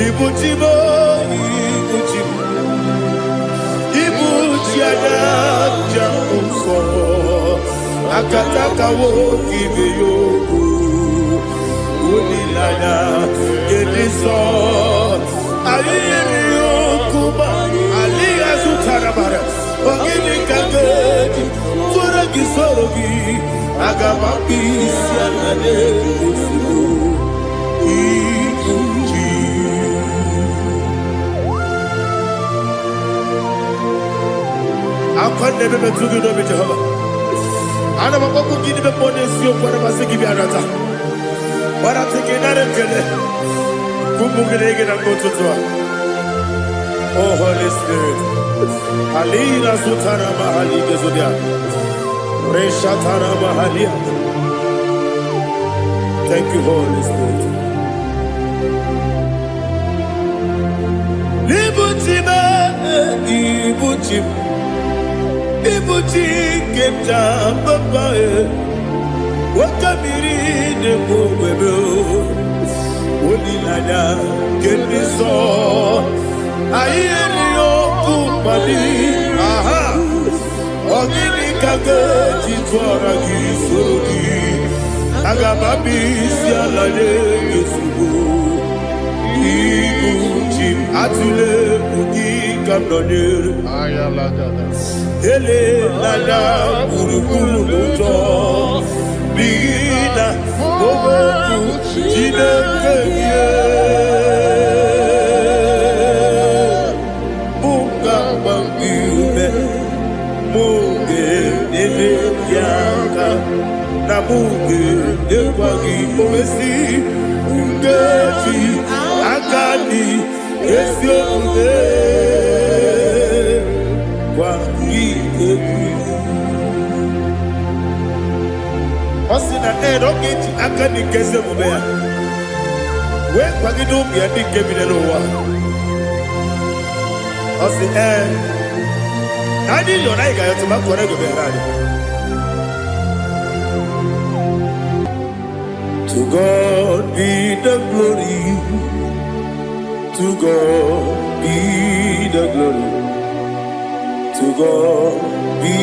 Ibu chi m, ibu chi m, ibu chi anya nja nsọ, akataka nwoke ibe ya okwu, olileanya nke ndị nsọ. Anyị nyere ya okwu ma alịghị azụtara mara. Ọ gịnị ka m ga-eji tụrụ gị, soro gị? Aga m akpụ isi ala na-ozugbo ibu chi. Akwa na-ebe metụ gị n'obi, Jehova. Ana m akpọkwu gị n'ime mmụọ n'eziokwu. Ana m asị gị bịa nata gbarata gị, nara ekele ụmụ gị na gị na mgbe ụtụtụ a. Oh Holy Spirit, alina sutara mahali gezodia reshatara mahalia. Thank you, Holy Spirit. Ibu chi m, ibu chi m, ibu chi nke m ji papa e, nwoke mmiri na-egbu ogbebe, olileanya nke ndị nsọ. Anyị erighị okwu mkpali aha. Ọ gịnị ka ga-eji tụọra gị, soro gị? Aga m abịa isi ala nye gị ozugbo. Ibu chi m, atụla egwu, gị ka m nọnyere. Elela gburugburu n'ụjọ, n'ihi na okwu Chineke gị mụ ga-agba gị ume, mụ ga-enyere gị aka, na mụ ga-enyekwa gị owesi nkeji aka dị ezi omume gwa gị okwu. Ọ sị na ee, na ọ ga-eji aka dị nke ezi omume ya wee kwagide ụmụ ya ndị nke bi n'ụwa. Ọ sị ee, na anyị yọrọ, anyị ga-ayọtụ ma kọrọ ego bịara anyị. To God be the glory, to God be the glory, to God be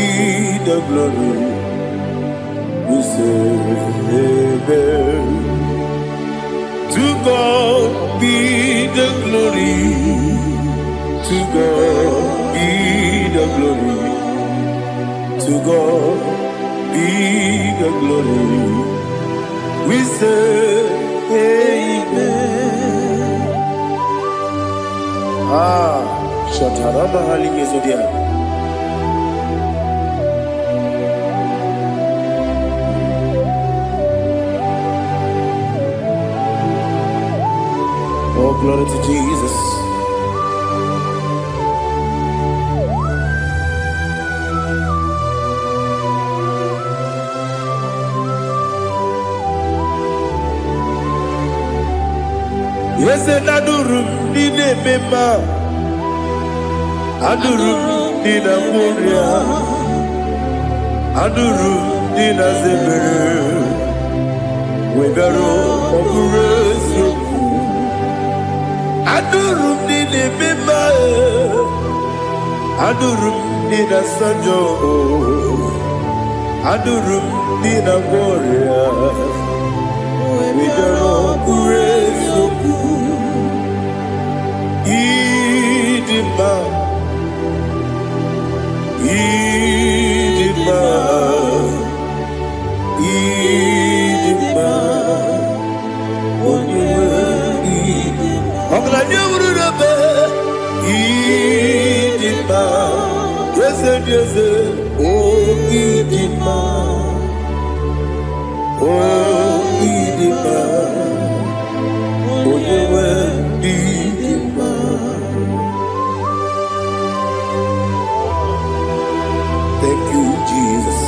the glory. We say amen. To God be the glory, to God be the glory, to God be the glory. We say amen. Ah, Shatarama Haligezodia. Oh, glory to Jesus. Eze na-adụrụ m ndị na-eme mma, adụrụ m ndị na-agwọ ọrịa, adụrụ m ndị na-aza ebere, wee bịara. Ọ bụrụ eziokwu, adụrụ m ndị na-eme mma, adụrụ m ndị na-asa njọ, adụrụ m ndị na-agwọ ọrịa, wee bịara. Ọ bụrụ eziokwu, ịdị mma, ịdị mma, ịdị mma, onye nwe ọgaranya wuru n'ebe. Ịdị mma, eze dị eze, o ịdị mma, o ịdị mma, onye nwe ịdị mma. Thank you, Jesus.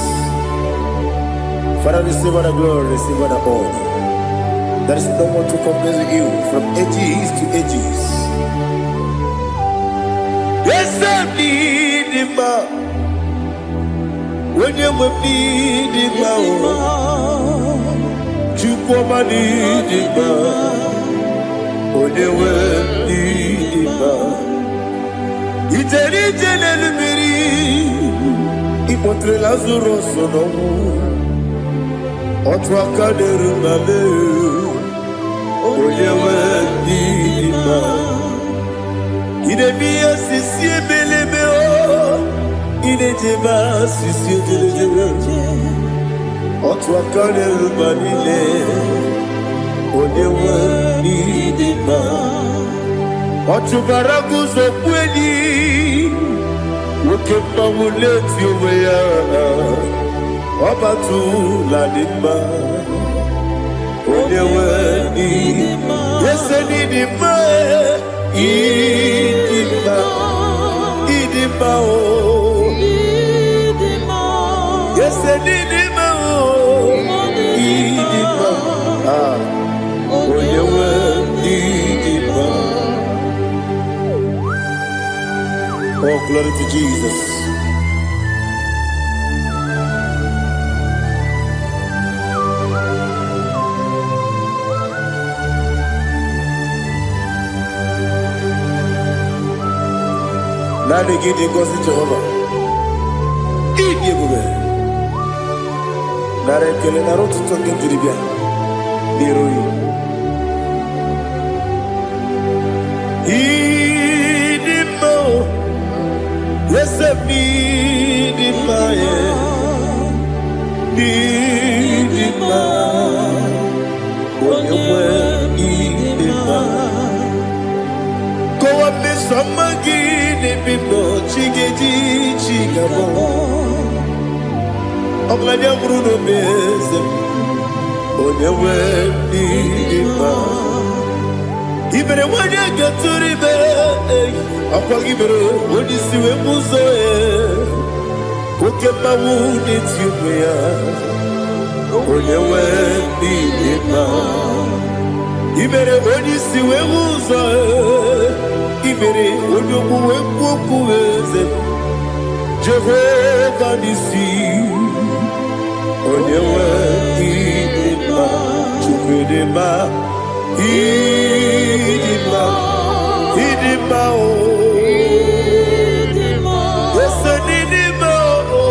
Father, receive all the glory, receive all the honor. There is no one to compare with you from ages to ages. Eze dị mma, onye nwe m dị mma o, Chukwu ọma dị mma, onye nwe m. Ije n'elu mmiri, ịkpọtere Lazarus n'ọnwụ. Otu aka na-eru na mee, onye nwe ndị mma. Ị na-eme ihe osisi ebelebe o, ị na-ejebe asịsị ejelejele. Otu aka na-eru mba niile, onye nwe ndị mma. Ọ chụbara guzo enyi, nwoke mmanwụ na-eti onwe ya. Ọbatụla dị mma, onye nwe ndị ese n'ịdị mma, ịdị mma, ịdị mma o. Ese n'ịdị mma o, ịdị mma. Ah, onye nwe ịdị mma. Oh, glory to Jesus. Naanị gị dị ngọzi, Jehova. Ịdị ebube. Nara ekele, nara ụtụtụ nke m jiri bịa n'iru gị. Ịdị mma o, eze m, ịdị mma ya. Ịdị mma, onye nwe, ịdị mma. Kọwa mmeso ọma gị n'ebe m nọ, chi ga-eji chi ga-abọ. Ọgaranya nwụrụ n'obe, eze m, onye nwe, ịdị mma. Ibere nwanyị ga-etụrụ ime, ọkwa gị mere onye isi wee bụ ụzọ ya. Oke mmanwụ na-eti onwe ya, onye nwe, ịdị mma. Ibere onye isi wee hụ ụzọ, ibere onye okwu wee kwuo okwu, eze Jehova n'isi, onye nwe, ịdị mma. Chukwu, ịdị mma, ịdị mma, ịdị mma o. Ese n'ịdị mma o,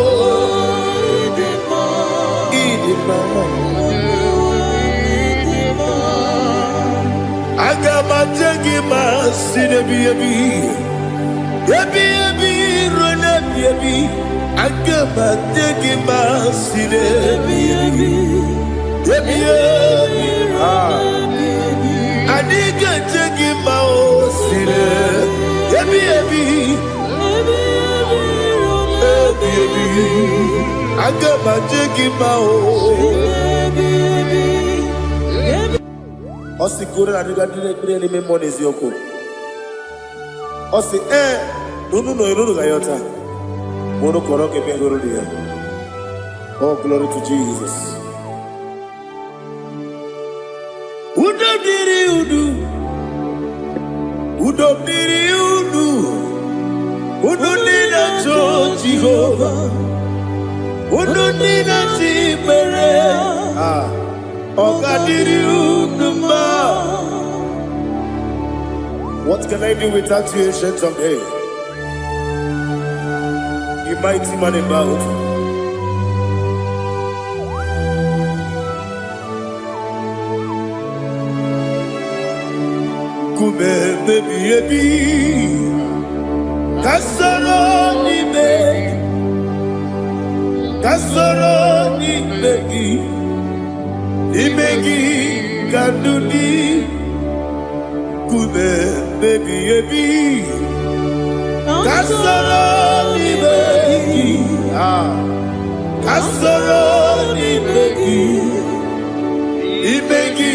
ịdị mma. Aga m aje gị ma si n'ebi ebi ebi ebi ruo n'ebi ebi. Aga m aje gị ma si n'ebi ebi ebi ebi. Ah. Anyị ga-eje gị ma o si n'ebi ebi ebi ebi. Aga m aje gị ma o. Ọ sị kụrụ na adịga ndị na-ekpere n'ime mmụọ n'eziokwu. Ọ sị ee na unu nọ unu ga-ayọta ma unu kọrọ ka ebe hụrụ ya. Oh, glory to Jesus. Udo dịrị unu, udo dịrị unu, unu ndị na-achọ Jehova, unu ndị na-achọ ikpere. Ah, ọ ga-adịrị unu mma. What can I do without you, Ancient of Days? You mighty man in battle. Nkume ebi ebi, ka soro n'ime gị, ka soro n'ime gị, n'ime gị ka ndụ dị. Nkume ebi ebi, ka soro n'ime gị, ah, ka soro n'ime gị, n'ime gị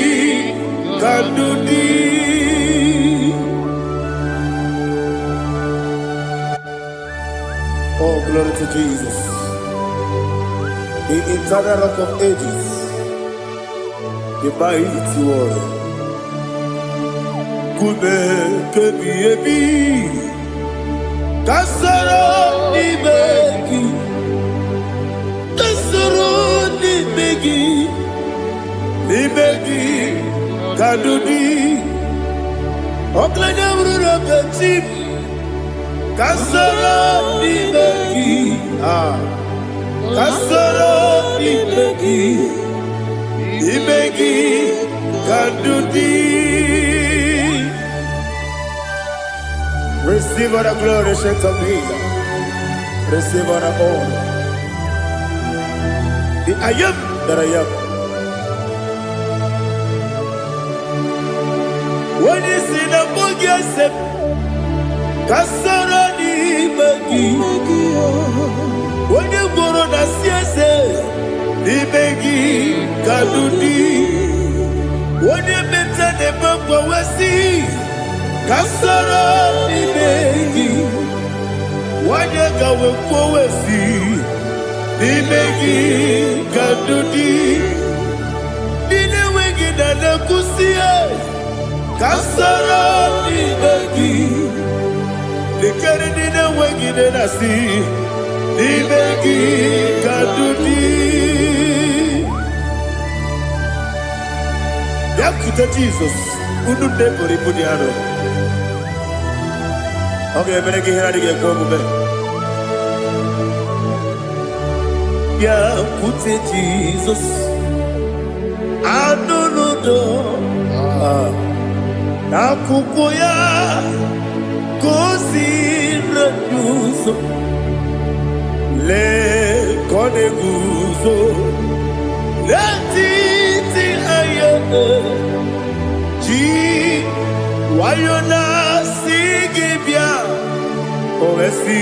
ka ndụ dị. Oh, glory to Jesus. The eternal Rock of Ages, the mighty warrior. Nkume kebi ebi, ka soro n'ime gị, ka soro n'ime gị, n'ime gị ka ndụ dị. Ọgaranya bụrụ na chi m. Ka soro n'ime gị. Ah, ka soro n'ime gị, n'ime gị ka ndụ dị. Receive all the glory, Saint of Days. Receive all the honor. The I am that I am. Onye si na mbụ gị ese ka soro n'ime gị. Onye gworo na si eze n'ime gị ka ndụ dị. Onye meta na-eme mgbanwe ka soro n'ime gị. Onye ka wee kwuo si n'ime gị ka ndụ dị. Ndị na-enweghị na na-ekwusi ka soro n'ime gị. Lekere ndị na-enweghị nne na-asị n'ime gị ka ndụ dị. Bịakwute Jizọs, unu nne buru ibu dị arọ. Ọ ga-emere gị ihe na-adịghị ekwe omume. Bịakwute Jizọs, anụ n'udo n'akwụkwọ ya ka o si n'ụzọ. Lee ka ọ na-eguzo n'etiti anya ji nwayọ na-asị gị bịa. O wee sị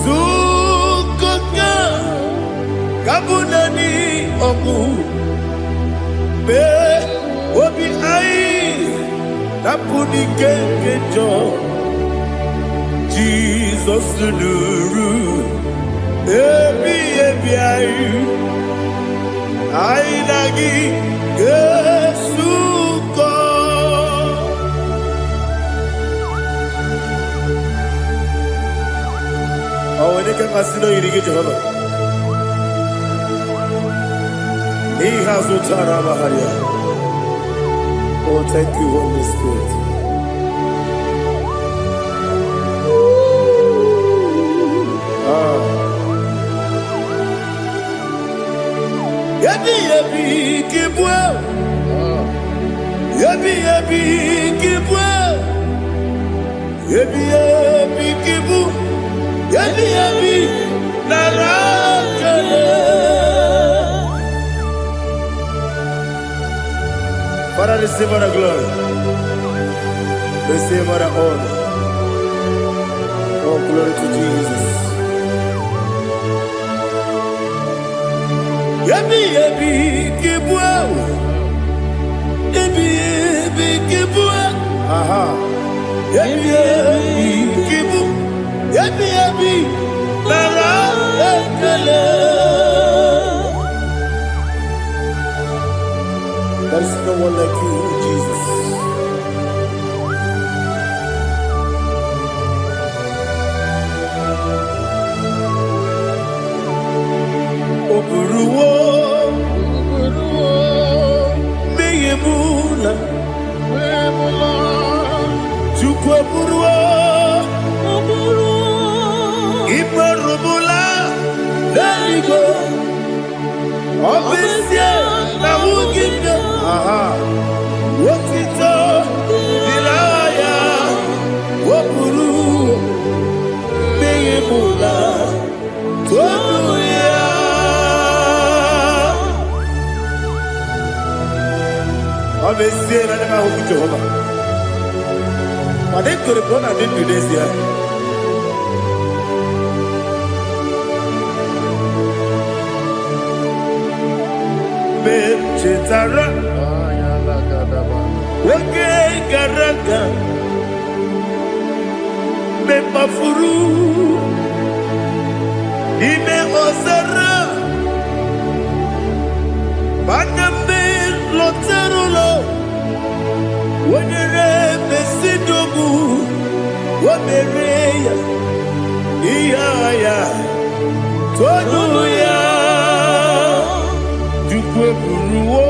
zukọta ka bụ naanị ọgwụ mee obi anyị napụ n'ike nke njọ. Jizọs nụrụ ebi ebi anyị, anyị na gị ga-esukọ. Ọ nwere ike mmasị na oyiri gị, Jehova, n'ihe azụ tara amagharị. Oh, thank you, Holy Spirit. Ah. Ebi ebi kibue, ebi ebi kibue, ebi ebi kibu, ebi ebi nara kele. Father, receive all the glory, receive all the honor. Oh, glory to Jesus. Ebi ebi kibue, ebi ebi kibue, aha. Ebi ebi kibu, ebi ebi nara ekele. There is no one like you, Jesus. O buruwo mmehie m na Chukwu eburuwo imerụmụla n'eluigwe. Ọ bụ ezie na ahụghị m gị, aha, otito dịrị aha ya. O buru mmehie m na tonu ya. Ọ bụ ezie na anya m ahụghị Jehova, mana ekwere m na ọ na-adị ndụ n'ezie. Mgbe m chetara oge gara aga, mgbe m kpafuru n'ime ọzara, mana mgbe m lọtara ụlọ, o nyere m ezinụlọ, o mere ya ihe agha ya tonu ya. Chukwu eburuwo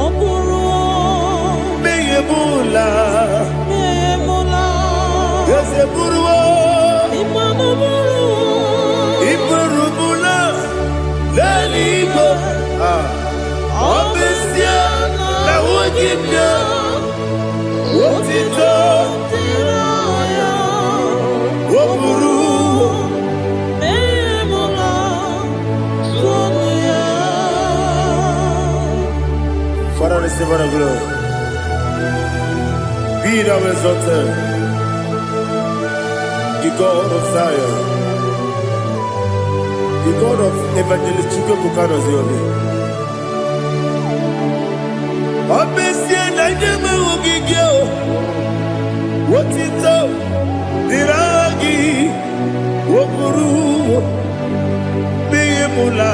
Ọ bụrụ mmehie m ụla mmehie m laa. Eze buru. Ah. Ọ bụ ezie na ahụghị m ya, otito o buru. Mmehie m na tụọnụ ya. Father, receive all the glory. Be thou exalted, the God of Zion, the God of Evangelist Chukwuebuka Obi. Ọ bụ ezie na ndị enweghị gị o, otito dịrị aha gị, o buru mmehie m la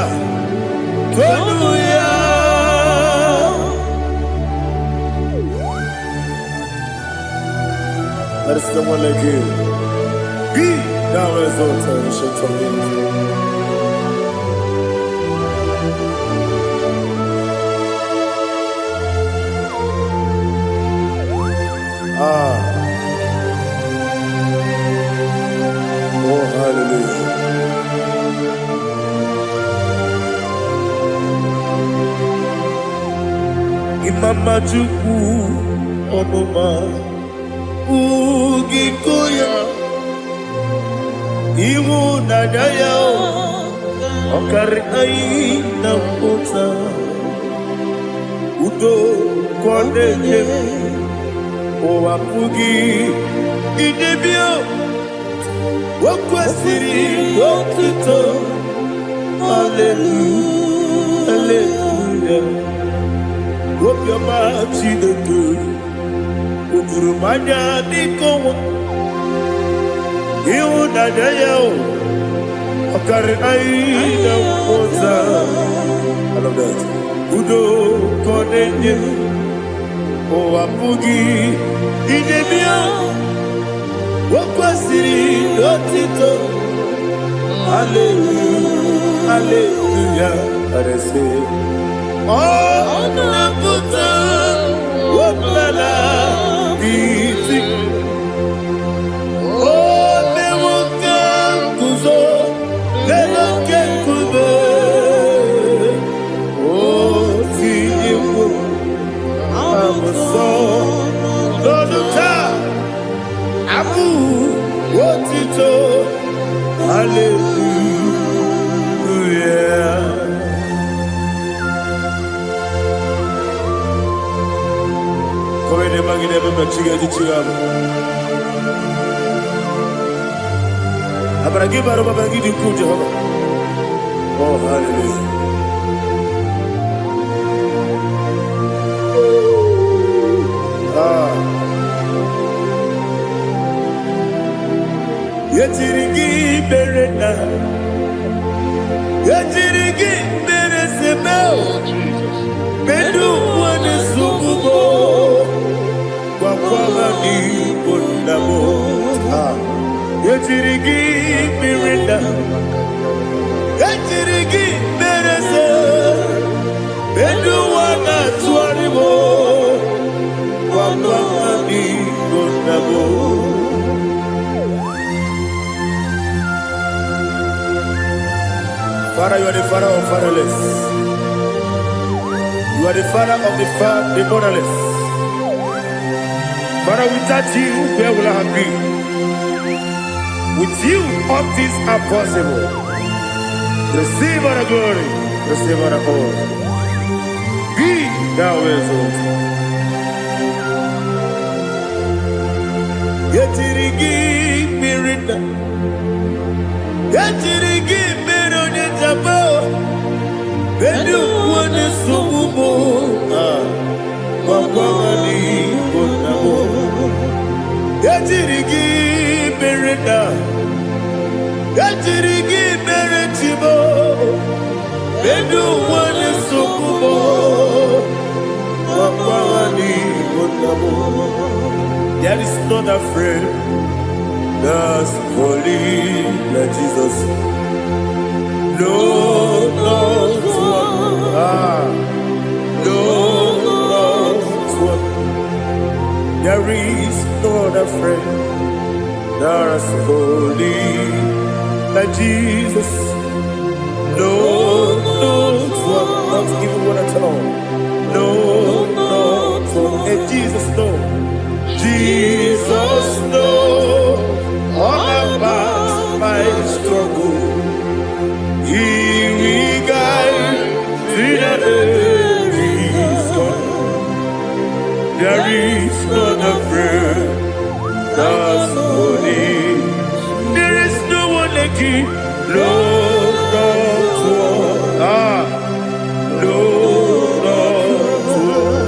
tonu ya. There is no one like you. Be thou exalted, Ancient of Days. Ah, oh, hallelujah. Imama Chukwu ọnụma ugiko ya, ịhụnanya ya ọ karị anyị na mmụta, udo ka ọ na-enye m, ụwa apụghị idebe. O kwesịrị otuto, haleluya, haleluya. Obiọma Chineke o juru m anya dịka ọnwa, ịhụnanya ya o ọ karị anyị na mmụta. I love that. Udo ka ọ na-enye m, ụwa apụghị idebe ya. O kwesịrị otito, haleluya, haleluya. Arese ọ na-apụta ọbụla iti o mewo ka nguzo n'elu oke nkume, o tinyewo abụsọ n'ọnụ taa abụ otito, haleluya. Kọwede magide ebe chiga ji chiga bụ. Amara gị bara ụba, amara gị dị ukwuu, Jehova. Oh, hallelujah. Ah. Ejiri gị mere na ejiri gị mere seme. Oh, Jesus. Medu nwane sugubo gwakwa ha n'igbo nna m. Ah. Ejiri gị mere na ejiri gị mere se medu nwa na-atụgharị m gwakwa ha n'igbo nna m. Father, you are the father of fatherless. You are the father of the motherless. Father, without you, where will I have been? With you, all things are possible. Receive all the glory. Receive all the honor. Be thou exalted. Ejiri gị mmiri nna. Ejiri gị mmiri onye njaba. Bedu onye nsogbu m. Ah, gwakwa ha n'igbo nna m. Ejiri gị mere nna. Ejiri gị mere chibo. Bedu onye nsogbu m. Gwakwa ha n'igbo nna m. There is not a friend that's holy like Jesus. No, not one. Ah, no, not one. There is no other friend that's holy like Jesus. No, not one. Not even one at all. No, not one. And Jesus, no. Jesus, no. All about my struggle. He will guide till the day is gone. There is none afraid that's holy. There is no one like you. No, not one. Ah, no, not one.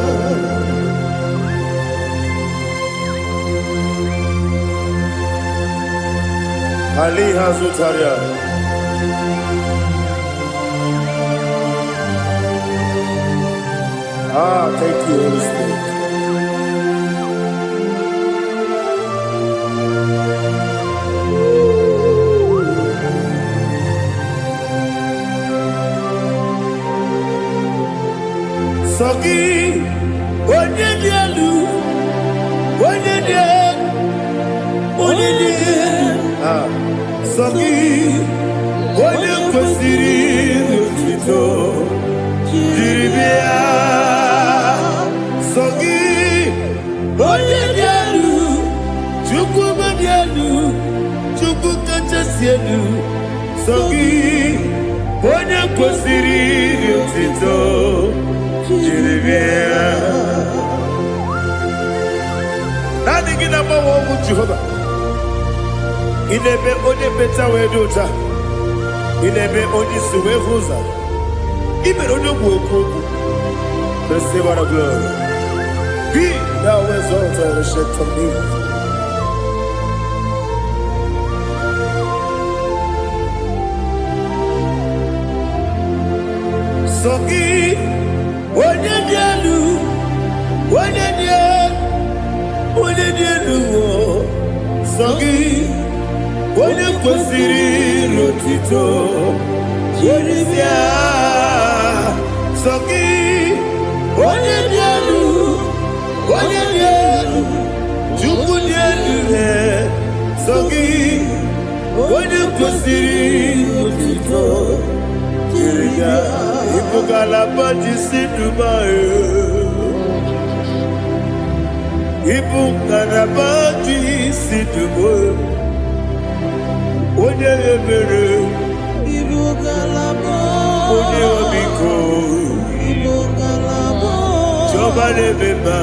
Ali Hazutaria. Ah, thank you, Holy Spirit. Sọ gị, onye dị elu, onye dị elu, onye dị elu. Ah, sọ gị, onye kwesịrị otuto jiri bịa. Sọ gị, onye dị elu, Chukwu dị elu, Chukwu kachasị elu. Sọ gị, onye kwesịrị otuto jiri bịa. Naanị gị na-agbanwe ọnwụ Jehova. Ị na-eme onye mmecha wee dị ụcha. Ị na-eme onye isi wee hụ ụzọ. Ị mere onye ogbu okwu okwu. Receive all the glory. Be thou exalted, Ancient of Days. Sọ gị, onye dị elu, onye dị elu, onye dị elu, o. Sọ gị, onye kwesịrị n'otito jiri bịa. Sọ gị, onye dị elu, onye dị elu, Chukwu dị elu, e. Sọ gị, onye kwesịrị n'otito jiri bịa. Ịbụ ngalaba ji si Dubai. Ịbụ ngalaba ji si Dubai. Onye ebere, Ibu ngalaba. Onye ọmịiko, Ibu ngalaba. Chiọma na-eme mma,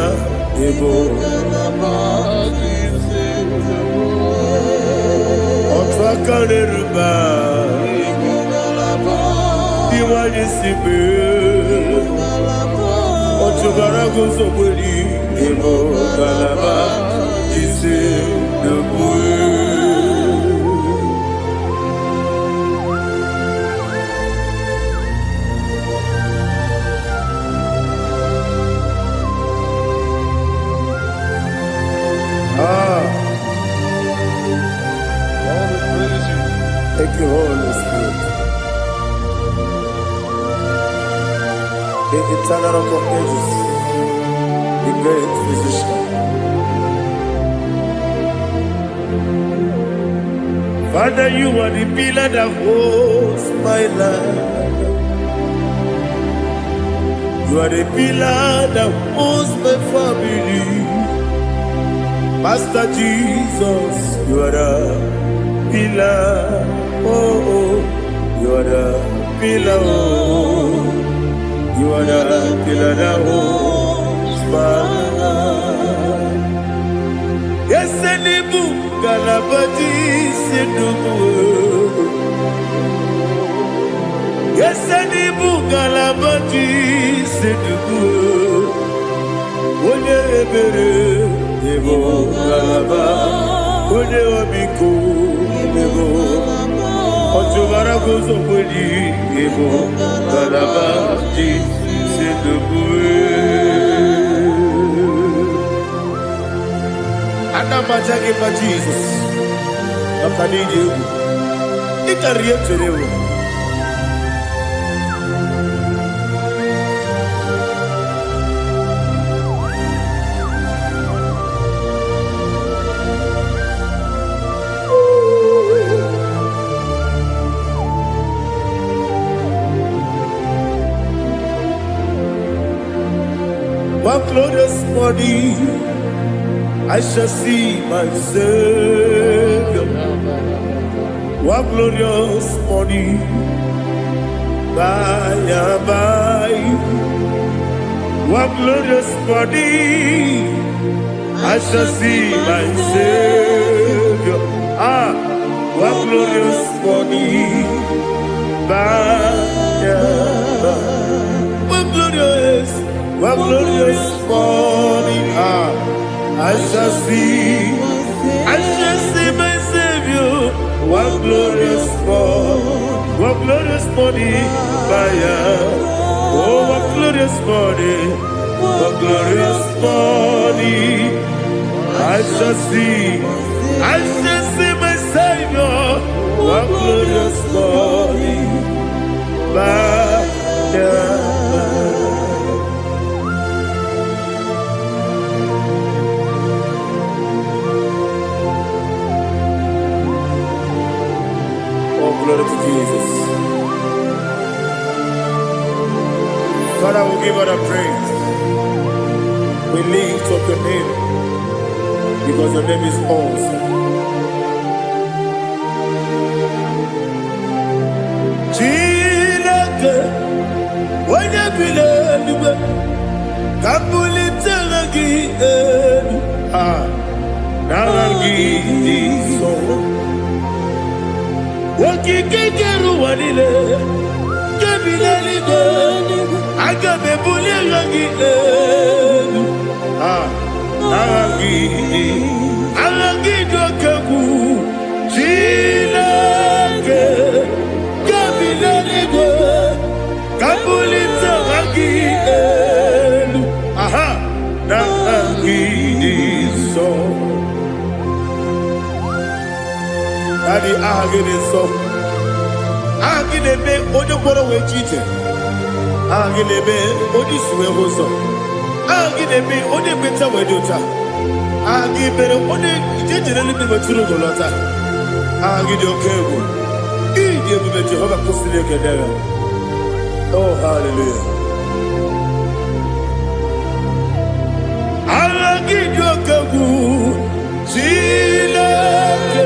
ịbụ Ngalaba. Otu aka na-eru mba, Ibu ngalaba. Iwanye si mee. Ngalaba. Ọchụbara guzogberi, ịbụ ngalaba ji si Dubai. Ah, Lord, we praise you. Thank you, Holy Spirit. The eternal Rock of Ages, the great physician. Father, you are the pillar that holds my life. You are the pillar that holds my family. Master Jesus, you are the pillar. Oh, you are the pillar. Oh, you are the pillar that holds my life. Yes, n'ịbụ ngalaba ji isi ndụ. Yes, n'ịbụ ngalaba ji isi ndụ. Onye ebere, ịbụ ngalaba. Onye ọmịiko, ịbụ ọchụbara guzogbeli, ịbụ ngalaba ji isi ndụ. Ana m aja gị mma, Jizọs, maka na ịdị egwu. Ị karịrị ihe m chere ewu. One glorious morning, I shall see my Savior. One glorious morning, by and by. One glorious morning, I shall see my Savior. Ah, one glorious morning, by and by. One glorious morning. Ah, I shall see my Savior. One glorious morning, one glorious morning, by and. Oh, what glorious morning, what glorious morning. I shall see my Savior. What glorious morning, by and by. Oh, glory to Jesus. Father, we give all the praise. We lift up your name because your name is awesome. Chineke, onye bi n'eluigwe, ka m bulite gị elu. Ah, n'aha gị dị nsọ. Okike kere ụwa niile, nke bi n'eluigwe, aga m ebuli aha gị elu. Ah, aha gị dị, aha gị dị oke egwu. Chineke, nke bi n'eluigwe, ka m bulite aha gị elu. Aha, n'aha gị dị nsọ. Daddy, aha gị dị nsọ. Aha gị na-eme onye kwọrọ wee ji ije. Aha gị na-eme onye isi wee hụ ụzọ. Aha gị na-eme onye ekpenta wee dị ụta. Aha gị mere onye ije jere eluigwe wetụrụ ugo lọta. Aha gị dị oke egwu. Ị dị ebube. Jehova kwụsịrị ekele ya. Oh, hallelujah. Aha gị dị oke egwu. Chineke,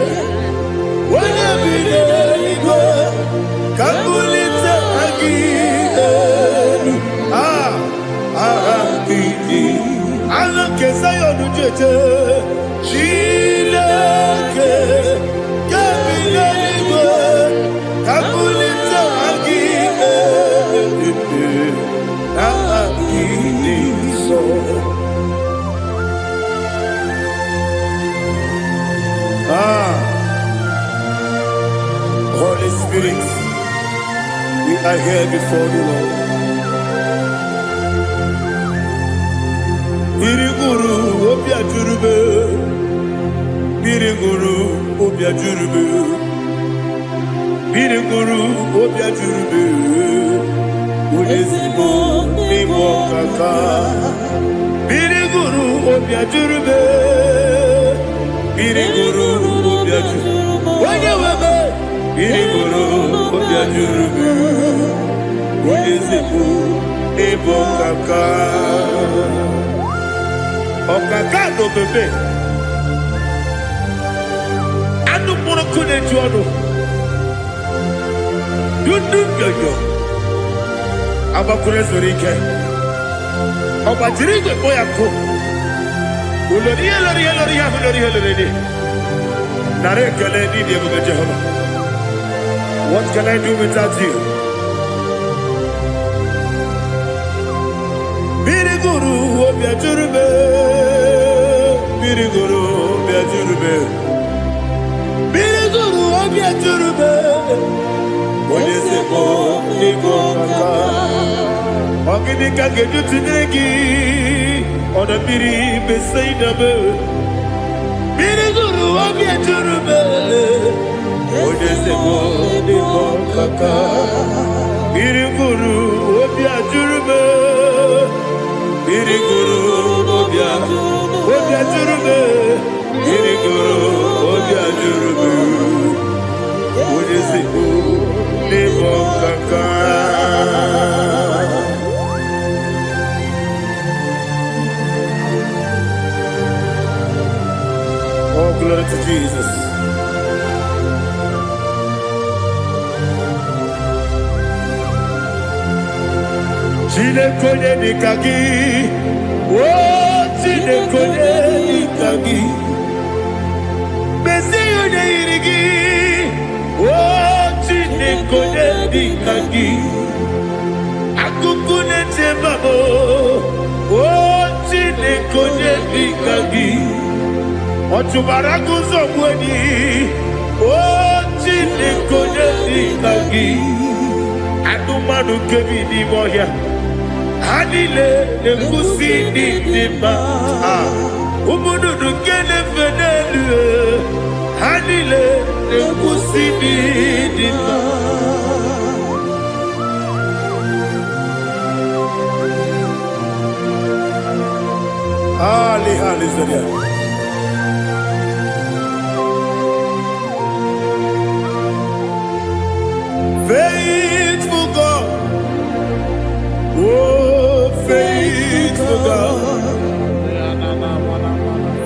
onye bi n'eluigwe, ka m bulite aha gị elu. Ah, aha gị dị, aha nke Zayọn jeje. Chineke, nke bi n'eluigwe, ka m bulite aha gị elu. Aha gị dị nsọ. Ah, Holy Spirit, we are here before the Lord. Mmiri gụrụ obi ajụrụbe, mmiri gụrụ obi ajụrụbe, mmiri gụrụ obi ajụrụbe, onye ezigbo n'ịbụ ọkaka. Mmiri gụrụ obi ajụrụbe, mmiri gụrụ obi ajụrụbe, onye webe, mmiri gụrụ obi ajụrụbe, onye ezigbo n'ịbụ ọkaka. Ọkaka na obebe anụ mkpụrụ nkụ na-eju ọnụ dudu nyonyo agbakwuru ezuru ike, ọ gbajiri igwe kpọ ya nkụ ulori ihe lori ihe lori ihe ahụ lori ihe lori dị. Nara ekele n'ịdị ebube Jehova. What can I do without you? Mmiri gụrụ obi ajụrụ m, mmiri gụrụ obi ajụrụ m, mmiri gụrụ obi ajụrụ m, onye ezigbo n'ịbụ ọkaka. Ọ gịnị ka ga-eji tụnyere gị, ọdọ mmiri Besaida m? Mmiri gụrụ obi ejuru m, onye ezigbo n'ịbụ ọkaka. Mmiri gụrụ obi ajụrụ m, mmiri gụrụ obi ajụrụ m, mmiri gụrụ obi ajụrụ m, onye ezigbo n'ịbụ ọkaka. Oh, glory to Jesus. Chineke onye dịka gị, o Chineke onye dịka gị, mezie onye yiri gị, o Chineke onye dịka gị, akụkụ na-eche mbabụ, o Chineke onye dịka gị, ọ chụbara gị ụzọ gbu enyi, o Chineke onye dịka gị, anụmanụ nke bi n'ime ọhịa, ha niile na-ekwusi ịdị dị mma. Ah, ụmụ nnụnụ nke na-efe n'elu, ha niile na-ekwusi ịdị dị mma. Ali, hallelujah. Faithful God, oh, faithful God,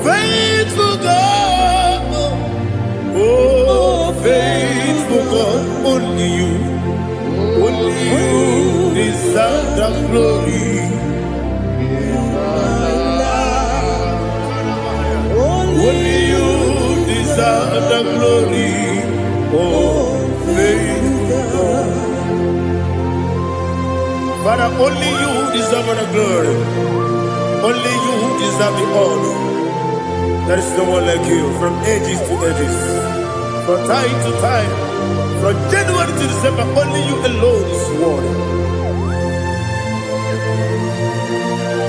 faithful God, oh, faithful God, only you deserve the glory. Only you deserve the glory. Oh, faithful God. Father, only you deserve the glory. Only you deserve the honor. There is no one like you from ages to ages, from time to time, from January to December. Only you alone is worthy.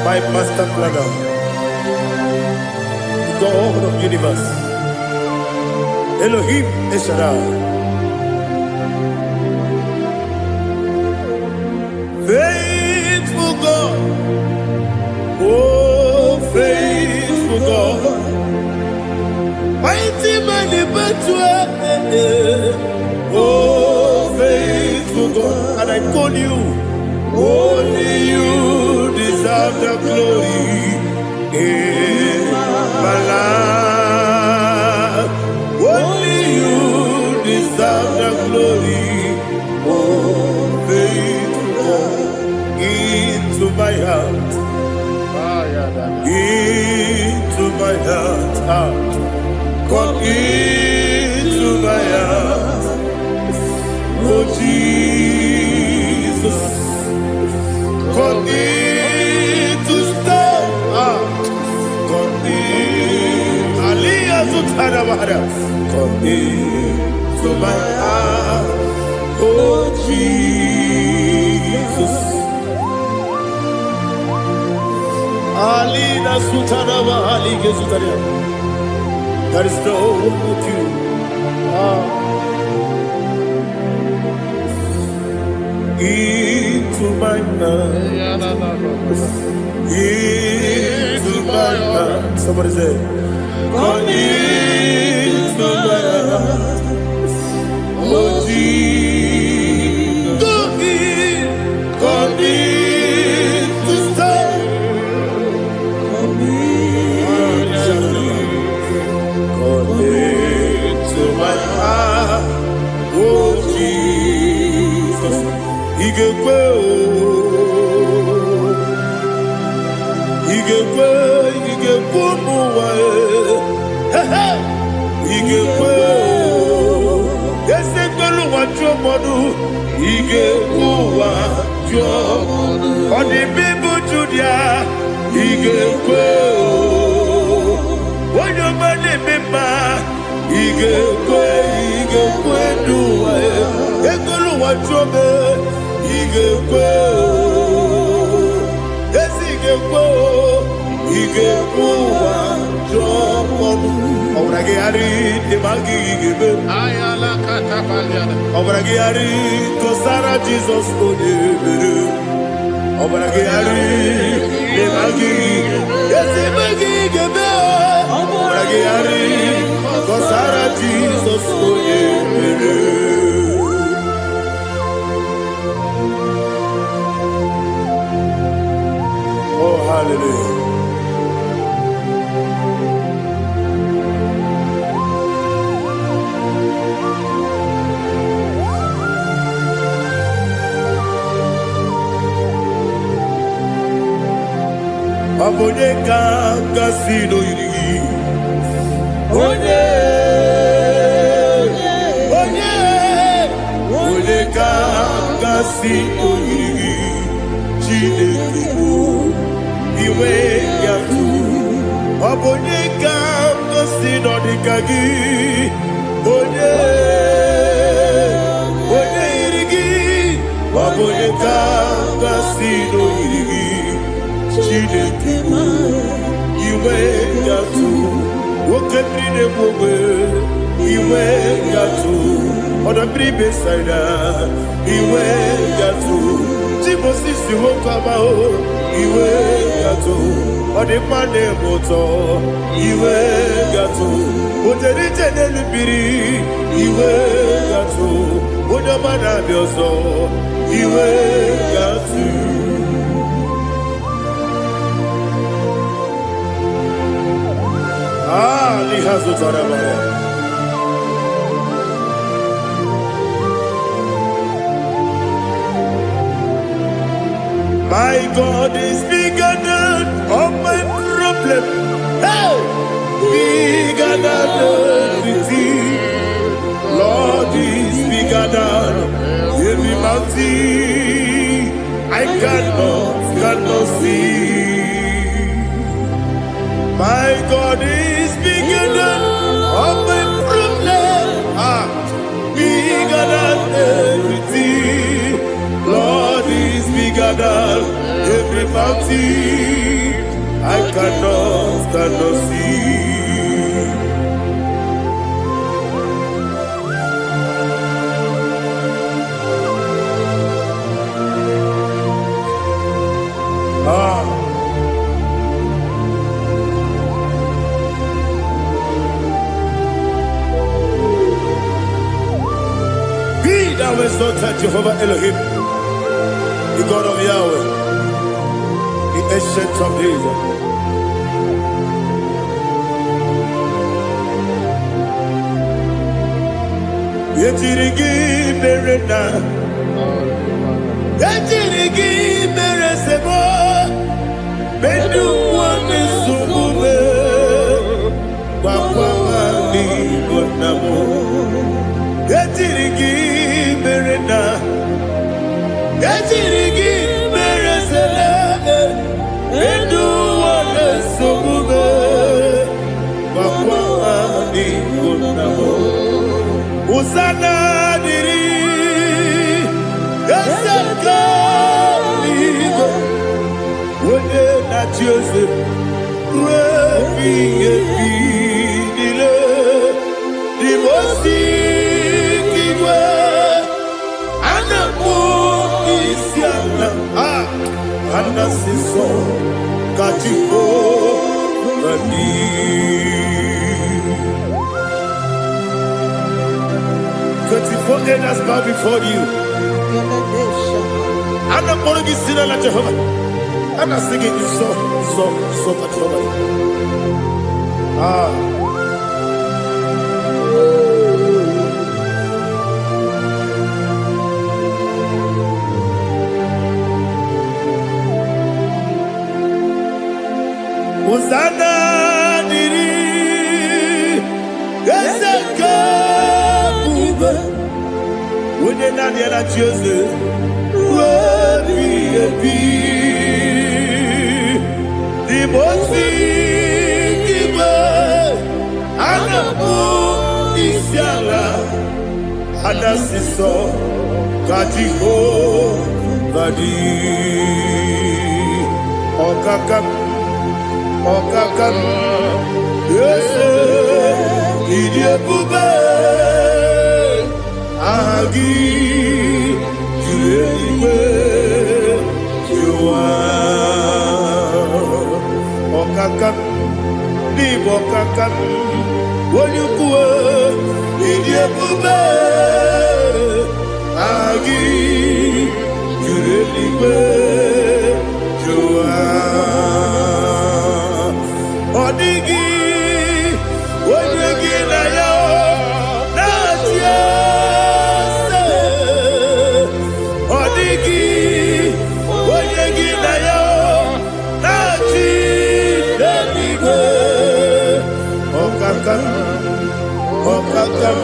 My master planner, the God of universe, Elohim El Shaddai. Faithful God, oh, faithful God, mighty man in battle, oh, faithful God, and I call you, only you deserve the glory in my life. Only you deserve the glory, oh, faithful God, into my heart, into my heart, ah, come into my heart, oh Jesus, come in to stay, ah, come in, Aliyah Zutara Bahara, come into my heart, oh Jesus. Alina Sutara Bahali Gezutaria. There is no one like you. Ah. Into my heart, into my heart. Somebody say, come into my heart. Oh Jesus, come in to stay. Come into my heart, oh Jesus. Ị ga-ekwe o, ị ga-ekwe, ị ga-ekwe ụmụ ụwa e. He he. Ị ga-ekwe o, eze kwelu ụwa jụọ mmadụ, ị ga-ekwe ụwa jụọ. Ọ dị bụ Judia, ị ga-ekwe o. Onye ọma na-eme mma, ị ga-ekwe, ị ga-ekwe n'ụwa e. Ekwelu ụwa jụọ m, ị ga-ekwe o. Ezi ị ga-ekwe o, ị ga-ekwe ụwa jụọ ọnụ. Ọbara gị ghara ịdị ma gị ga-eme. Ọbara gị ghara kọsara Jizọs onye mere. Ọbara gị ghara ịdị ma gị ezi eme gị ga-eme. Ọbara gị ghara kọsara Jizọs onye mere. Oh, hallelujah. ka m gasị n'oyiri gị? Onye, onye, onye ka m gasị n'oyiri gị? Chineke bụ iwe ya tụ. Ọ bụ onye ka m gosi nọ dịka gị? Onye, onye yiri gị? Ọ bụ onye ka m gasị n'oyiri gị? Chineke bụ iwe ya tụ. Oke mmiri na-egbu ogbe, iwe ya tụ. Ọdọ mmiri Besaida, iwe ya tụ. Chimosisi nwoke ọma o, iwe ya tụ. Ọ dị mma na-eme ụtọ, iwe gatụ. O jere ije n'elu mmiri, iwe gatụ. Onye ọma na-abịa ọzọ, iwe gatụ. Ah, n'ihe azụtara mara. My God is bigger than all my problem. Hey! Bigger than everything. Lord is bigger than every mountain. I cannot see. My God is bigger than all my problem. Ah, bigger than everything. Lord is bigger than every mountain. I cannot see. Ah, be thou exalted, Jehovah Elohim, the God of Yahweh, the Ancient of Days. Ejiri gị mere na ejiri gị mere sebo medu nwanne nsogbu me gwakwa ha n'igbo nna m. Ejiri gị mere na ejiri gị mere sele medu nwanne nsogbu me gwakwa ha n'igbo nna m. Hosanna dịrị eze nke eluigwe, onye na-achị eze ruo ebighị ebi niile. Dị osi igwe a na-akpọ isi ala, a ana-asị nsọ ka Jehova dị. 24 elders bow before you. A na-akpọrọ gị si n'ala Jehova. A na-asị gị nsọ, nsọ, nsọ ka Jehova dị. Ah. Hosanna dịrị eze nke ebube, onye naanị ya na-achị eze ruo ebighị ebi. N'ime ozi igwe a na-akpọ isi ala, a na-asị nsọ ka Jehova dị. Ọkaka m, ọkaka m, eze, ịdị ebube, aha gị juru eluigwe jụwa. Ọkaka m, n'ịbụ ọkaka m, onye ukwu, ịdị ebube, aha gị juru eluigwe jụwa. Ọ dịghị onye gị na ya na-achị eze. Ọ dịghị onye gị na ya na-achị Ọkaka m,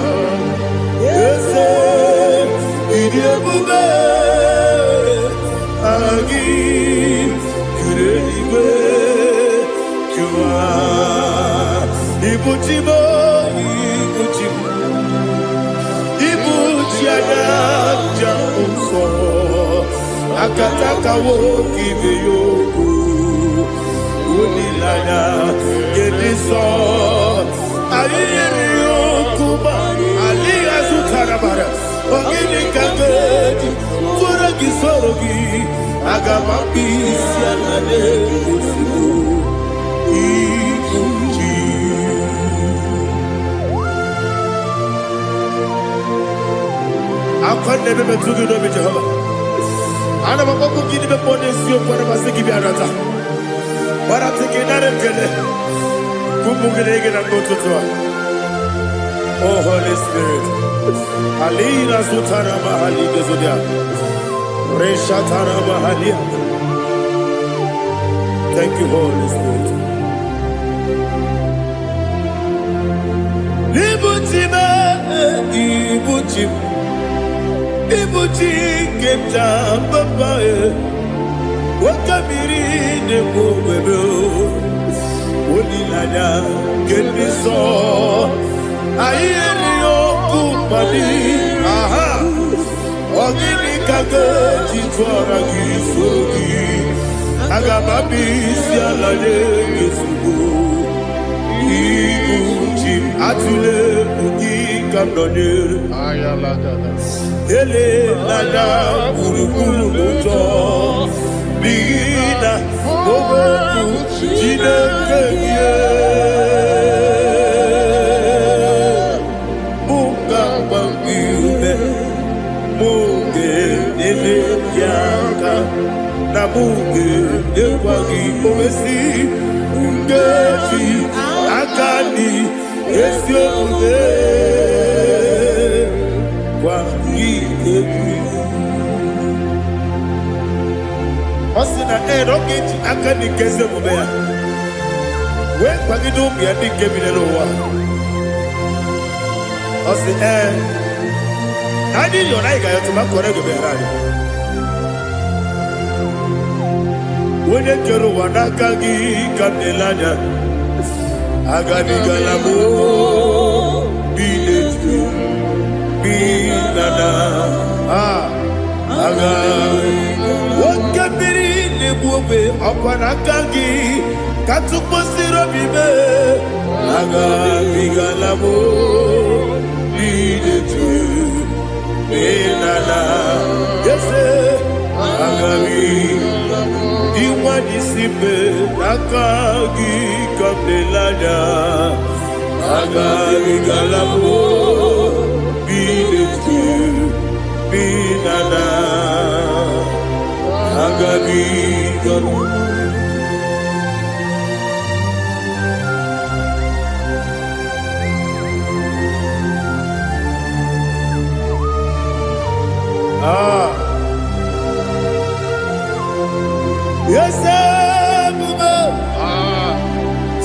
eze, ịdị ebube, aha gị juru eluigwe jụwa. Ibuchi m, ibuchi m, ibuchi anya nja nsọ, akatakawo ibe ya okwu, olileanya nke dị nsọ. Anyị nyere ya okwu ma alịghị azụtara mara. Ọ gịnị ka ga-eji tụọrọ gị, soro gị? Aga m akpụ isi ala na-ozugbo ibuchi. Akwa na-ebe metụ gị n'obi, Jehova. Ana m akpọkwu gị n'ime mmụọ n'eziokwu. Ana m asị gị bịa nata gbarata gị, nara ekele ụmụ gị na gị na mgbe ụtụtụ a. Oh Holy Spirit, alina zutara mahali gezodia reshatara mahalia. Thank you, Holy Spirit. Ibuchi m, ibuchi m, ibuchi nke m ja papa e, nwoke mmiri na-ekwu ogbebe, olileanya nke ndị nsọ. Anyị erighị ọkụ mmadụ aha. Ọ gịnị ka ga-eji tụọra gị, soro gị? Aga m abịa isi ala nye gị ozugbo. Ibu chi m, atụle egwu, gị ka m nọnyere. Elela gburugburu n'ụjọ, n'ihi na okwu Chineke gị mụ ga-agba gị ume, mụ ga-enyere gị aka, na mụ ga-enyekwa gị owesi nkeji aka dị ezi omume gwa gị egwu. Ọ sị na ee, na ọ ga-eji aka dị nke ezi omume ya wee kwagide ụmụ ya ndị nke bi n'ụwa. Ọ sị ee, na anyị yọrọ, anyị ga-ayọtụ ma kọrọ ego bịara anyị. Onye kere ụwa, n'aka gị ka m na-ele anya. Agabigala m bi n'etu bi na na a aga. Oke mmiri na-egbu ogbe, ọkwa n'aka gị ka tụkpọsịrị obi mee. Agabigala m bi n'etu bi na na ese agabi. Iwádìí sí pé n'aka gị ka m na-ele anya. Agabigala m bi n'etu bi na na agabigala. Ah. Yes, ebube,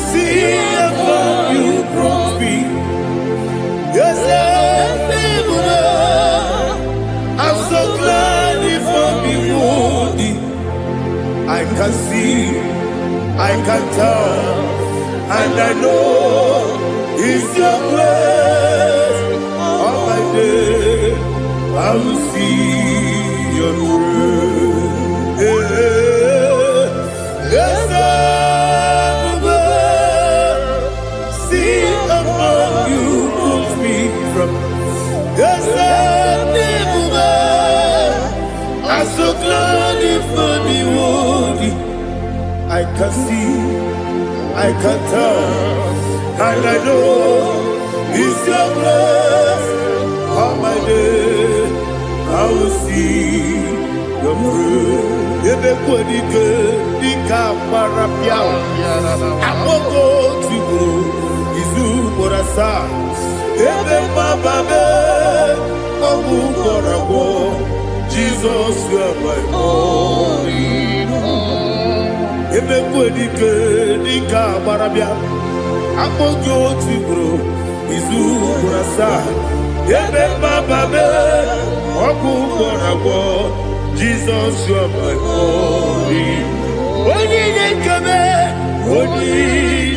see how far you brought me. Yes, ebube, I'm so glad you found me worthy. I can see, I can tell, and I know it's your grace. All my day, I will see your grace. Yes, ebube, see how far you brought me from. Yes, ebube, I'm so glad you found me worthy. I can see, I can tell, and I know it's your grace. All my day, I will see your grace. Ebe kwenike dịka gbara pịa akpọkọ tigburu izu ugboro asaa, ebe mgbaba mee ọgwụ gwọrọ agwọ. Jizọs, you are my all. Ebe kwenike dịka agbara bịa Akpọ gị otu ugboro, izu ugboro asaa. Ebe mmababe, ọgwụ gwọrọ agwọ. Jizọs, you are my only. Onye na-ekeme, onye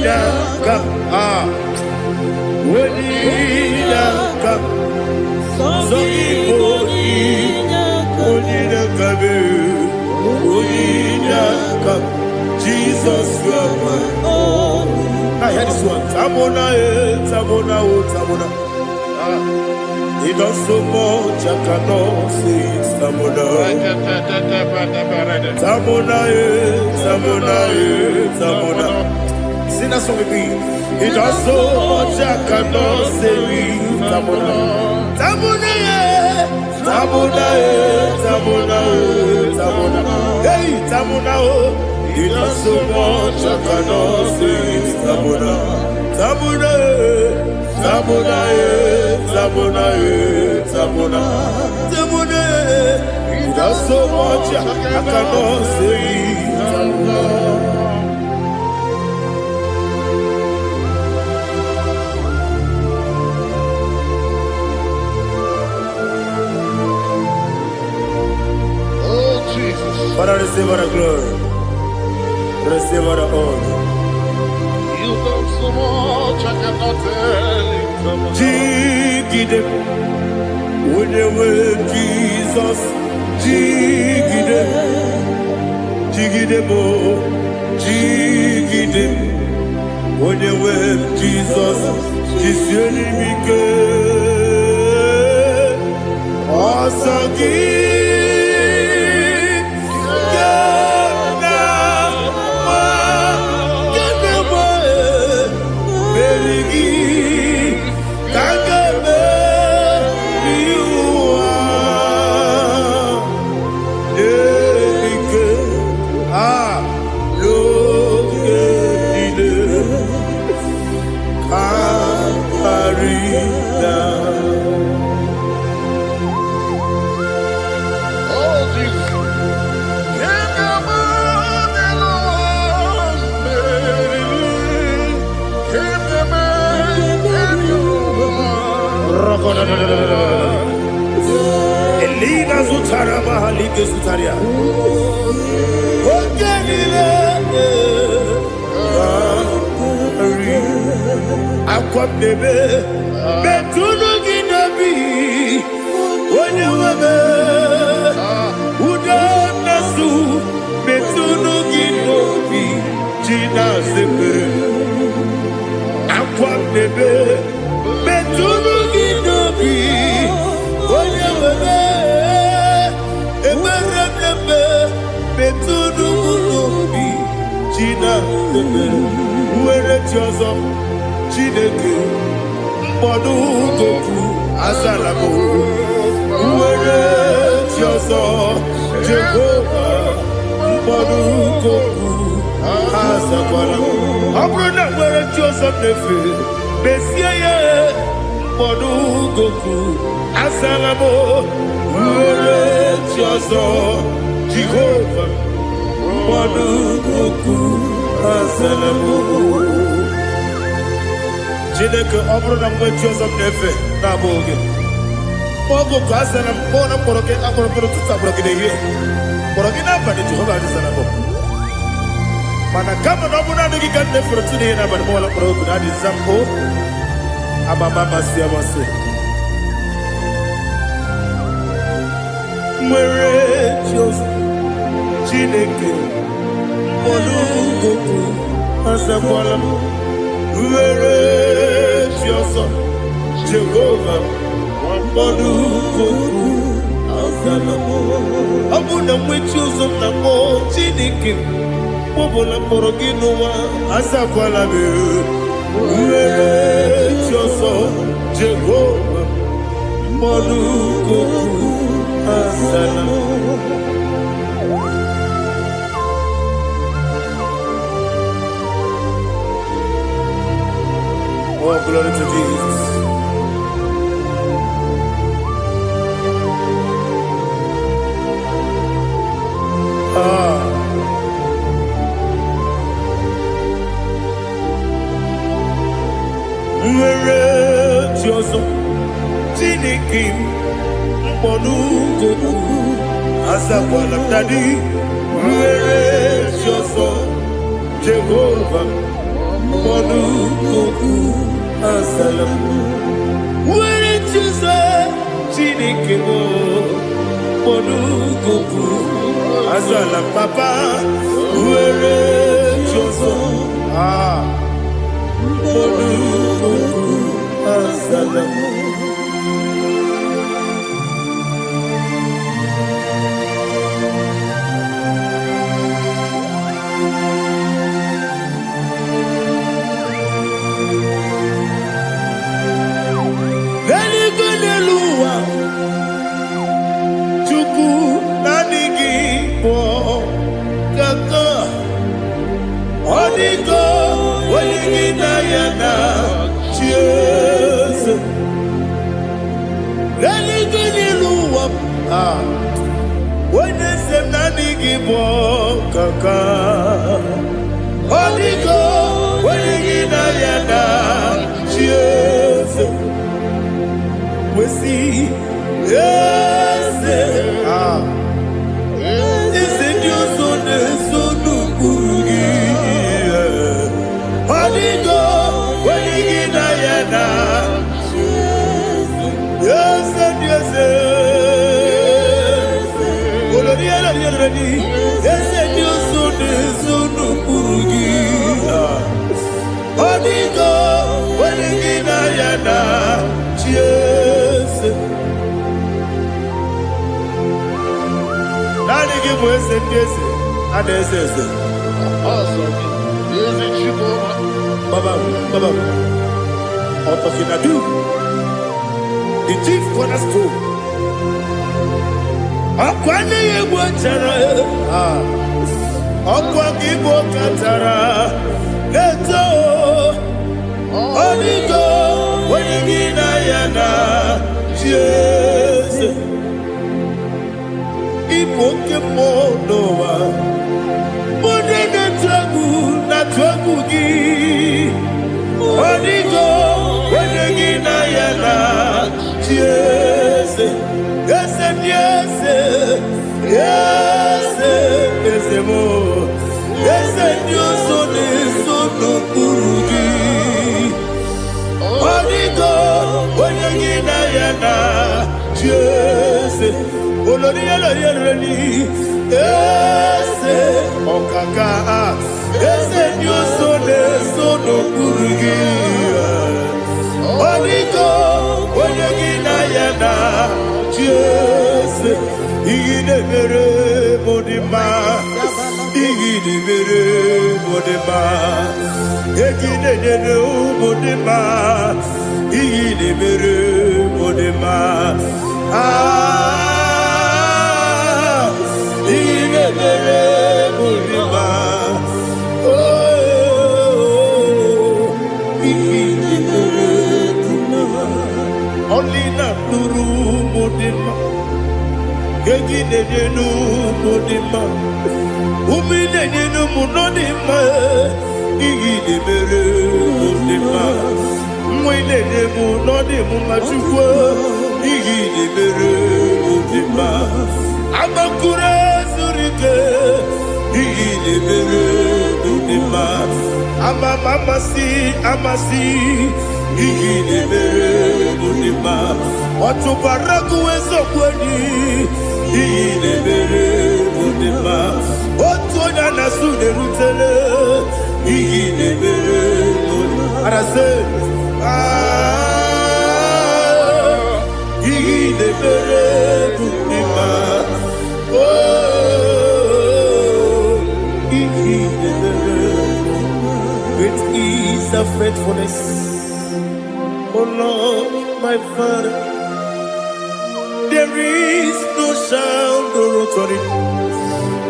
na-aka, ah, onye na-aka, sọ gị bụ onye na-akabe, onye na-aka. Jesus, you are my. I hear this one. Tamona, eh, Tamona, oh, Tamona. Ah, he does so much, I cannot say it. Tamona. Tamona, eh, Tamona, eh, Tamona. Sing that song with me. He does so much, I cannot say it. Tamona. Tamona, eh, Tamona, eh, Tamona, eh, Tamona. Hey, Tamona, oh. He does so much, I cannot say it. Tamona. Tamona, eh, Tamona, eh, Tamona, eh, Tamona. Tamona, eh. He does so much, I cannot say it. Tamona. Oh, Jesus. Father, receive all the glory. Receive all the honor. You've done so much, I cannot tell it. Jigide, onye nwe Jizọs, jigide, jigide m, jigide, onye nwe Jizọs, jisie m ike. Ọsọ gị ga na-agba, ga na-agba, meri gị ka a ga-emeri ụwa. Ike a n'oge niile ka karịa. Oh, Jesus. King of all the King of all. Elina zụtara mahalike zụtara ya. Oge niile karị akwa m na-ebe metụnụ gị n'obi onye nwe m udo na-asụ metụnụ gị n'obi ji na-azepere akwa m na-ebe metụnụ gị n'obi onye nwe m ekpere m na-eme metụnụ m n'obi ji na-azepere nwere chi ọzọ Chineke mkpọdụ goku azala m nwere chi ọzọ Jehova mkpọdụ goku azakwala m. Ọ bụrụ na nwere chi ọzọ m na-efe mezie ya mkpọdụ goku azala m nwere chi ọzọ Jehova mkpọdụ goku azala m. Chineke, ọ bụrụ na mgbe chi ọzọ m na-efe na-abụghị gị oge oku azara m kpọọ na mkpọrọ gị akpọrọ mkpọrọ ụtụtụ akpọrọ gị n'ehihie kpọrọ gị n'abalị Jehova azara m mana kama na ọ bụrụ naanị gị ka m na-efere otu n'ihe n'abalị mọla mkpọrọ oku na adịza m o amama amasị amasị nwere chi ọzọ Chineke mkpọrọ oku azakwala m nwere chi ọzọ Jehova mkpọrọ okwu azala m. Ọ bụ na mgbe chi ụzọ m na-akpọ Chineke mkpọbụla mkpọrọ gị n'ụwa azakwala m nwere chi ọzọ Jehova mkpọrọ okwu azala m. Oh, glory to Jesus. Ah. Nwere chi ọzọ, Chineke m mkpọnugokwu azakwala m. Daddy, nwere chi ọzọ, Jehova mkpọnugokwu azala m. Nwere chi ọzọ, Chineke m mkpọnugokwu azala m. Papa, nwere chi ọzọ, ah, mkpọnugokwu azala m. N'eluigwe, n'elu ụwa, Chukwu, naanị gị bụ kaka. Ọ dịgo onye gị na ya na chi eze. N'eluigwe, n'elu ụwa, ah, onye eze m, naanị gị bụ kaka. Ọ dịgo onye gị na ya na chi eze. Kwesị eze, ah, eze ndị ọzọ na-eso n'ụkpụrụ gị. Ọ dịgo onye gị na ya na eze ndị eze. Olori elori elori, eze ndị ọzọ na-eso n'ụkpụrụ gị. Ọ dịgo onye gị na ya na chi eze. Naanị gị bụ eze ndị eze a na-eze eze. Ọsọ gị, ezi Chukwu. Baba, Baba, Otokinadu, the chief cornerstone. Ọkwa nne ya egbu chara, ọkwa gị bụ katara na-eto. Ọdịgo onye gị na ya na chi eze. Ịbụ oke mmụọ n'ụwa, onye na-etu egwu na-atụ egwu gị. Ọdịgo onye gị na ya na chi eze. Eze ndị eze, eze, eze m, eze ndị ọzọ na-eso n'okpuru gị. Ọdịgo onye gị na ya na chi eze. Olori elori elori, eze ọkaka, eze ndị ọzọ na-eso n'okpuru gị. Ọdịgo onye gị na ya na chi eze. Ihe na-emere m dị mma, ihe na-emere m dị mma, egi na-enyere ụmụ dị mma, ihe na-emere m dị mma. Ah, ihe na-emere m dị mma. Oh, ihe na-emere m dị mma. Ọlị na-atụrụ ụmụ dị mma, egi na-enye n'ụmụ dị mma, ume na-enye n'ụmụ nọ dị mma. Ihe na-emere mụ dị mma, nwa ị na-enye m nọ dị m mma. Chukwu, ihe na-emere mụ dị mma. Agbakụrụ ezuru ike, ihe na-emere mụ dị mma. Ama m amasị amasị, ihe na-emere mụ dị mma. Ọtụbara gụ eziokwu enyi, ihe na-emere mụ dị mma. Otu onye a na-asụ na-erutele, ihe na-emere mụ dị mma. Arasị, ah, ihe na-emere mụ dị mma. Oh, ihe na-emere. Great is the faithfulness, oh Lord, my Father. There is no shadow of turning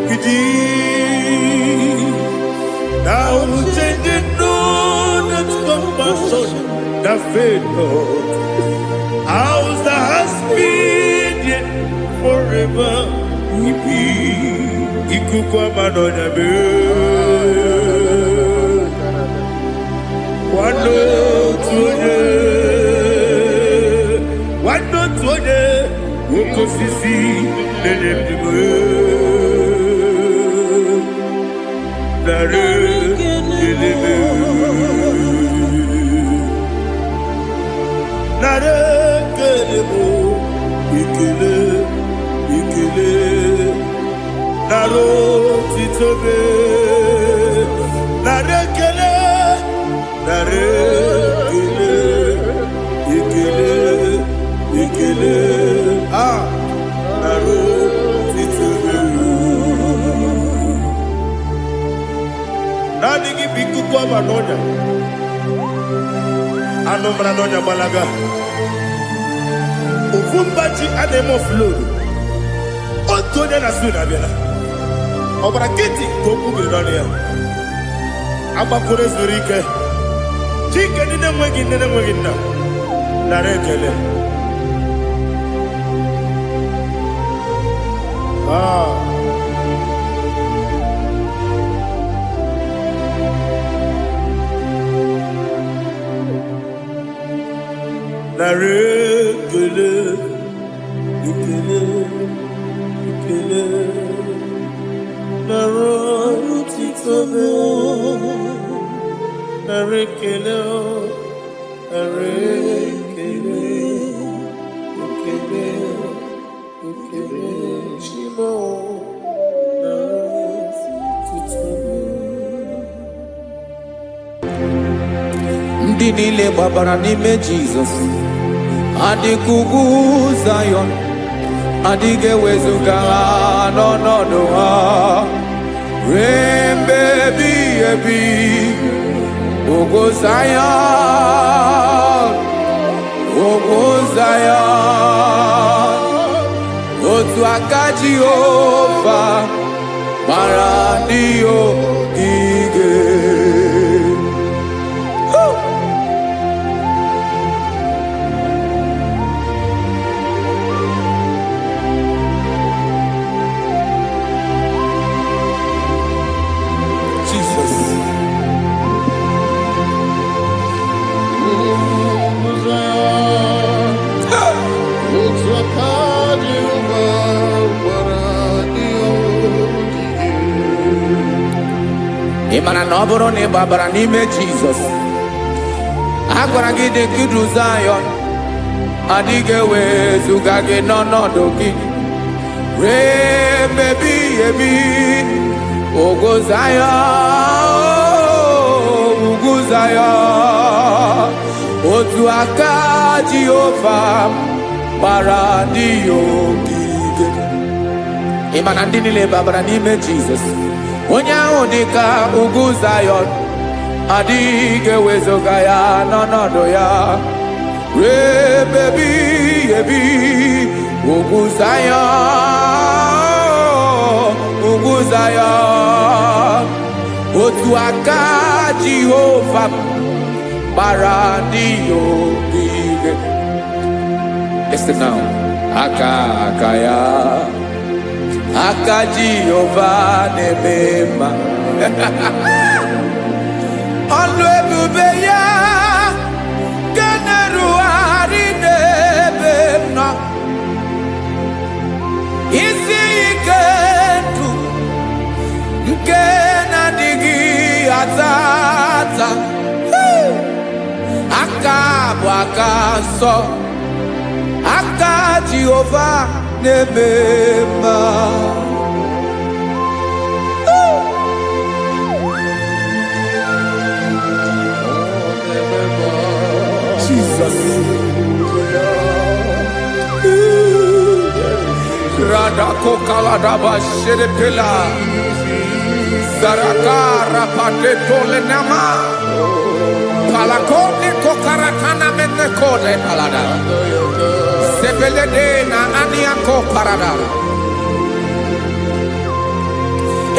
with thee. Thou changest not thy compassions, they fail not. As thou hast been, yet forever will be. Ikuku ama n'ọnya mee. Kwado. otu onye, nwanne otu onye, nwoke osisi na-enye ndụ m. Nara ekele m. Nara ekele m, ekele, ekele. Nara otito m. Nara ekele, nara ekele, ekele, ekele. Ah, nara otito m. Naanị gị bụ ikuku ọma n'ọnya. Anụ mara n'ọnya gbalaga. Ofu mba ji a na-eme oflodu. Otu onye na su na-abịala. Ọgbara nkịtị ka okwu biri n'ọnụ ya. Agbakọrọ zuru ike. Chike ndị na-enweghị nne na-enweghị nna. Nara ekele. Ah. Nara ekele, ekele, ekele. Nara otito m. Nara ekele, nara ekele, ekele, ekele. Chimo, nara otito m. Ndị niile gbabara n'ime Jizọs adịka ugwu Zayọn, adịghị ewezuga ha n'ọnọdụ ha ruo mgbe ebighị ebi. Ugwu Zayọn, ugwu Zayọn, otu aka Jehova gbara ndị ogige. Jesus. Otu aka Jehova gbara ndị ogige. Ị mara na ọ bụrụ na ị gbabara n'ime Jizọs, a gwara gị dị ka idu Zayọn, adịghị ewezuga gị n'ọnọdụ gị ruo mgbe ebighị ebi. Ugwu Zayọn, ugwu Zayọn, otu aka Jehova gbara ndị ya ogige. Ị ma na ndị niile babara n'ime Jizọs, onye ahụ dị ka ugwu Zayọn, adịghị ewezuga ya n'ọnọdụ ya ruo ebe ebighị ebi. Ugwu Zayọn, ugwu Zayọn, otu aka Jehova gbara ndị ya ogige. Listen now. Aka aka ya, aka Jehova na-eme mma. Ọlụ ebube ya nke na-erugharị n'ebe m nọ. Isi ike ndụ nke na-adịghị ata ata. Hey! Aka bụ aka nsọ, aka Jehova na-eme mma. Jesus. Radakokaladaba shedepela. Zaraka rapateto lenama. Palakone kokarakana menekode palada. Sebelede na aniako parada.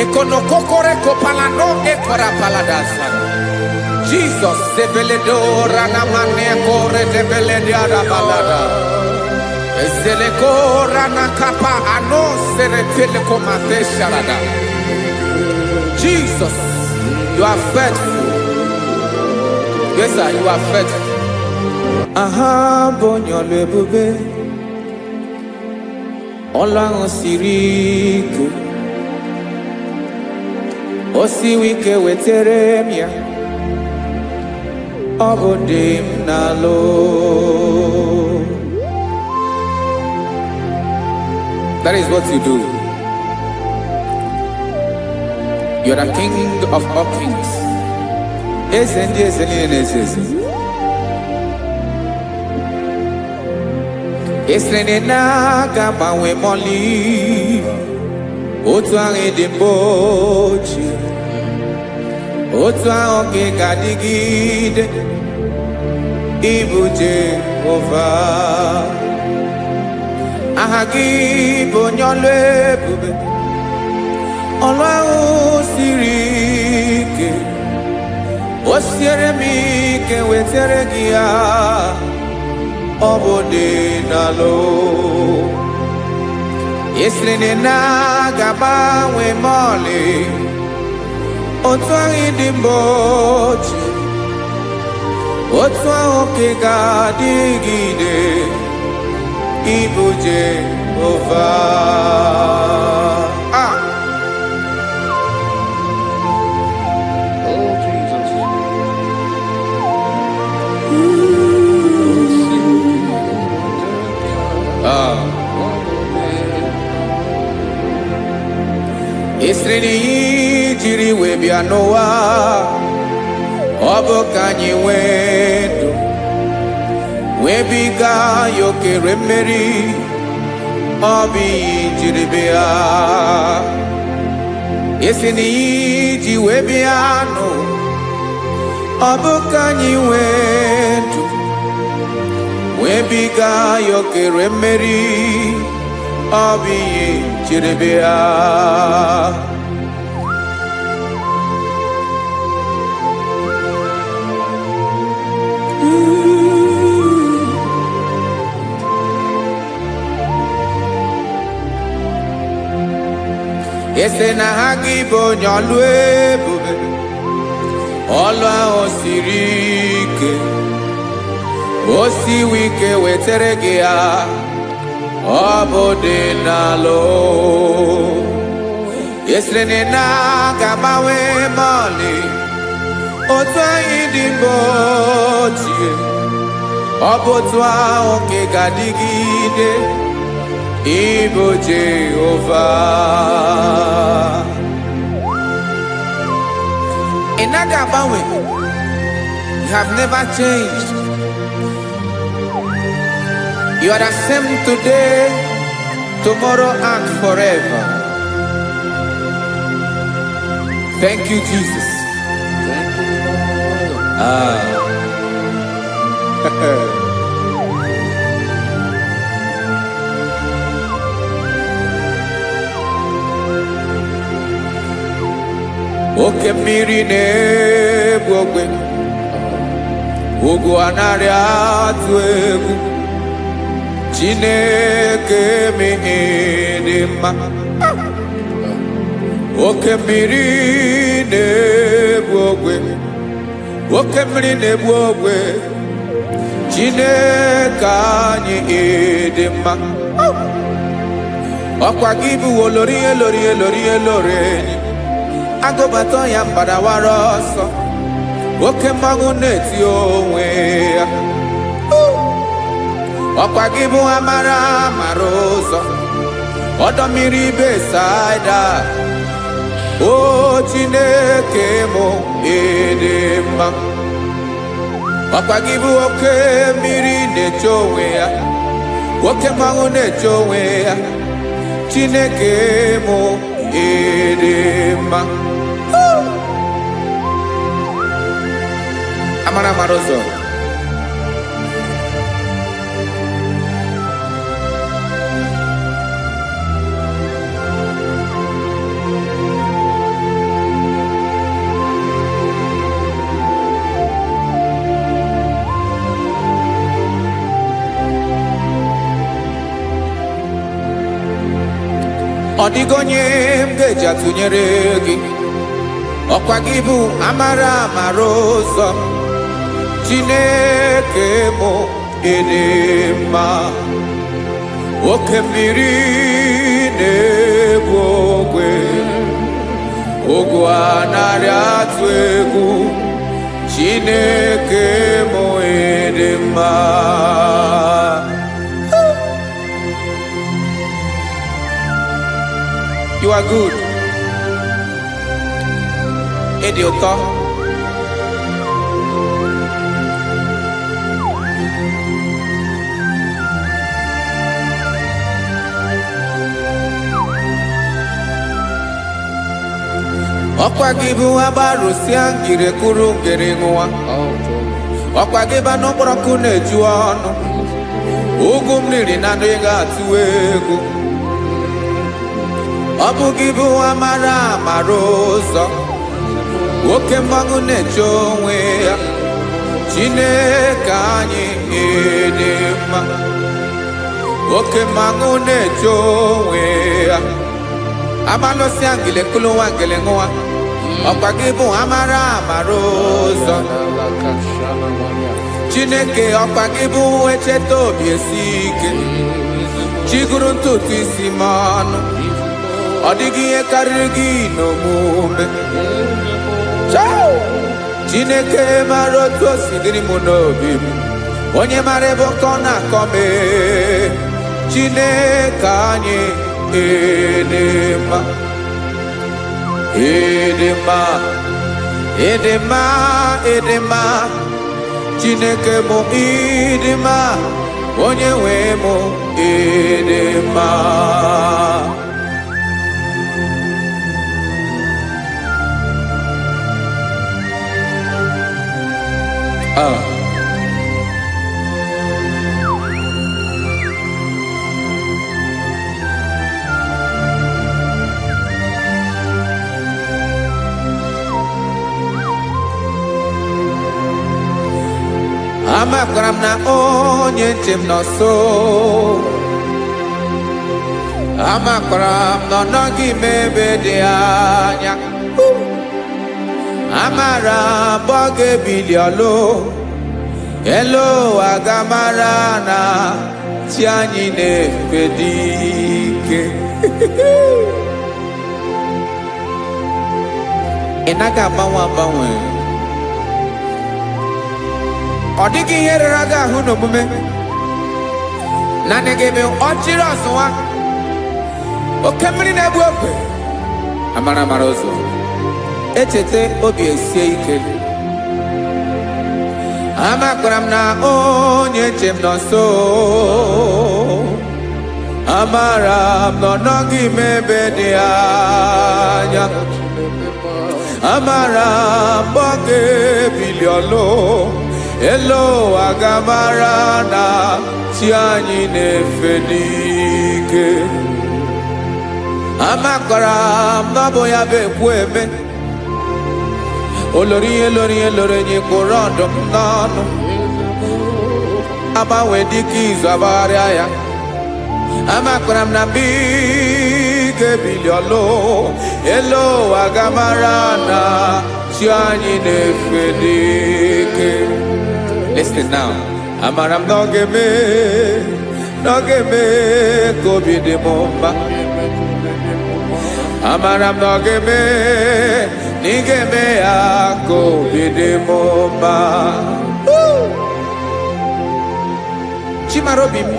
Ekonokokore kopalano ekora paladasa. Jesus sebeledo ranamane kore debelede arabalada. Ezeleko ranakapa ano seretele komate sharada. Jesus, you are faithful. Yes, sir, you are faithful. Aha bụ onye ọlụ ebube, ọlụ ahụ siri ike, o siwi ike wetere m ya, ọ bụ dị m n'alụ. That is what you do. You're the king of all kings. Eze ndị eze niile na-eze eze. Esiri na ị na-aga agbanwe mọlị, otu ahụ ị dị mbụ ochie, otu ahụ ka ị ga-adịgide, ịbụ Jehova. Aha gị bụ onye ọlụ ebube, ọlụ ahụ siri ike, o siere m ike wetere gị ya, ọ bụ dị n'alụ. Esiri na ị na-aga agbanwe mọlị, otu ahụ ị dị mbụ ochie, otu ahụ ka ị ga-adịgide, ịbụ Jehova. Ah! Oh, Jesus. Oh, see. Ah. Esiri na ihe jiri wee bịa n'ụwa, ọ bụ ka anyị nwee ndụ, wee biga ya okere mmeri, ọ bụ ihe jiri bịa. Esi na ihe ji wee bịa nụ, ọ bụ ka anyị nwee ndụ, wee biga ya okere mmeri, ọ bụ ihe jiri bịa. Ese na ha gị bụ onye ọlụ ebube, ọlụ ahụ siri ike, o siwi ike wetere gị ya, ọ bụ dị n'alụ. Esiri na ị na-aga agbanwe mọlị, otu anyị dị mbụ ochie, ọ bụ otu ahụ ka ị ga-adịgide, ịbụ Jehova. Ị naghị agbanwe. You have never changed. You are the same today, tomorrow and forever. Thank you, Jesus. Thank you, Lord. Ah. Oke mmiri na-egbu ogwe, ugwu anaghị atụ egwu, Chineke dị mma. Oke mmiri na-egbu ogwe, oke mmiri na-egbu ogwe, Chineke anyị dị mma. Ọkwa gị bụ olori elori elori elori enyi, agụbata ya mgbadawara ọsọ, oke mmanwụ na-eti onwe ya. Ọkwa gị bụ amara mara ụzọ, ọdọ mmiri Besaida. O Chineke mụ, ịdị mma. Ọkwa gị bụ oke mmiri na-eche onwe ya, oke mmanwụ na-eche onwe ya, Chineke mụ, ịdị mma. Amara mara ụzọ. Ọ dịghị onye m ga-eji atụnyere gị. Ọkwa gị bụ amara amara ụzọ, Chineke mụ. Ịdị mma. Oke mmiri na-egbu ogwe, ogwu anaghị atụ egwu. Chineke mụ, ịdị mma. You are good. Ịdị ụtọ. Ọkwa gị bụ agbarụsịa ngire kụrụ ngere ṅụwa. Ọkwa gị bụ anụ kpọrọ nkụ na-eju ọnụ. Ugwu mmiri na ndụ ga-atụ egwu. Ọ bụ gị bụ amara amara ụzọ. Oke mmanwụ na-eche onwe ya. Chineke anyị, ịdị mma. Oke mmanwụ na-eche onwe ya. Amalụsịa ngile kụlụ nwa ngele ṅụwa. Ọkwa gị bụ amara amara ụzọ. Chineke, ọkwa gị bụ echeta obi esi ike. Chiguru ntutu isi m ọnụ. Ọ dịghị ihe karịrị gị n'omume. Chao! Chineke mara otu o si dịrị m n'obi m. Onye mara ebe ọkọ na-akọ m ee. Chineke anyị, ịdị mma. Ịdị mma. Ịdị mma, ịdị mma. Chineke mụ, ịdị mma. Onye nwe mụ, ịdị mma. Ah. Amakwara m na onye nche m nọ nso. Amakwara m na ọ nọghị m ebe dị anya. Amara m ọ ga-ebili ọlụ elu ụwa, ga-amara na chi anyị na-efe dị ike. Ị naghị agbanwe agbanwe. Ọ dịghị ihe rere gị ahụ n'omume. Naanị gị bụ ọchịrị ọzụwa, oke mmiri na-egbu ogwe, amara amara ụzọ. Echeta obi esie ike. Amakwara m na onye nche m nọ nso. Amara m na ọ nọghị m ebe dị anya. Amara m ọ ga-ebili ọlụ elu ụwa, ga-amara na chi anyị na-efe n'ike. Amakwara m na ọ bụ ya bụ ekwu eme. Olori ihe lori ihe lori enyi kpụrụ ọdụm n'ọnụ. Agbanwe dịka izu agbagharịa ya. Amakwara m na mgbe ị ga-ebili ọlụ elu ụwa, ga-amara na chi anyị na-efe n'ike. Listen now. Amara m na ọ ga-eme, na ọ ga-eme ka obi dị m mma. Amara m na ọ ga-eme, na ị ga-eme ya ka obi dị m mma. Woo! Chimarobi m,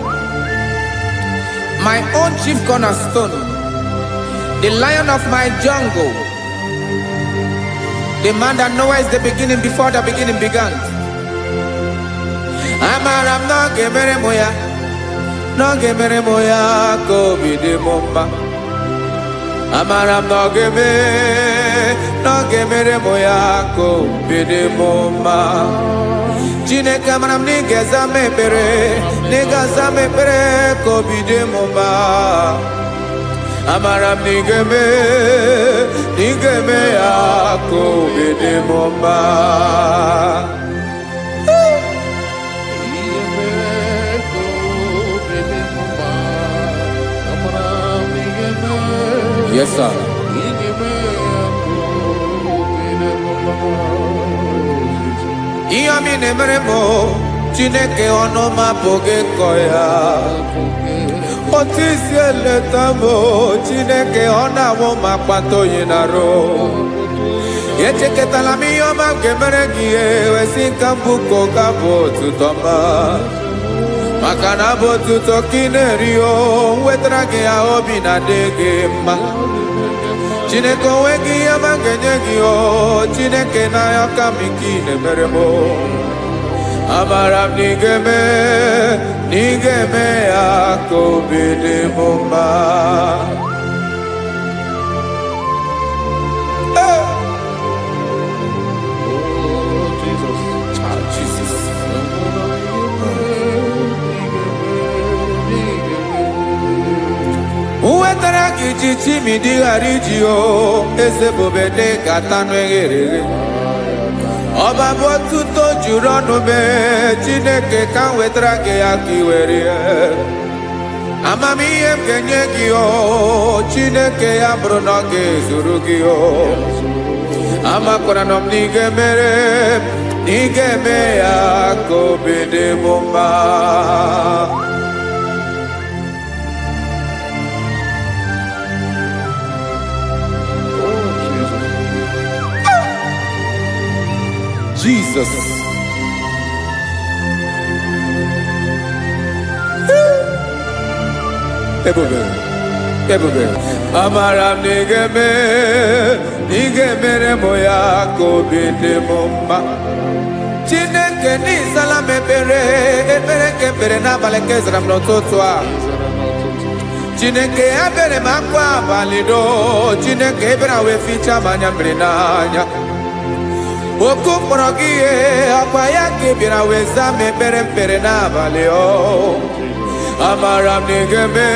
my own chief cornerstone, the lion of my jungle, the man that knows the beginning before the beginning began. Amara m na ọ ga-emere m ya, na ọ ga-emere m ya ka obi dị m mma. Amara m na ọ ga-eme, na ọ ga-emere m ya ka obi dị m mma. Chineke, amara m na ị ga-eza m ekpere, na ị ga-aza m ekpere ka obi dị m mma. Amara m na ị ga-eme, na ị ga-eme ya ka obi dị m mma. Ihe mee ka obi dị m mma. Amara m ị ga-eme. Yes, sir. Ị ga-eme ya ka obi dị m mma. Ihe ọma ị na-emere m o, Chineke, ọnụ m apụghị ịkọ ya. Otu isi eleta m o, Chineke, ọ na-awụ m akpata oyi na-arụ. Echekọtala m ihe ọma m ga-emere gị, ihe wesị nka mbụ ka ụka bụ otuto ọma, maka na abụ otuto ka ị na-eri. O nwetara gị ya, obi na-adị gị mma. Chineke, onwe gị ihe ọma m ga-enye gị o Chineke, n'anya ka m nke ị na-emere m o. Amara m na ị ga-eme, na ị ga-eme ya ka obi dị m mma. Hey! Oh, Jesus. Ah, Jesus. Nwetara gị ji chimidi ghara iji o eze bube dị ka tanụ eghere eghe. Ọba bụ otuto juru ọnụ mee. Chineke, ka m wetara gị ya ka ị were ya. Amamihe m ga-enye gị o Chineke, ya bụrụ na ọ ga-ezuru gị o. Amakwara na m na ị ga-emere, na ị ga-eme ya ka obi dị m mma. Oh, Jesus. Jesus. Ebube, ebube. Amara m na ị ga-eme, na ị ga-emere m ya ka obi dị m mma. Chineke, n'ịzala m ekpere, ekpere nke ekpere n'abalị nke zara m n'ụtụtụ a. Chineke, ebere m akwa abalị do. Chineke, ebere wee fichaa m anya mmiri n'anya. Oku mkpọrọ gị ihe ọkwa ya ka ị bịara wee zaa m ekpere mkpere n'abalị o. Amara m na ị ga-eme,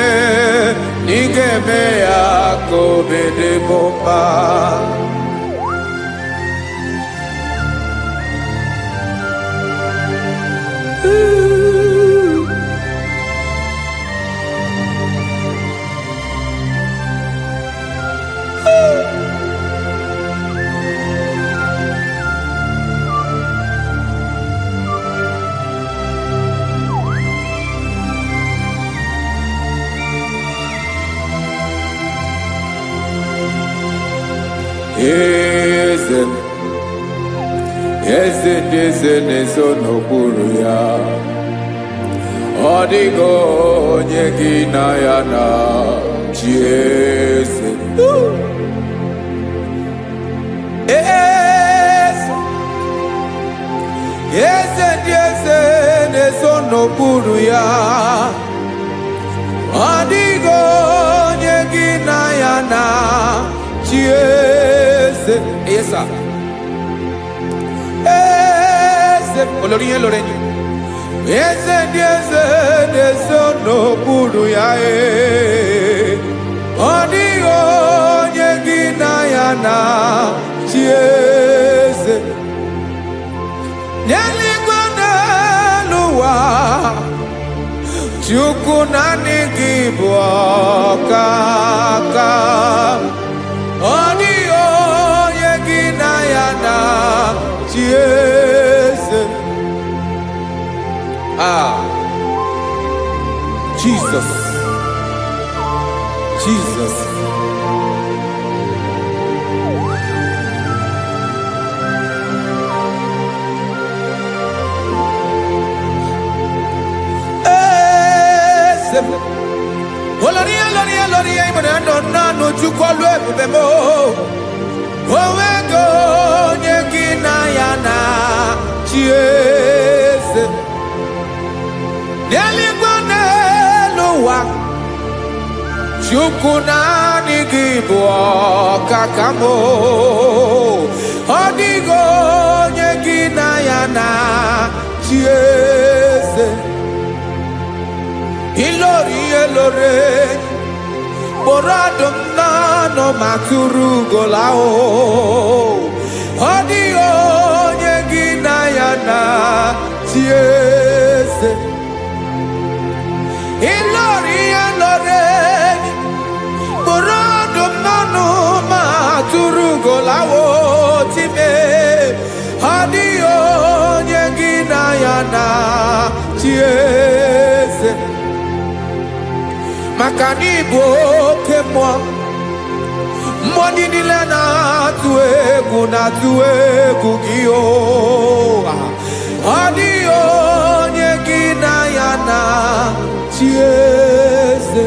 na ị ga-eme ya ka obi dị m mma. Eze m, eze ndị eze na-eso n'okpuru ya. Ọ dịghị onye gị na ya na chi. Eze, eze, eze ndị eze na-eso n'okpuru ya. Ọ dịghị onye gị na ya na chi. Eze, yes sir. Eze olórí ihe lórí enyi, eze ndị eze na-eso n'okpuru ya. Ee, ọ dịghị onye gị na ya na chi. Eze n'eluigwe, n'elu ụwa, Chukwu, naanị gị bụ ọkaka. Ọ dịghị onye gị na ya na chi. Eze. Ah, Jesus, Jesus. Eze m. Olórí, olórí, olórí, ịmụrụ nọ naanụ. Chukwu, ọlụ ebube m, onwego onye gị na ya na chi. Eze n'eluigwe, n'elu ụwa, Chukwu, naanị gị bụ ọkaka m. Ọ dịghị onye gị na ya na chi. Eze, ilori ihe lore kpụrụ ọdụm n'ọnụ ma tụrụ ugola o. Ọ dịghị onye gị na ya na chi. Eze, ilori ihe lore kpụrụ ọdụm n'ọnụ ma tụrụ ugolawo. Time, ọ dịghị onye gị na ya na chi eze, maka na ịbụ oke mmụọ. Mmụọ ndị niile na-atụ egwu, na-atụ egwu gị o. Ọ dịghị onye gị na ya na chi eze.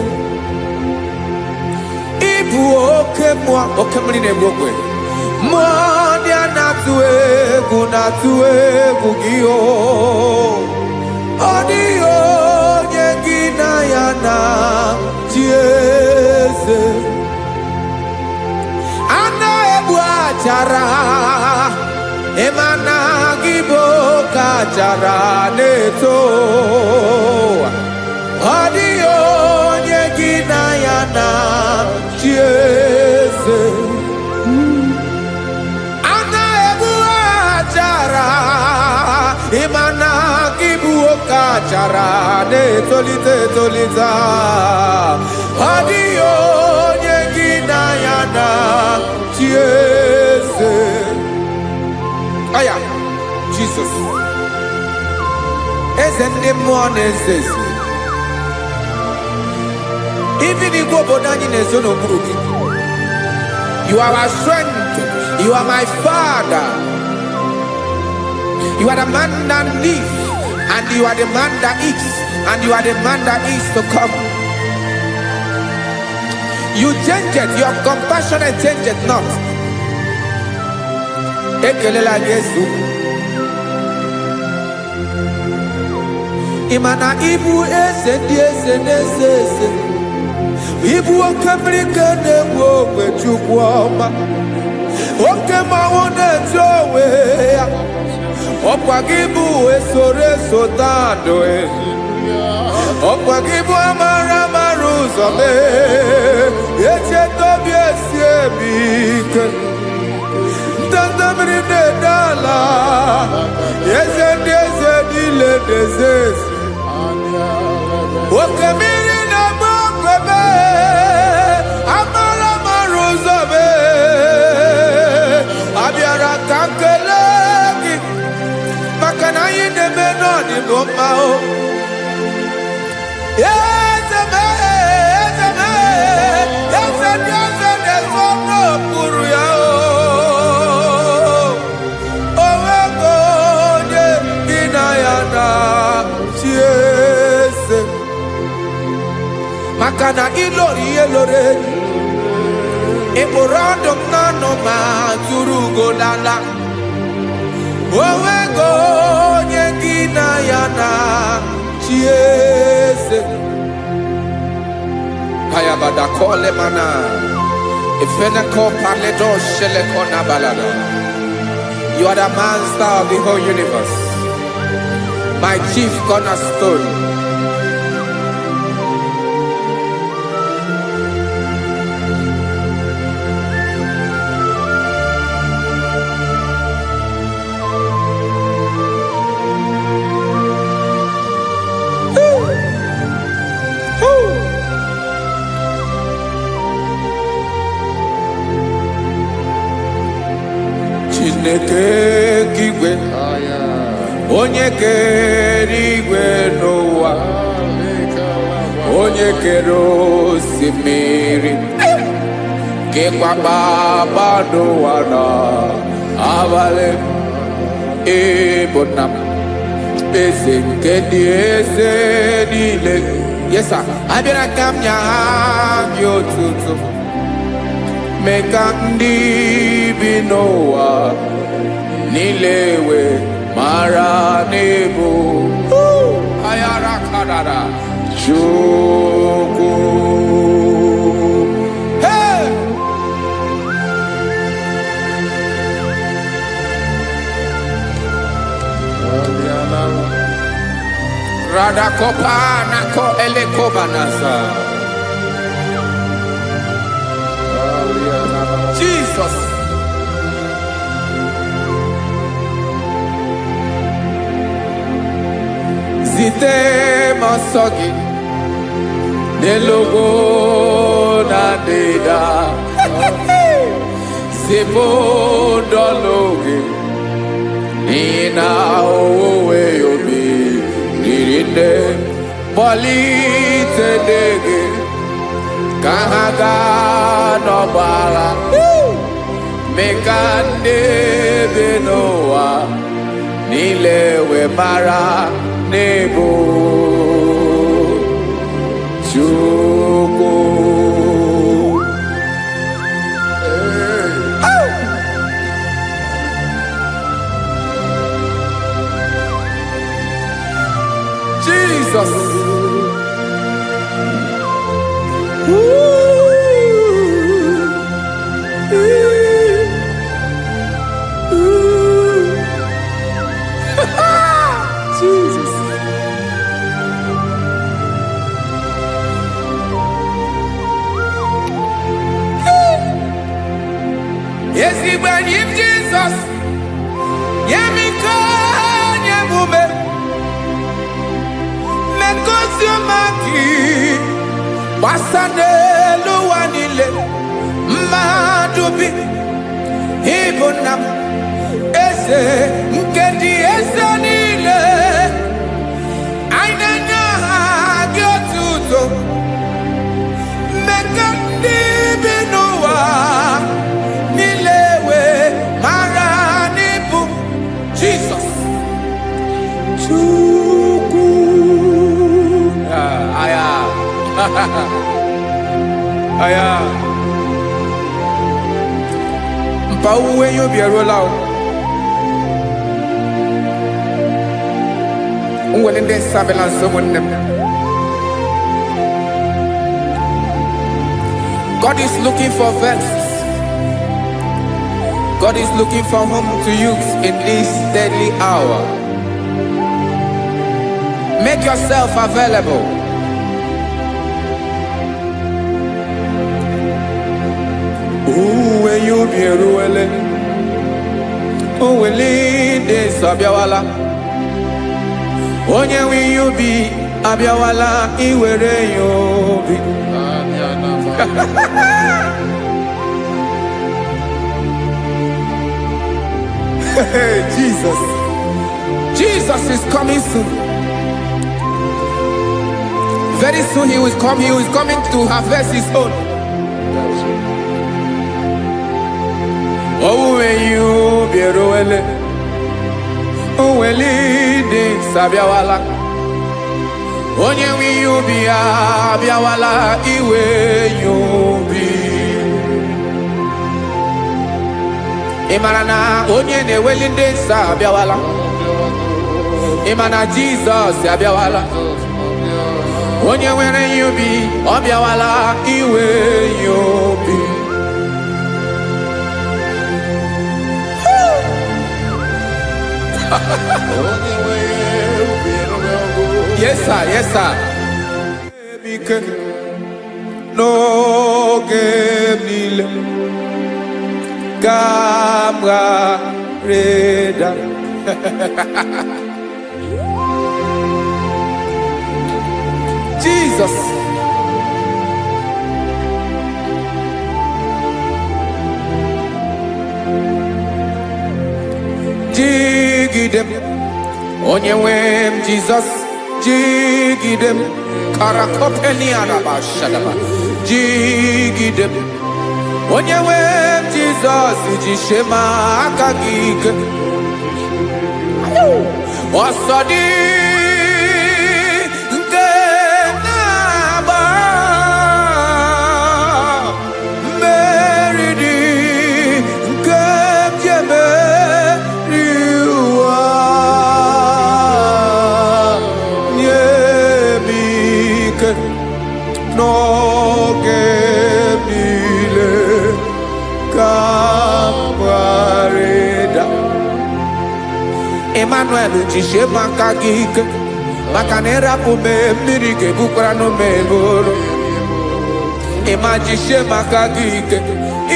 Ịbụ oke mmụọ, oke mmiri na-egbu ogwe. Mmụọ ndị a na-atụ egwu, na-atụ egwu gị o. Ọ dịghị onye gị na ya na chi eze. A na-egbu achara, ịma na gị bụ oke achara na-eto. Ọ dịghị onye gị na ya na chi eze. A na-egbu achara, ịma na gị bụ oke achara na-etolite etolite. Ọ dịghị onye gị na ya na chi eze. Aya, Jesus, eze ndị mmụọ na-eze eze. Even igwe obodo anyị na-ezo n'okpuru gị. You are our strength. You are my father. You are the man that lives, and you are the man that is, and you are the man that is to come. You change it, your compassion change it not. Ekelela Jesu. Ị ma na ịbụ eze ndị eze na-eze eze. Ịbụ oke mmiri ka na-egbu ogwe, Chukwu ọma. Oke mmanwụ na-eti onwe ya. Ọkwa gị bụ esoro eso tandụ. Ọkwa gị bụ amara amara ụzọ mee. Echeta obi esi emi ike. Ndanda mmiri na-ede ala. Eze ndị eze niile na-eze eze. Oke mmiri na-agba okwebe, amara amara ụzọ mee. Abịara ka m kelee gị maka na anyị na-eme n'ọdịbụ mma o. Eze m, eze m, eze ndị eze na-ezo n'okpuru ya o. O nwego onye gị na ya na chi eze. Maka na ịlọrọ ihe lọrọ enyi. Ị kpụrụ ọdụm n'ọnụ ma tụrụ ugo lala. O nwego onye gị na ya na chi eze. Hayabada kole mana. Ifeneko paledo sheleko na balada. You are the master of the whole universe. My chief cornerstone. Woo! Chineke nke igwe, onye kere igwe n'ụwa, onye kere osimiri, kekwa kpakpando ụwa na abalị, ịbụ nna m, eze nke dị eze niile. Yes sir, abịara ka m nye gị otuto, mee ka ndị bi n'ụwa niile wee mara n'ịbụ ayara karara Chukwu. Hey! Radakopa nako elekobanasa. Jesus. Zite m ọsọ gị n'elu ugwu na ndịda. Zipụ ndọlụ gị n'ihi na owuwe ubi Chineke, kpọlite ndị gị ka ha gaa n'ọgbọ agha, mee ka ndị bi n'ụwa niile wee mara n'ịbụ Chukwu. Jesus. Ooh. Ooh. Ooh. Jesus. Ezigbo enyi m Jizọs, nye m ike, nye m ume, mee ọma gị gbasa n'elu ụwa niile. Mmadụ bi ịbụ nna m, eze nke ndị eze niile. Anyị na-enye aha gị otuto, mmekọ ndị bi n'ụwa niile wee mara n'ịbụ Jizọs Chukwu. Ah, aya. Aya. Mpa owuwe ihe ubi eruola o. M nwere ndị surveillance ụmụnne m. God is looking for vessels. God is looking for whom to use in this deadly hour. Make yourself available. Owuwe ihe ubi eruwele. Owele ndị nsọ abịawala. Onye nwe ihe ubi abịawala iwere ya obi. Hey, Jesus. Jesus is coming soon. Very soon he will come. He is coming to harvest his own. Owuwe ihe ubi eruwele. Owele ndị nsọ abịawala. Onye nwe ihe ubi ya abịawala iwe ya obi. Ị mara na onye na-eweli ndị nsọ abịawala. Ị ma na Jizọs abịawala. Onye nwere ihe ubi ọ bịawala iwe ya obi. Yes sir, yes sir. Ike n'oge m niile ka m ghara ịda. Jesus. Jigide m, onye nwe m Jizọs, jigide m, karakopeniarabashadaba, jigide m, onye nwe m Jizọs, jisie m aka gị ike. Ọsọ dị nke na-agba, mmeri dị nke m ji emeri ụwa. Nye m ike n'oge m niile ka m ghara ịda. Emmanuel, jisie m aka gị ike, maka na ịrapụ m, mmiri ga-ebukwara m eburu. Ịma jisie m aka gị ike,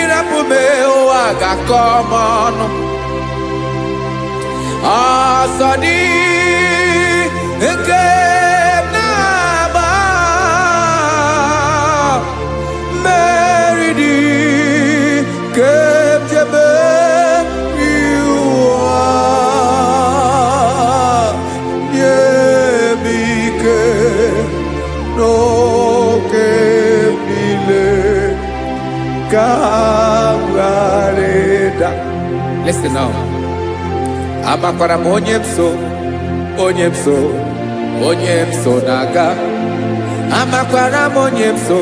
ịrapụ m, ụwa ga-akọ m ọnụ. Ọsọ dị nke m na-agba, mmeri dị nke m ji emeri ụwa. Nye m Listen now. Amakwara m onye m so, onye m so, onye m so na-aga. Amakwara m onye m so,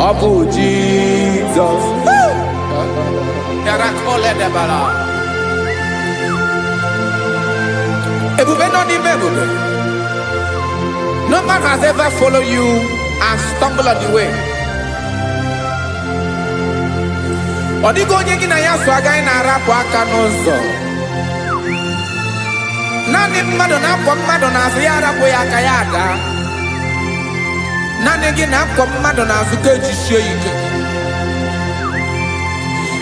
ọ bụ Jizọs. Bịara. Ebube nọ n'ime ebube. No man has ever followed you and stumbled on the way. Ọ dịghị onye gị na ya so agaghị na-arapụ aka n'ụzọ. Naanị mmadụ na-akwọ mmadụ n'azụ ya arapụ ya aka ya ada. Naanị gị na-akwọ mmadụ n'azụ ka ejisie ike.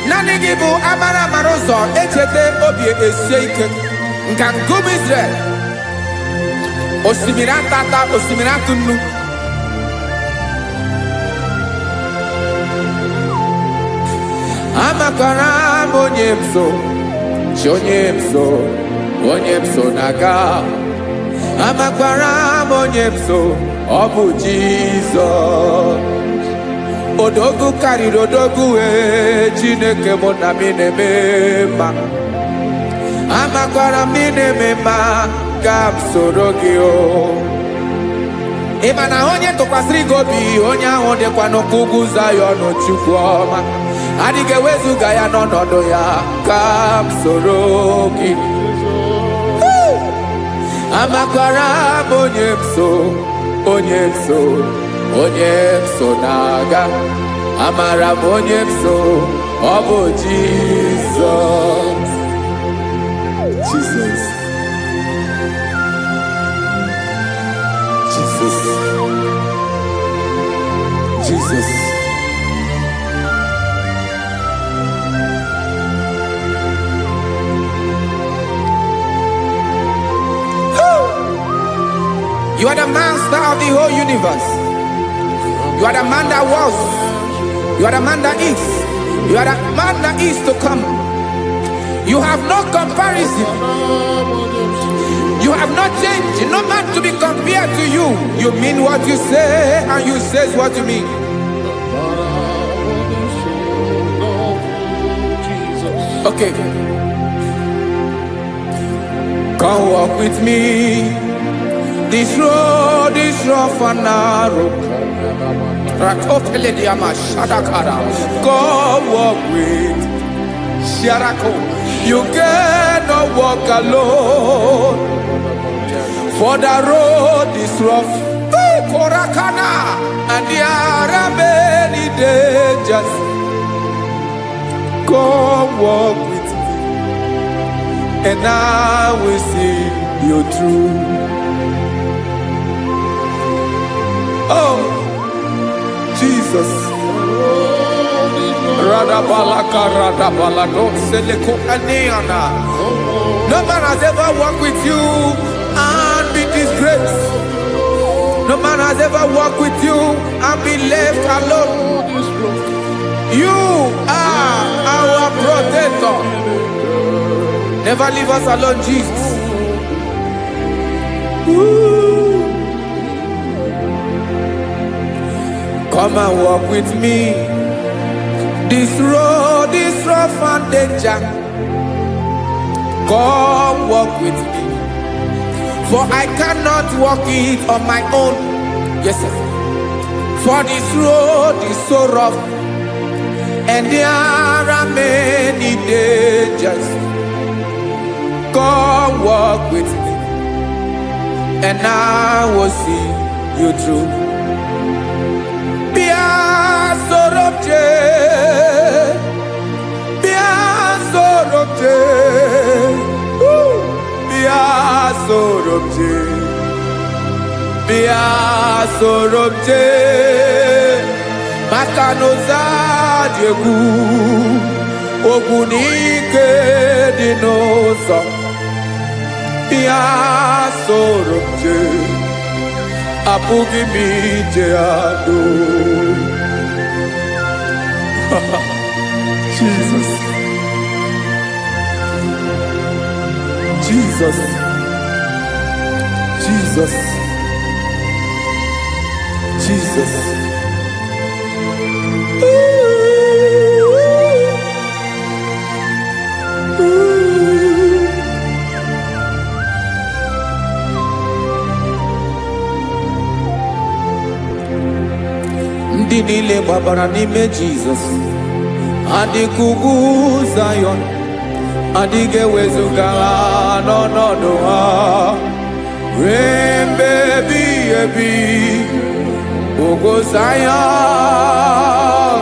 Naanị gị bụ amara amara ụzọ echeta obi esie ike. Nka nkume Israel. Osimiri atata, osimiri atụ nnu. Amakwara m onye m so, chi onye m so, onye m so na-aga. Amakwara m onye m so, ọ bụ Jizọs. Odogwu karịrị odogwu wee, Chineke mụ na m na-eme mma. Amakwara m ị na-eme mma, ka m soro gị o. Ị ma na onye tụkwasịrị gị obi, onye ahụ dịkwa n'ụkwụ ugwu Zayọn. Chukwu ọma adịghị ewezuga ya n'ọnọdụ ya. Ka m soro gị. Amakwara m onye m so, onye m so, onye m so na-aga. Amara m onye m so, ọ bụ Jizọs. Jesus. Jesus. Jesus. You are the master of the whole universe. You are the man that was. You are the man that is. You are the man that is to come. You have no comparison. You have not changed. No man to be compared to you. You mean what you say, and you say what you mean. Okay. Come walk with me. This road is rough and narrow. Rakopelediama shadakara. Come walk with Sharako. You cannot walk alone, for the road is rough. Korakana, and there are many dangers. Come walk with me, and I will see you through. Oh, Jesus. Radabalaka radabalado seleko aneana. No man has ever walked with you and be disgraced. No man has ever walked with you and be left alone. You are our protector. Never leave us alone, Jesus. Ooh. Come and walk with me. This road is rough and danger. Come walk with me. For I cannot walk it on my own. Yes, sir. For this road is so rough, and there are many dangers. Come walk with me, and I will see you through. Bịa soro m jee, bịa soro m jee, woo! Bịa soro m jee, bịa soro m jee, maka na ụzọ dị egwu, ogwu na ike dị n'ụzọ. Bịa soro m jee, apụghị m ije ado. Jesus. Jesus. Jesus. Jesus. Ooh. Ooh. Ndị niile gbabara n'ime Jizọs adịka ugwu Zayọn, adịghị ewezuga ha n'ọnọdụ ha ruo mgbe ebighị ebi. Ugwu Zayọn,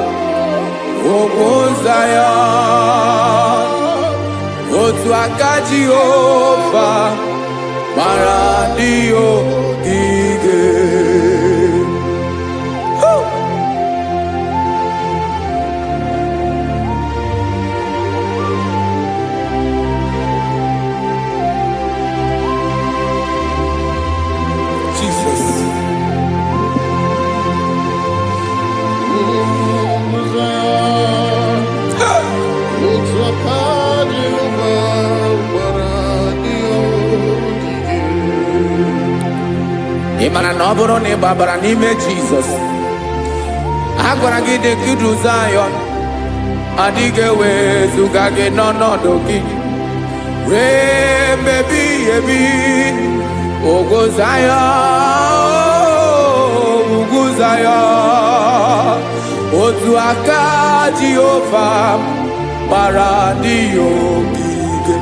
ugwu Zayọn, otu aka Jehova gbara ndị ogige. Jesus. Otu aka Jehova gbara ndị ogige. Ị mara na ọ bụrụ na ị gbabara n'ime Jizọs, a gwara gị dị ka Zayọn, adịghị ewezuga gị n'ọnọdụ gị ruo mgbe ebighị ebi. Ugwu Zayọn, ugwu Zayọn, otu aka Jehova gbara ndị ya ogige.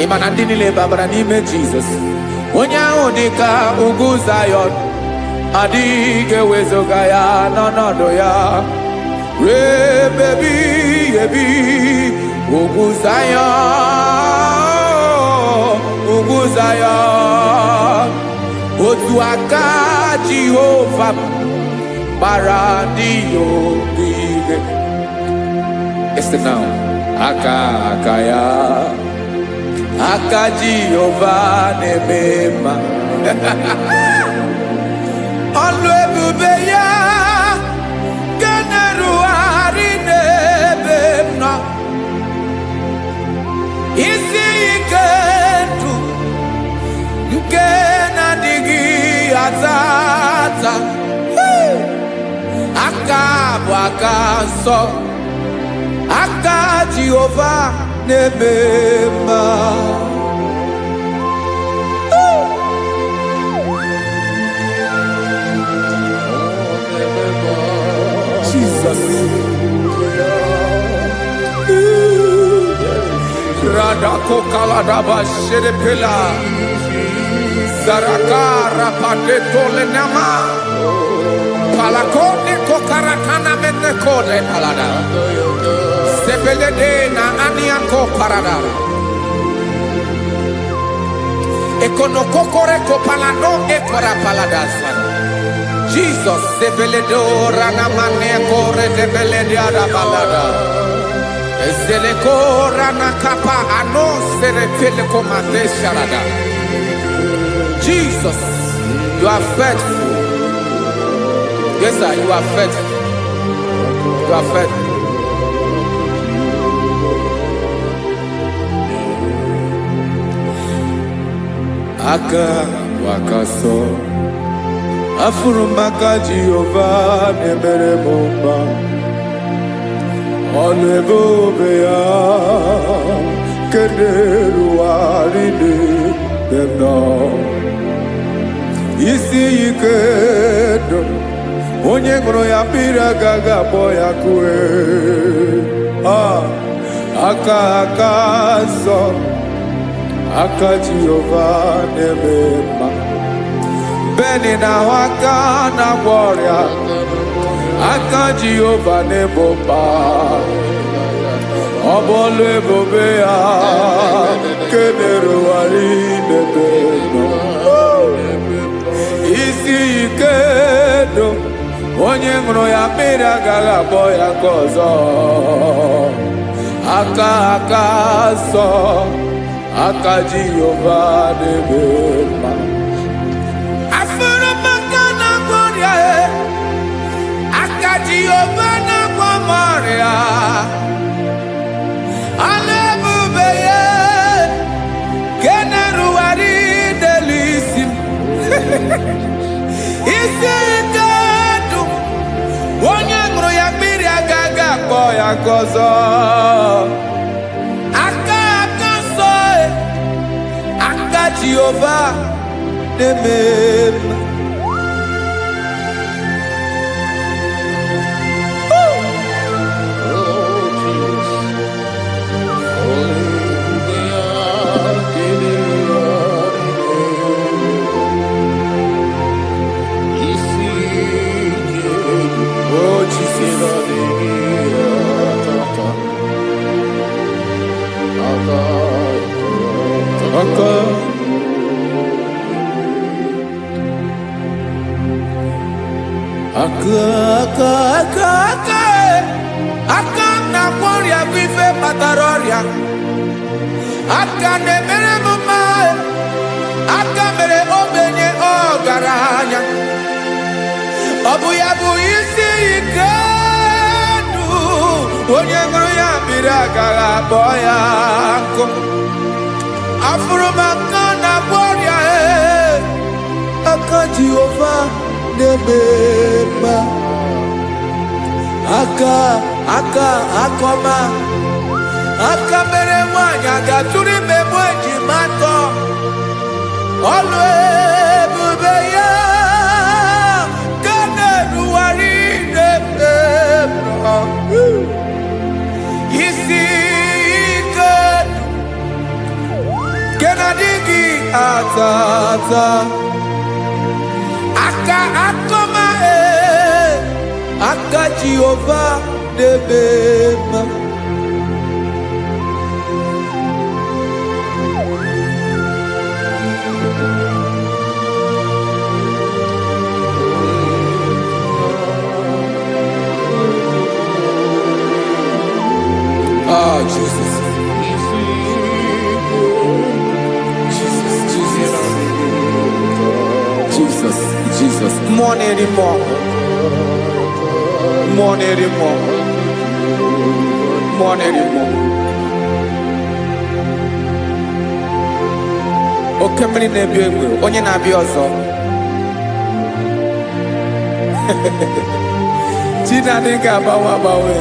Ị ma na ndị niile babara n'ime Jizọs, onye ahụ dị ka ugwu Zayọn, adịghị ewezuga ya n'ọnọdụ ya ruo ebe ebighị ebi. Ugwu Zayọn, ugwu Zayọn, otu aka Jehova gbara ndị ya ogige. Listen now. Aka aka ya, aka Jehova na-eme mma. Ọlụ ebube ya nke na-erugharị n'ebe m nọ. Isi ike ndụ nke na-adịghị ata ata. Hey! Aka bụ aka nsọ, aka Jehova na-eme mma. Jesus. Radako kaladaba sherepela. Zaraka rapateto lenama. Palakone kokarakana menekode palada. Sebelede na aniako parada. Ekonokokore kopalano ekora palada sana. Jesus sebeledo ranamane kore debelede balada. Ezeleko ranakapa ano serepele komande sharada. Jesus, you are faithful. Yes, sir, you are faithful. You are faithful. Aka wakaso afụrụ m aka Jehova na-emere m mma. Ọnụ ebe obe ya kederuwarị n'ebe m nọ. Isi ike ndụ, onye ṅụrụ ya mmiri agaghị akpọ ya kue. Ah, aka aka nsọ, aka Jehova na-eme mma. Beni na-ahụ aka na-agwọ ọrịa, aka Jehova na-ebo mkpa. Ọ bụ ọlụ ebube ya kenerụgharị n'ebe nọ. Isi ike ndụ, onye ṅụrụ ya mmiri agaghị akpọ ya ka ọzọ. Aka aka nsọ, aka Jehova na-eme mma. Afụrụ m aka na-agwọ ọrịa e, aka Jehova na-agwọ m ọrịa. Ala ebube ya ke na-erugharị n'elu isi m. Isi ike ndụ, onye ṅụrụ ya mmiri agaghị akpọ ya ka ọzọ. Aka aka nsọ e, aka Jehova na-eme mma. Aka, aka, aka, aka, aka m na-agwọ ọrịa bụ ife kpatara ọrịa. Aka na-emere m mma, aka mere ogbenye ọgaranya. Ọ bụ ya bụ isi ike ndụ, onye ṅụrụ ya mmiri agaghị akpọ ya nkụ. Afụrụ m aka na-agwọ ọrịa, ee, aka Jehova na-eme mma. Aka, aka, akọma, aka mere nwaanyị a ga-atụrụ ime mụ ejima atọ. Ọlụ ebube ya ka na-erugharị n'ebe m nọ. Isi ike nke na-adịghị ata ata. Aka akọma, ee, aka Jehova na-eme mma. Ah, Jesus, Jesus, Jesus, Jesus, Jesus. Mmụọ na-eri mmụọ, mmụọ na-eri mmụọ, mmụọ na-eri mmụọ. Oke mmiri na-ebi egbe, onye na-abịa ọzọ. Chi na-adịghị agbanwe agbanwe.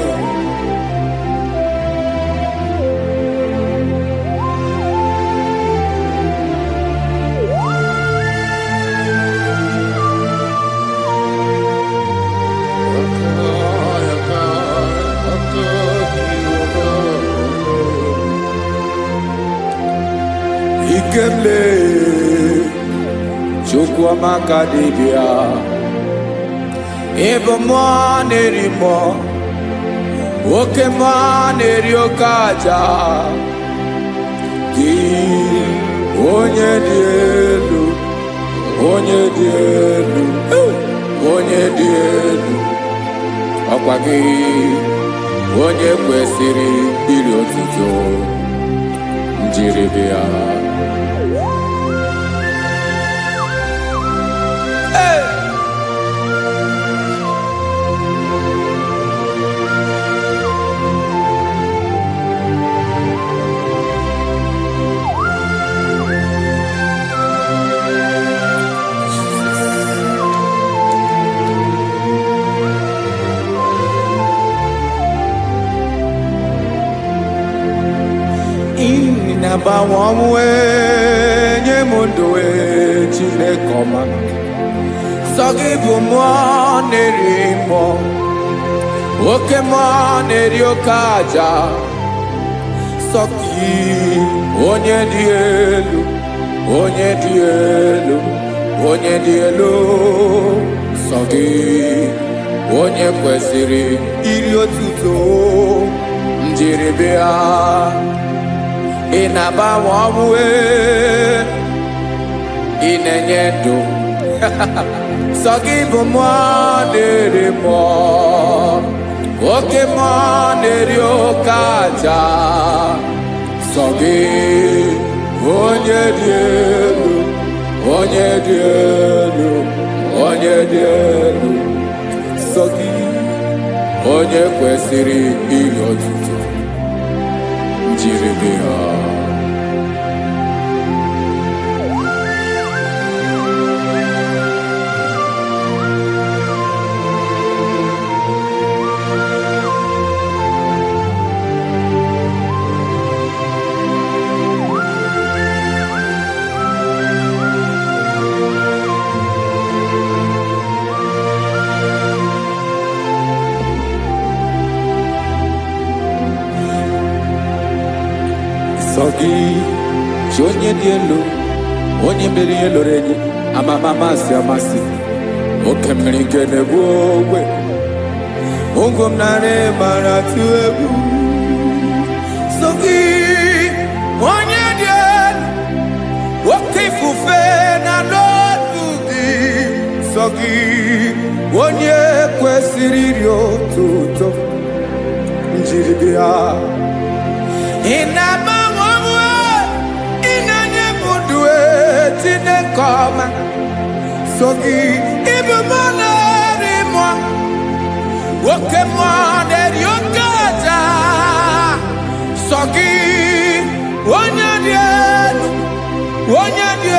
Ikemle, Chukwuamaka dibịa. Ịbụ mmụọ na-eri mmụọ, oke mmụọ na-eri oke aja. Gị onye dị elu, onye dị elu, onye dị elu, ọkwa gị onye kwesịrị iri otuto njiribịa. Hey! Ị na-agbanwe ọnwụ, ee, nye m ndụ, ee, Chineke ọma. Sọ gị bụ mmụọ na-eri mmụọ, oke mmụọ na-eri oke aja. Sọ gị onye dị elu, onye dị elu, onye dị elu. Sọ gị onye kwesịrị iri otuto njiribịa. Ị na-agbanwe ọnwụ, ee, ị na-enye ndụ. Sọ gị bụ mmụọ na-eri mmụọ, oke mmụọ na-eri oke aja. Sọ gị onye dị elu, onye dị elu, onye dị elu. Sọ gị onye kwesịrị iri otuto njiribịa. Sọ gị chi onye dị elu, onye mere ihe lụrụ enyi, amama amasị amasị, oke mmiri nke na-egbu ogwe, ụgwọ m narị mara tụ egwu. Sọ gị onye dị elu, oke ifufe na n'otu gị. Sọ Sọ gị onye kwesịrị iri otuto njiri bịa. Ị na-agbanwe onwe, ị na-enye m ndụ e, Chineke ọma. So gị ịbụ mmụọ na-eri mmụọ, oke mmụọ na-eri oke aja. Sọ gị onye dị elu, onye dị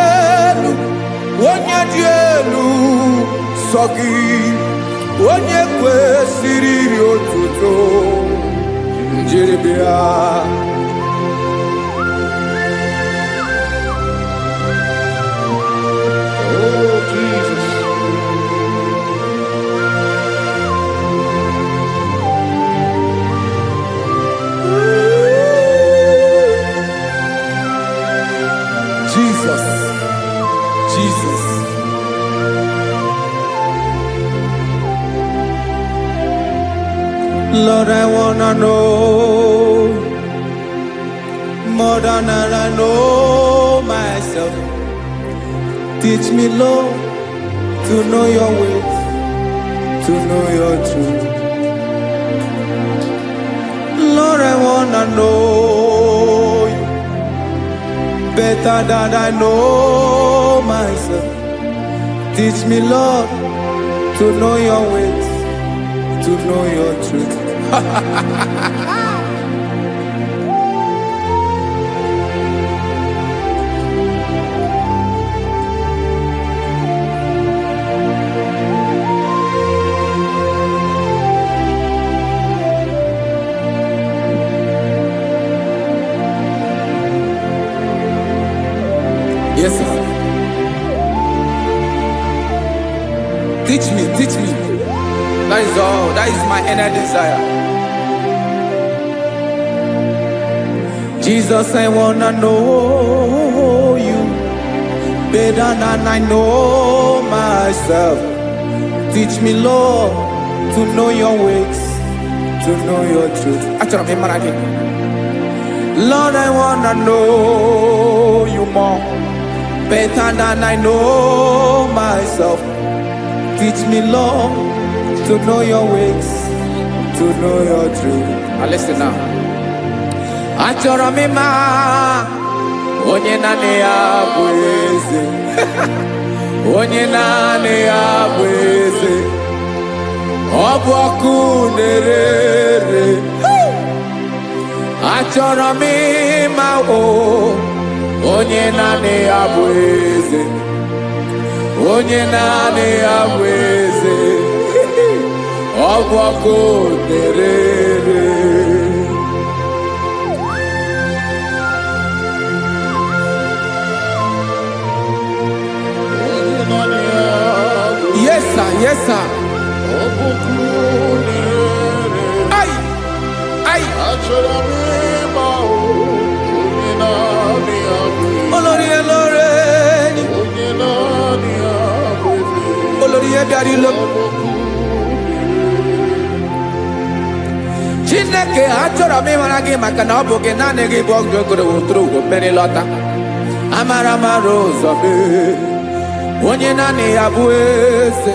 elu, onye dị elu. Sọ gị onye kwesịrị iri otuto njiri bịa. Oh, Jesus. Jesus, Jesus. Lord, I wanna know more than I know myself. Teach me, Lord, to know your ways, to know your truth. Lord, I wanna know you better than I know myself. Teach me, Lord, to know your ways, to know your truth. Yes, sir. Teach me, teach me. That is all. That is my inner desire. Jesus, I wanna know you better than I know myself. Teach me, Lord, to know your ways, to know your truth. Achọrọ m ịmara gị. Lord, I wanna know you more, better than I know myself. Teach me, Lord, to know your ways, to know your truth. Now listen now. Achọrọ m ịma onye naanị ya bụ eze. Onye naanị ya bụ eze. Ọ bụ ọkụ na-ere. Achọrọ m ịma o onye naanị ya bụ eze. Onye naanị ya bụ eze. Ọ bụ ọkụ na-ere. Onye naanị ya bụ Yes, sir. Yes, sir. ọkụ na-ere. Ai, ai. Achọrọ m ịma onye naanị ya bụ Olórí elóore ni. onye naanị ya bụ eze. Olórí ihe bịara ilo. Ọkụ Chineke, achọrọ m ịmara gị maka na ọ bụ gị, naanị gị bụ ọgụ ogoro woturu ugo mmeri lọta. Amara mara ụzọ mee. Onye naanị ya bụ eze.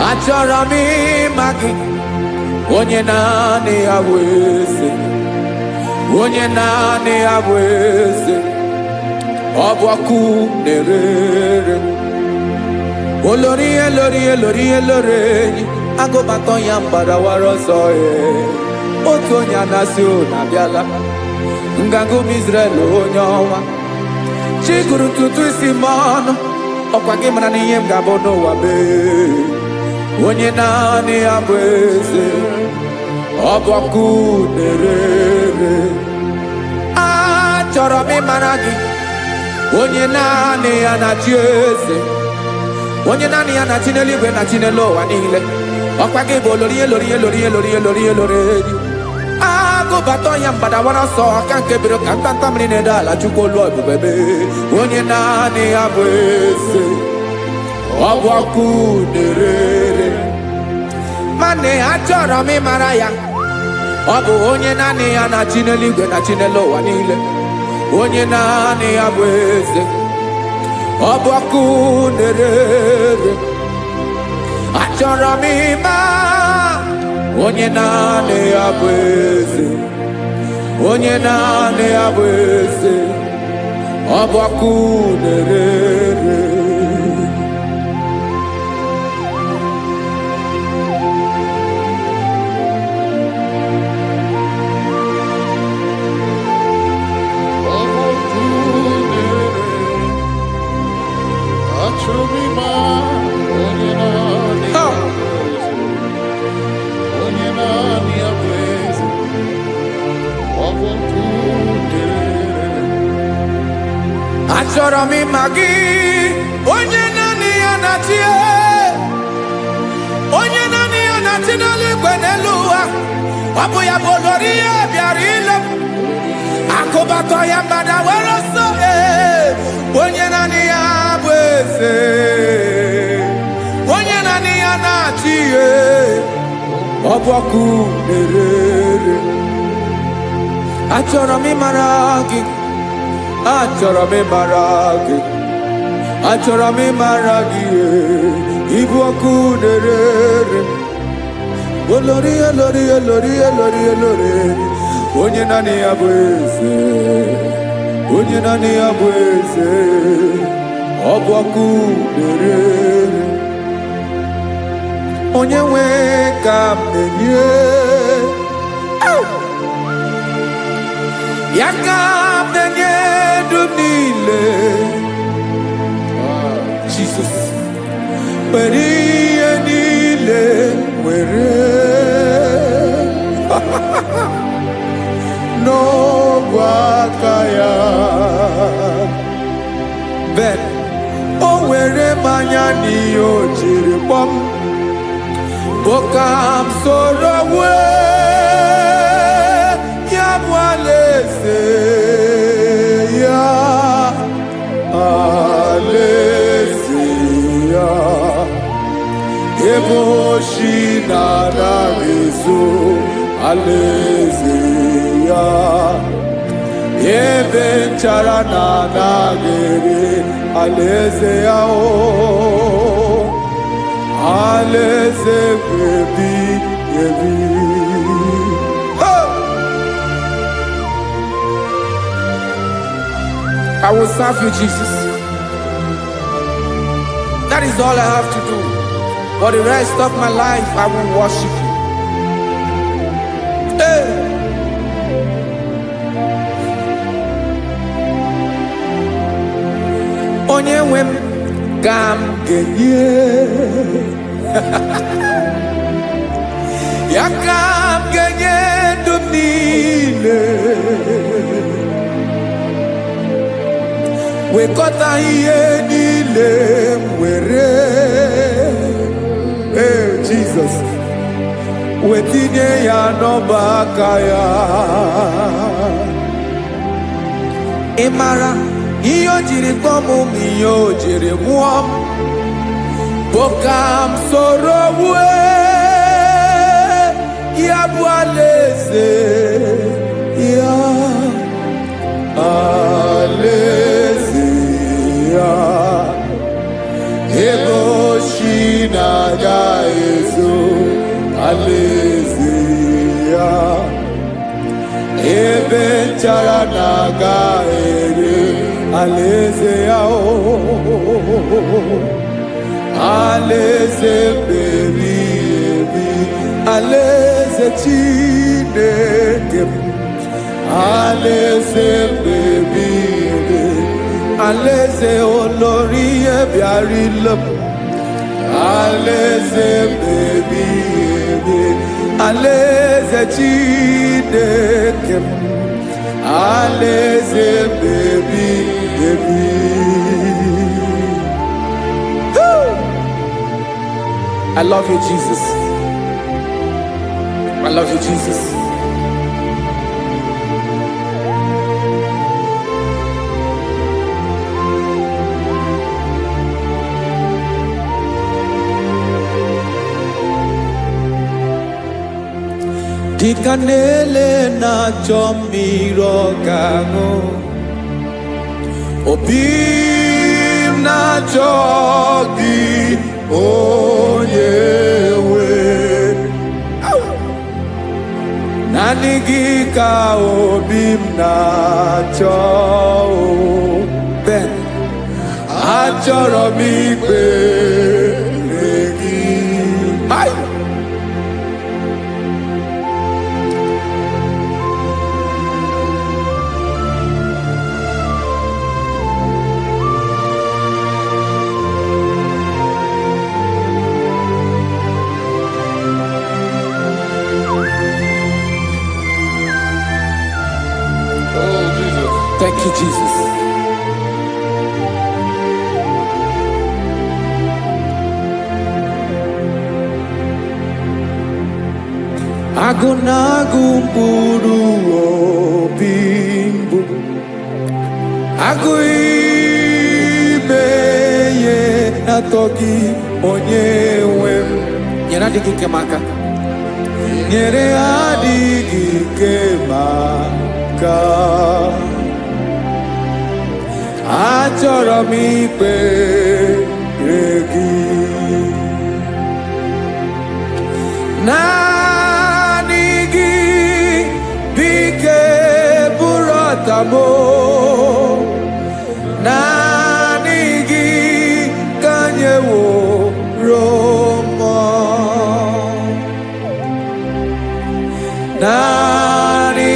Achọrọ m ịma gị. Onye naanị ya bụ eze. Onye naanị ya bụ eze. Ọ bụ ọkụ na-ere ere. Olórí elórí elórí elórí enyi agụbatọ ya mgbadawara ọsọ ee. Otu onye anasị unu abịala nganga ụmụ Israel, onye ọnwa chi gụrụ ntutu isi m ọnụ. Ọkwa gị mara na ihe m ga-abụ n'ụwa mee. Onye naanị ya bụ eze, ọ bụ ọkụ na-ere ere. Achọrọ m ịmara gị, onye naanị ya na-achị eze, onye naanị ya na-achị n'eluigwe na chi n'elu ụwa niile. Ọkwa gị bụ olori elori elori elori elori elori enyi agụbata ya mgbadawara ọsọ aka nke biro ka ntanta mmiri na-ede ala. Chukwu olu ebube mee, onye naanị ya bụ eze, ọ bụ ọkụ na-ere. Mana achọrọ m ịmara ya. Ọ bụ onye naanị ya na-achị n'eluigwe na chi n'elu ụwa niile, onye naanị ya bụ eze. Ọ bụ ọkụ na-ere. Achọrọ m ịma onye naanị ya bụ eze, onye naanị ya bụ eze. Ọ bụ ọkụ na-ere. Ọ bụ ọkụ na-ere. Achọrọ m ịma onye naanị ya bụ eze. Onye naanị ya bụ eze. Ọ bụ ọkụ na-ere. Achọrọ m ịma gị, onye naanị ya na-achị, onye naanị ya na-achị n'eluigwe, n'elu ụwa. Ọ bụ ya bụ olori ihe bịara ile m akụbatọ ya mmadụ were ọsọ. Ee, onye naanị ya bụ eze, onye naanị ya na-achị ihe. Ọ bụ ọkụ na-ere. Achọrọ m ịmara gị, achọrọ m ịmara gị, achọrọ m ịmara gị. Ee, ịbụ ọkụ na-ere. Olori, olori, olori, olori, olori, onye naanị ya bụ eze, onye naanị ya bụ eze. Ọ bụ ọkụ na-ere. Onye nwe ka m na-enye ya, ka m na-enye ndụ m niile. Jesus, were ihe niile, were n'ogwe aka ya. Ben o were mmanya n'ihe o jiri kpọm bụ ka m soro wee ya bụ alaeze ya, alaeze ya, ebe oshi na-anaghị ezo, alaeze ya, ebe nchara na-anaghị ere, alaeze ya o, alaeze ebi ebi. Hey! I will serve you, Jesus. That is all I have to do. For the rest of my life, I will worship you. Hey! Onye nwe m ka m ga-enye ya, ka m ga-enye ndụ m niile, wekọta ihe niile m were. Ee, Jizọs, wetinye ya n'ọba aka ya. Ị mara ihe o jiri kpọọ m ma ihe o jiri mụọ m bụ ka m soro wue ya bụ alaeze ya, alaeze ya, ebe oshi na-aga ezo, alaeze ya, ebe nchara na-aga ere, alaeze ya o, alaeze meri ebi, alaeze Chineke m, alaeze mmebi ebi, alaeze olori ihe bịara ile m, alaeze mmebi ebi, alaeze Chineke m, alaeze mmebi ebi. Woo! I love you, Jesus. I love you, Jesus. Dịka na-ele na-achọ mmiri ọ ga-aṅụ, obi m na-achọ gị, onye nwe. Naanị gị ka obi m na-achọ o. Ben, achọrọ m ikpere gị. Hai! Oh, Jesus. Thank you, Jesus. Agụ na-agụ mkpụrụ obi mbụ, agụ ime ihe na-atọ gị, onye nwe m. Nyere adịghị ike m aka. Nyere adịghị ike m aka. Achọrọ m ikpere gị. Naanị gị bụ ike bụrụ ọtamo. Naanị gị ka nyeworo mmụọ. Naanị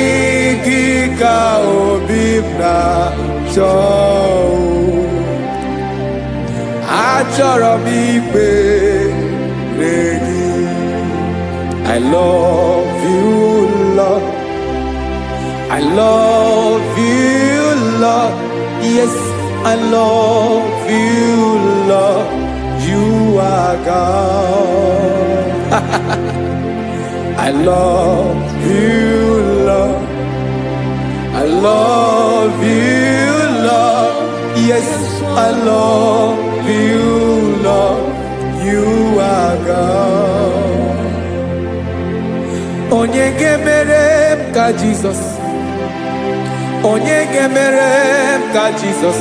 gị ka obi m na-achọ. Achọrọ m ikpere gị. I love you, Lord. I love you, Lord. Yes, I love you, Lord. You are God. I love you, Lord. I love you, Lord. Yes, I love you, Lord. You are God. Onye ga-emere m ka Jizọs? Onye ga-emere m ka Jizọs?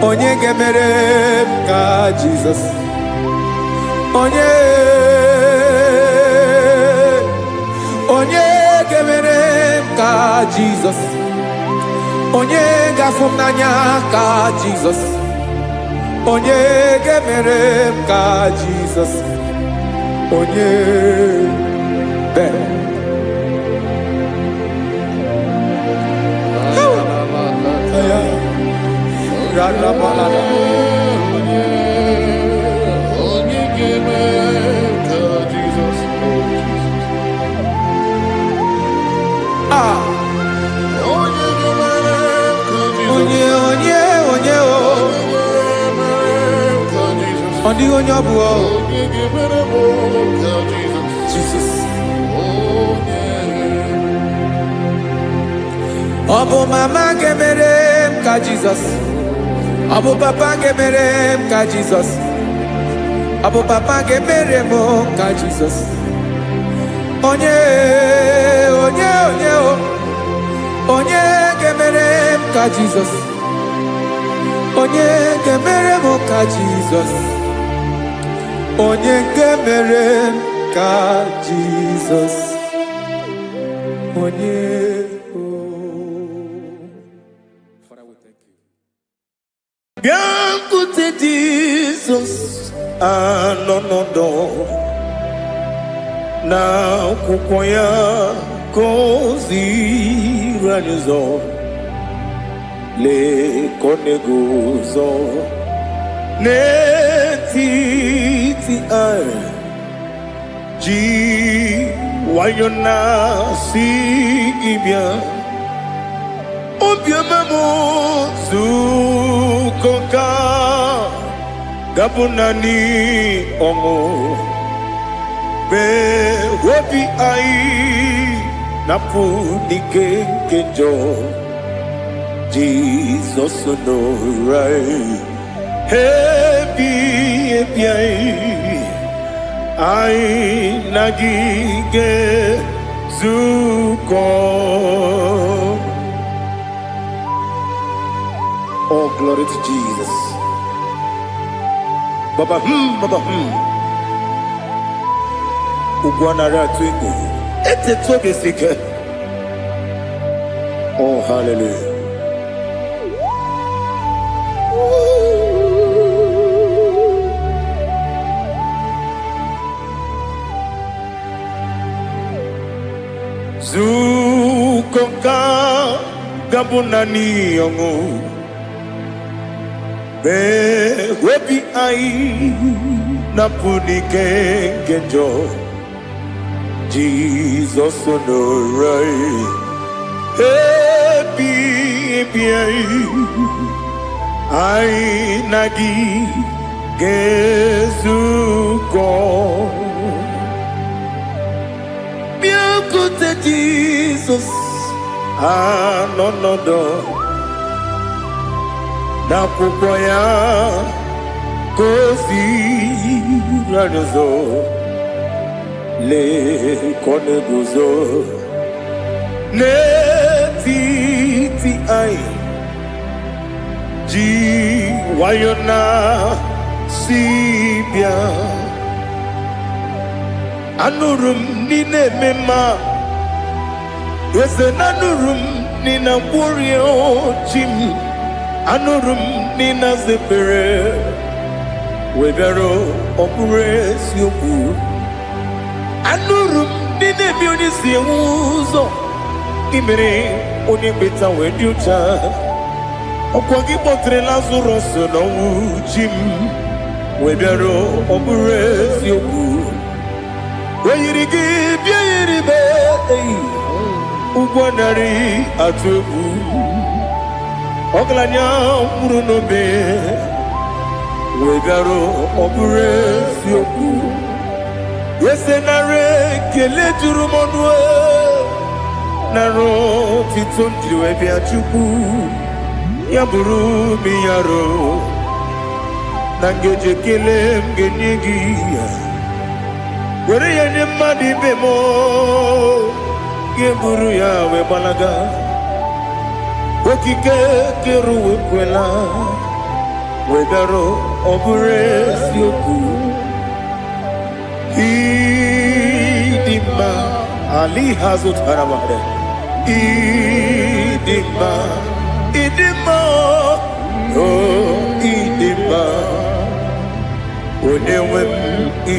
Onye ga-emere m ka Jizọs? Onye, onye ga-emere m ka Jizọs? Onye ga-afụ m n'anya ka Jizọs? Onye ga-emere m ka Jizọs? Onye ben. Aya. Rarabalada. Onye ga-eme ka Jizọs, oh Jesus. Ah, Onye ga-emere ka Jizọs. Onye, onye, onye o. Onye ga-emere ka Jizọs. Ọ dịghị onye ọ bụ o. Onye ga-emere m ka Jizọs. Jizọs. Onye. Ọ bụ mama ga-emere m ka Jizọs? Ọ bụ papa ga-emere m ka Jizọs? Ọ bụ papa ga-emere m ka Jizọs? Onye, onye, onye o. Onye ga-emere m ka Jizọs? Onye ga-emere m ka Jizọs? Onye ga-emere m ka Jizọs? Onye o. Father, we thank you. Bịakwute Jizọs, anọ n'ọdọ na akwụkwọ ya ka o ziri anyị ụzọ. Lee ka ọ na-eguzo n'etiti anyị, ji nwayọ na-asị gị bịa. Obiọma m zukọ ka gabụ naanị ọṅụ mee obi anyị napụ n'ike nke njọ. Jizọs nọrọ anyị ebi ebi, anyị anyị na gị ga-ezukọ. All glory to Jesus. Baba baba. Ugwu anaghị atụ egwu. Etetu obi si ike. Oh, hallelujah. Zukọ nka ga-abụ naanị ọṅụ. Mee obi anyị na-apụ n'ike nke njọ. Jizọs nọrọ anyị. Ebi ebi anyị. Anyị na gị ga-ezukọ. Bịakwute Jizọs anọ nọdụ n'akwụkwọ ya ka o ziri anyị ụzọ. Lee ka ọ na-eguzo n'etiti anyị ji nwayọ na si bịa. Anụrụ m n'ị na-eme mma, eze na anụrụ m n'ị na-agwọrị chi m. Anụrụ m n'ị na-aza ekpere wee bịara, ọ bụrụ eziokwu. Anụrụ m n'ị na-eme onye si enwe ụzọ imere onye mkpeta wee dị ụcha. Ọkwa gị kpọtere Lazarọs n'ọnwụ, chi m, wee bịara, ọ bụrụ eziokwu. O yiri gị bịa yiri be eyi ụgwọ narị atụ egwu. Ọgaranya nwụrụ n'obe wee bịara, ọ bụrụ eziokwu. Eze, nara ekele juru m ọnụ, nara otito m jiri wee bịa. Chukwu ya bụrụ m yaro na ngeji ekele m ga-enye gị ya were ya nye mmadụ ibe m ga-eburu ya wee gbalaga. Okike kere ụwa ekwela wee bịarụ, ọ bụrụ eziokwu. Ịdị mma ali ha zụtara mmadụ. Ịdị mma, ịdị mma, o ịdị mma, onye nwe m. Ị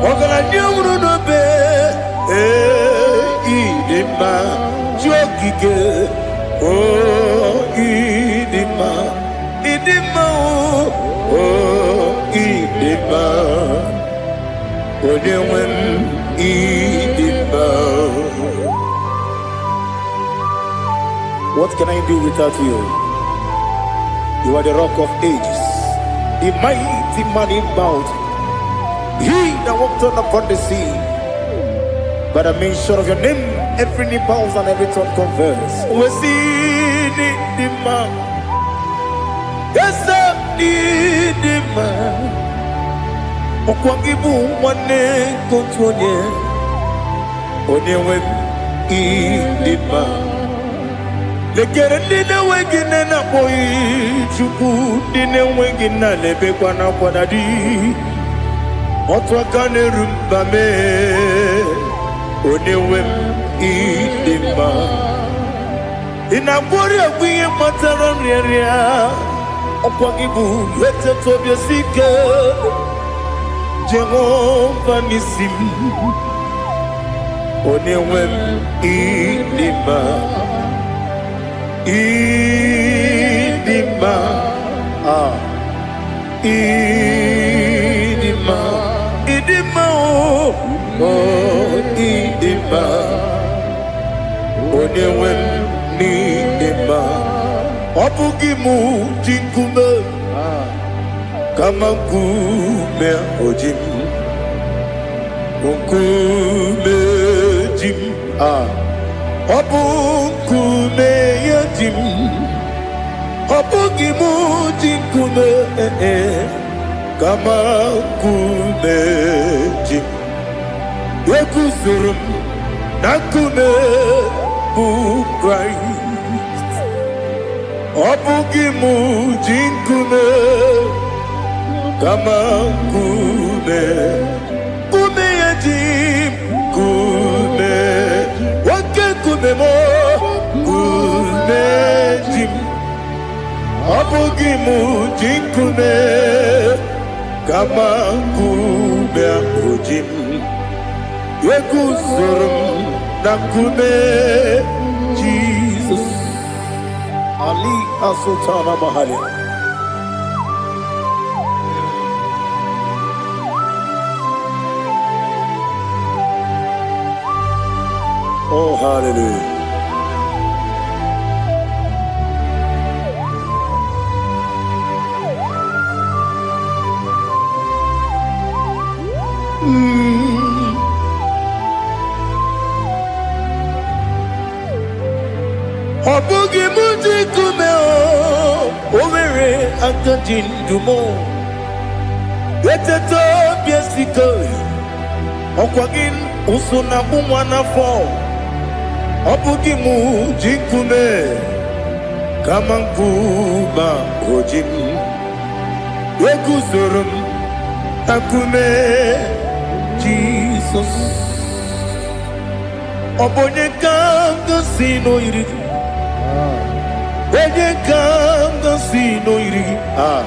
ọgaranya nwụrụ n'obe, ee, ịdị mma, chi okike, o ịdị mma, ịdị mma, o ịdị mma, onye nwe m, ịdị mma. What can I do without you? You are the Rock of Ages, the mighty man in battle, he that walked on upon the sea. By the mention of your name, every knee bows and every tongue confess. We see the man. Yes, the man. Ọkwa gị bụ nwanne nke otu onye, onye nwe m, ịdị mma. Lekere ndị na-enweghị nne na-akpọghị Chukwu, ndị na-enweghị nna na-ebekwa n'akwa na di. Otu aka na-eru mba mee, onye nwe m, ịdị mma. Ị na-agwọrị ọgwụ ihe kpatara nrịanrịa. Ọkwa gị bụ eteta obi esi ike, Jehova n'isi m, onye nwe m, ịdị mma, ịdị mma, ah, ịdị mma, ịdị mma, o oh, ịdị mma, onye nwe m, n'ịdị mma. Ọ bụghị mụ ji nkume, kama nkume o ji m, nkume ji m, ah, ọ bụ nkume ya ji m. Ọ bụghị mụ ji nkume, eh, eh, kama nkume ji m. Eguzoro m na nkume bụ Kraịst. Ọ bụghị m ji nkume, kama nkume, nkume ya ji m, nkume, oke nkume m, nkume ji m. Ọ bụghị m ji nkume, kama nkume ahụ ji m. Eguzoro m na nkume Jizọs. Ali Asultana Mahali. Oh, hallelujah. Ọ bụghị m ji nkume o, o nwere aka ji ndụ m. Eteta obi esike, ọkwa gị ụsụ na agbụ nwa n'afọ. Ọ bụghị m ji nkume, kama nkume o ji m. Eguzoro m na nkume Jizọs. Ọ bụ onye ka m gosi n'oyiri gị? Onye ka m gosi n'oyiri gị? Ah.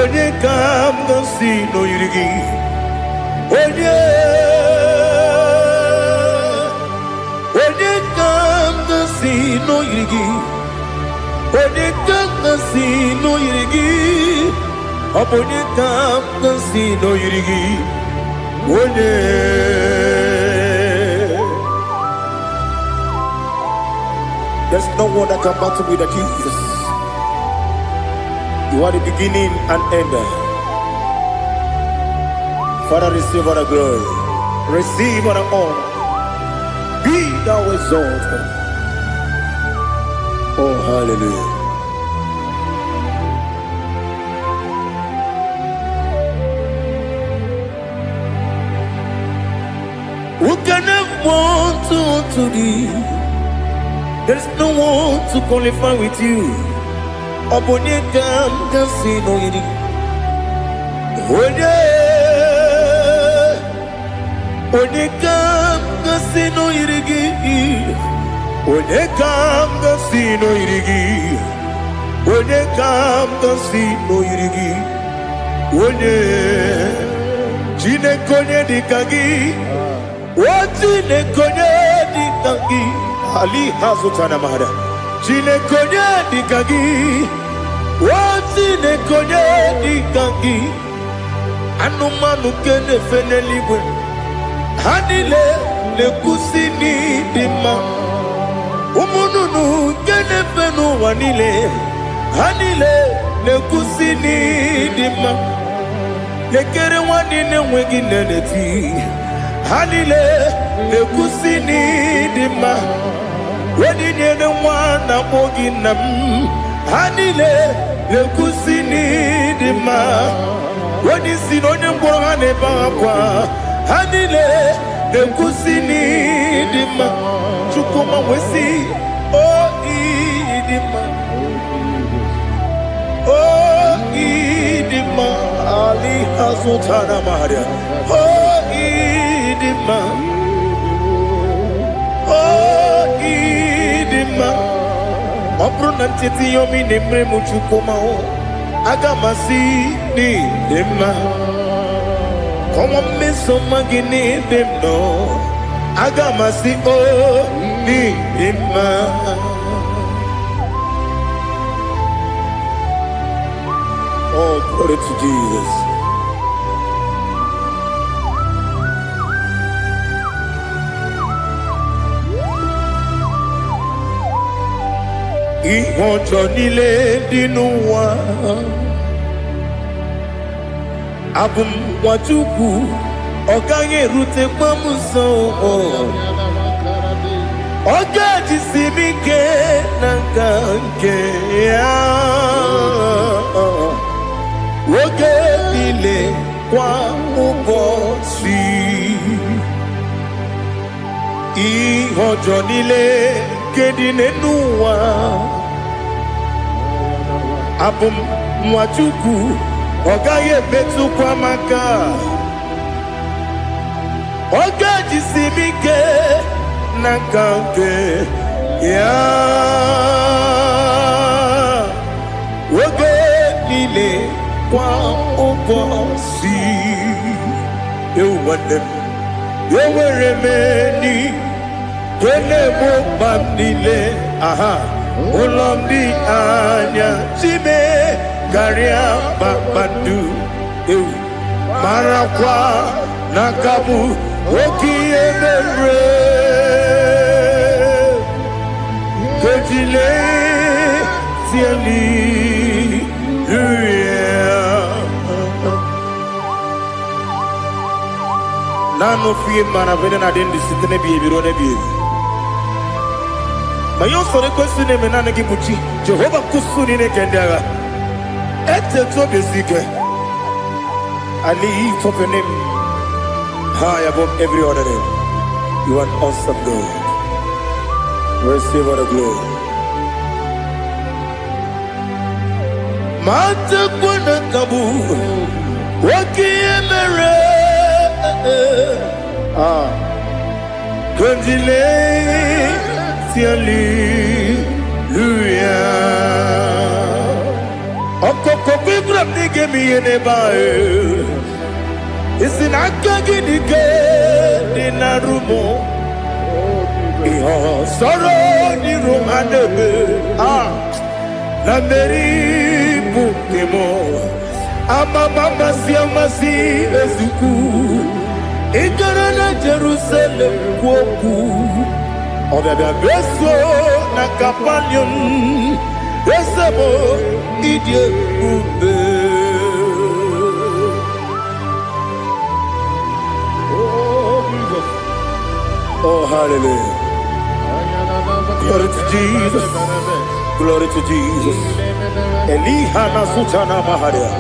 Onye ka m gosi n'oyiri gị? Onye? Onye ka m gosi n'oyiri gị? Onye ka m gosi n'oyiri gị? Ọ bụ onye ka m gosi n'oyiri gị? Onye? There's no one that can battle with the Jesus. You are the beginning and end. Father, receive all the glory. Receive all the honor. Be thou exalted. Oh, hallelujah. Who can have one to thee? There's no one to qualify with you. Ọ bụ onye ka m ga-asị n'oyiri? Onye? Onye ka m ga-asị n'oyiri gị? Onye ka m ga-asị n'oyiri gị? Onye ka m ga-asị n'oyiri gị? Onye? Chineke, onye dị ka gị? O Chineke, onye dị ka gị? Ali hazụtara mara. Chineke, onye dị ka gị? O Chineke, onye dị ka gị? Anụmanụ nke na-efe n'eluigwe, ha niile na-ekwusi n'ịdị mma. Ụmụ nnụnụ nke na-efe n'ụwa niile, ha niile na-ekwusi n'ịdị mma. Lekere nwa niile enweghị nne na-eti, ha niile na-ekwusi n'ịdị mma. Onye nyere nwa na-akpọ gị nna m, ha niile na-ekwusi n'ịdị mma. Onye isi na onye ngwọrọ, ha na-ebe akwa, ha niile na-ekwusi n'ịdị mma. Chukwuma wee o ịdị mma, o ịdị mma. Ali azụtara maria. O ịdị mma, o ịdị mma. Ọ bụrụ na ncheta ihe ọma ị na-emere m, Chukwuma, o aga m asị n'ịdị mma. Kọwa mmeso ọma gị n'ebe m nọ, aga m asị o n'ịdị mma. Oh, glory to Jesus. Ihe ọjọọ niile dị n'ụwa, abụ m nwa Chukwu, ọ gaghị erutekwa m nso. Ọ ga-ejisi m ike na nka nke ya oge niile, kwa ụbọchị. Ihe ọjọọ niile nke dị n'ụwa. Abụ m nwa Chukwu, ọ gaghị emetụkwa m aka. Ọ ga-ejisi m ike n'aka nke ya oge niile, kwa ụbọchị. Ewu nwanne m, enwere m enyi nke na-egbo mkpa m niile. Aha ụlọ m dị anya chime karịa kpakpando. Ewu, marakwa na nka bụ oke ihe mere kejile tieli. Naanị ofu ihe mara bụ na adị ndụ site n'ebighị ebi ruo n'ebighị ebi. Ma ihe usoro ekwesị na-eme, naanị gị bụ chi Jehova nkwụsụ niile nke ndị agha. Etetu obi esi ike. I lift up your name high above every other name. You are an awesome God. Receive all the glory. Ma tekwa na nka bụ oke ihe mere. Ah, Kondile, hallelujah. Ọkọkọ Ibrahim n'ige m ihe n'ebe ahụ. Isi na aka gị dị ike dị na rumo. Ihe ọsọrọ n'iru ha na-eme. Ah, na mmeri bụ nke m. Amama amasị amasị ezukwu. Ị gara na Jerusalem kwuo okwu. Ọbịabịa beso na Kapanium. Eze m, ịdị ebube. Oh, Jesus. Oh, hallelujah. Glory to Jesus. Glory to Jesus. Eliha na sutana maharia.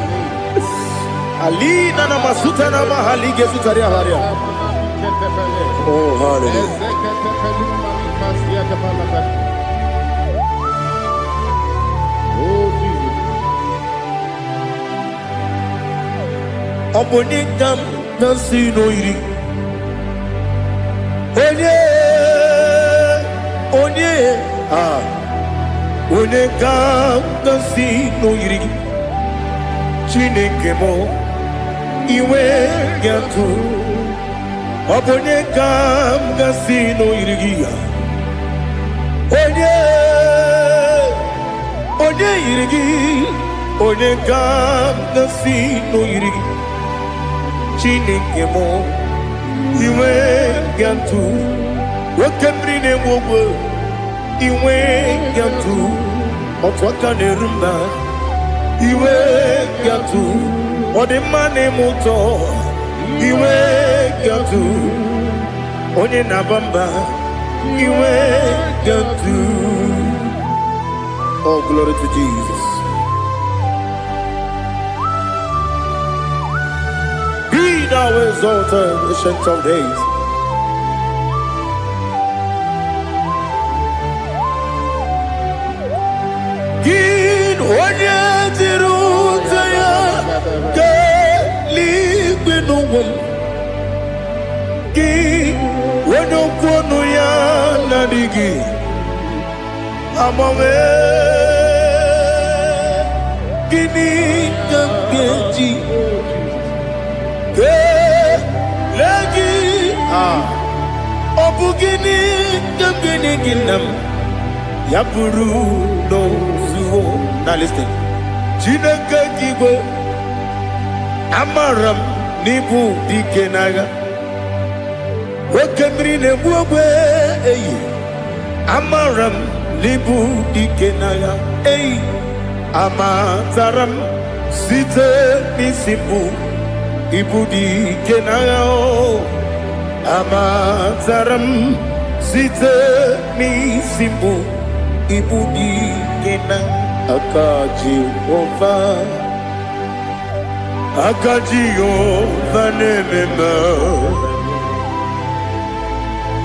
Alina na masutana mahalige sutaria haria. Oh, hallelujah. Oh, Jesus. Ọ bụ onye ka m na-asị n'oyiri. Onye, onye, ah, onye ka m na-asị n'oyiri gị. Chineke m, iwe gị atụ. Ọ bụ onye ka m gasị n'oyiri gị ya. Onye, onye yiri gị, onye ka m gasị n'oyiri gị. Chineke m, iwe gị atụ. Oke mmiri na-egbu ogwe, iwe gị atụ. Otu aka na-eru mba, iwe gị atụ. Ọ dị mma na-eme ụtọ, iwe gị atụ. Onye na-aba mba, iwe gị atụ. Oh, glory to Jesus. Be thou exalted, Ancient of Days. Gị onye jiri ute ya keeluigwe n'ụwa m. Gị onye okwu ọnụ ya na-adịghị agbanwe. Gịnị ka m ga-eji kelee gị? Ah, ọ bụ gịnị ka m ga-enye gị, nna m, ya bụrụ n'ozuo? Now listen. Chineke gị igwe, amara m n'ịbụ dike n'agha. Oke mmiri na-egbu ogbe eyi, amara m n'ịbụ dike n'agha eyi. Amatara m site n'isi mbụ, ịbụ dike n'agha o. Amatara m site n'isi mbụ, ịbụ dike na aka Jehova. Aka Jehova na-eme mma.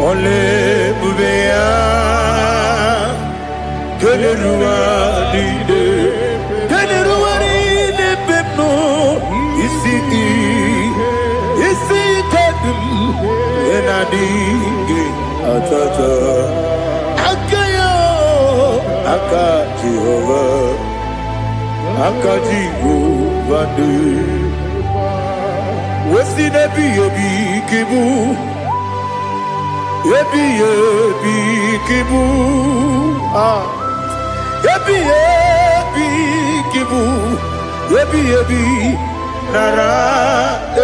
Ọla ebube ya kelere ụwa niile. Adịghị atata aka ya, aka Jehova, aka Jehova dị wesi n'ebighị ebi ka ịbụ, ebighị ebi ka ịbụ, ah, ebighị ebi ka ịbụ, ebighị ebi, nara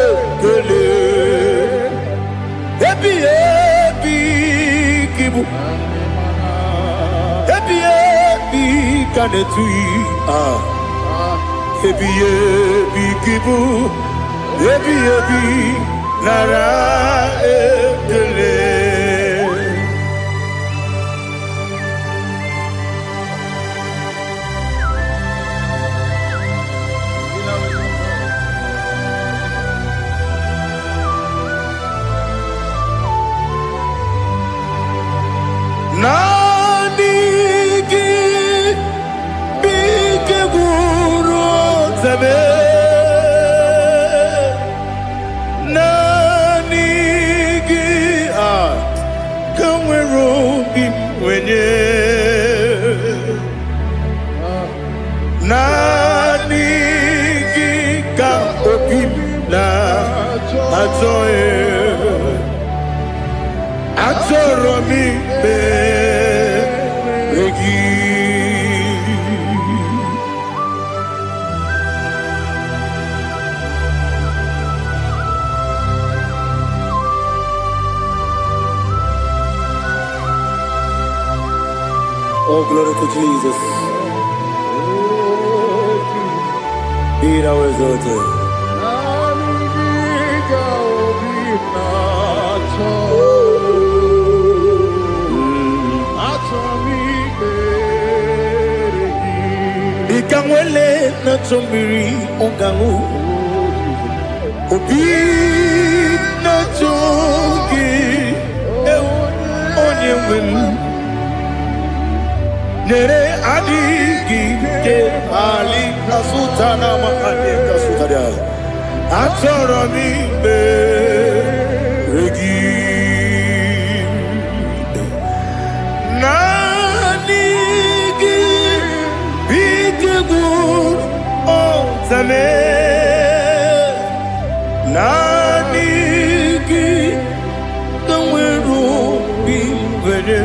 ekele. Ebighị ebi ka ịbụ, ebighị ebi ka na-etughị, ah, ebighị ebi ka ịbụ, ebighị ebi, nara ekele. Naanị gị bụ ike gwụrụ ọzọbe. Naanị gị a ka nwere obi m nwenye. Naanị gị ka obi m na-achọ. Achọrọ m ikpere gị. Oh, glory to Jesus. Be thou exalted. Naanị gị ka obi m na-achọ. Achọ m ikpere gị. Dịka nwele na-achọ mmiri ọ ga-aṅụ, obi na-achọ gị, ewu, onye nwe m. Nyere adịghị ike ali kasụta na makane kasụtara. Achọrọ m ikpere gị. Naanị gị bụ ike gwụrụ ọzame. Naanị gị ka nwere obi nwere.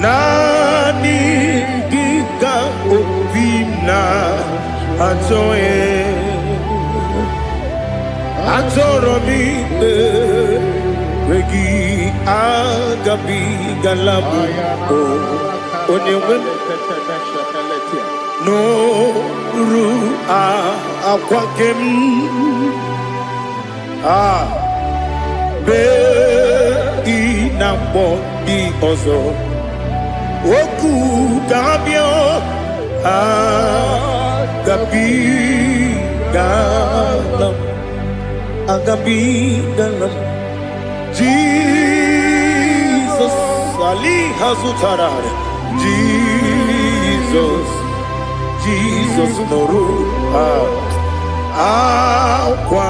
Naanị gị ka obi m na-achọ ya. Achọrọ m ikpere gị, agabigala m onye nwe m n'oru akwa nke m a bee ị na-akpọ ndị ọzọ okwu ga-abịa. Agabigala m, agabigala m. Jizọs ali ha zụtara. Jizọs, Jizọs nụrụ akwa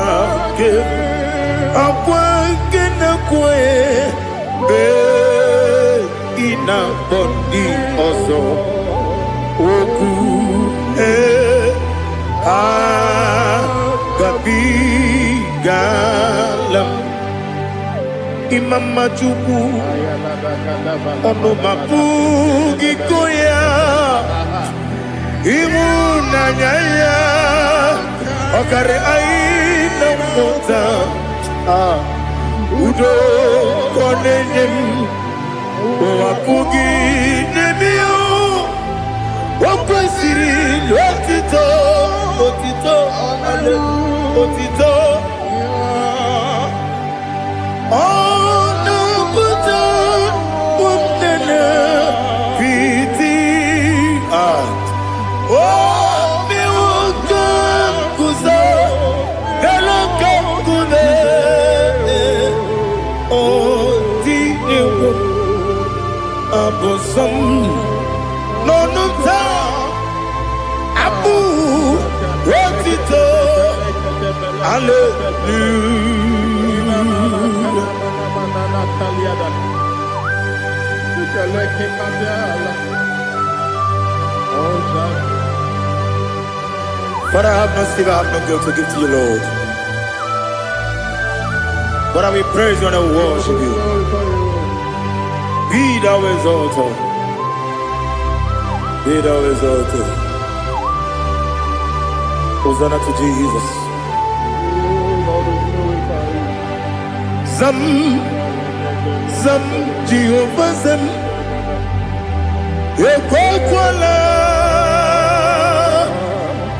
nke, akwa nke na-ekwe mgbe ị na-akpọ ndị ọzọ okwu ee agabigala m. Ịma mma Chukwu, ọnụ ma pụghị ịkọ ya. Ịhụnanya ya ọkarị anyị na mmụta. Ah, udo ka ọ na-enye m, ụwa pụghị n'ebe ya. O kwesịrị otito, otito, otito. Ọ na-apụta ụmụnne piti. Ah, o mewo ka m guzo elu ka nkume. O tinyewo abụ nsọ m n'ọnụ m taa, abụ otito. Hallelujah. Father, I have no silver, I have no gold to give to you, Lord. But I will praise you and I will worship you. Be thou exalted. Be thou exalted. Hosanna to Jesus. Zam, Zam, Jehovah Zam. Ekwekwala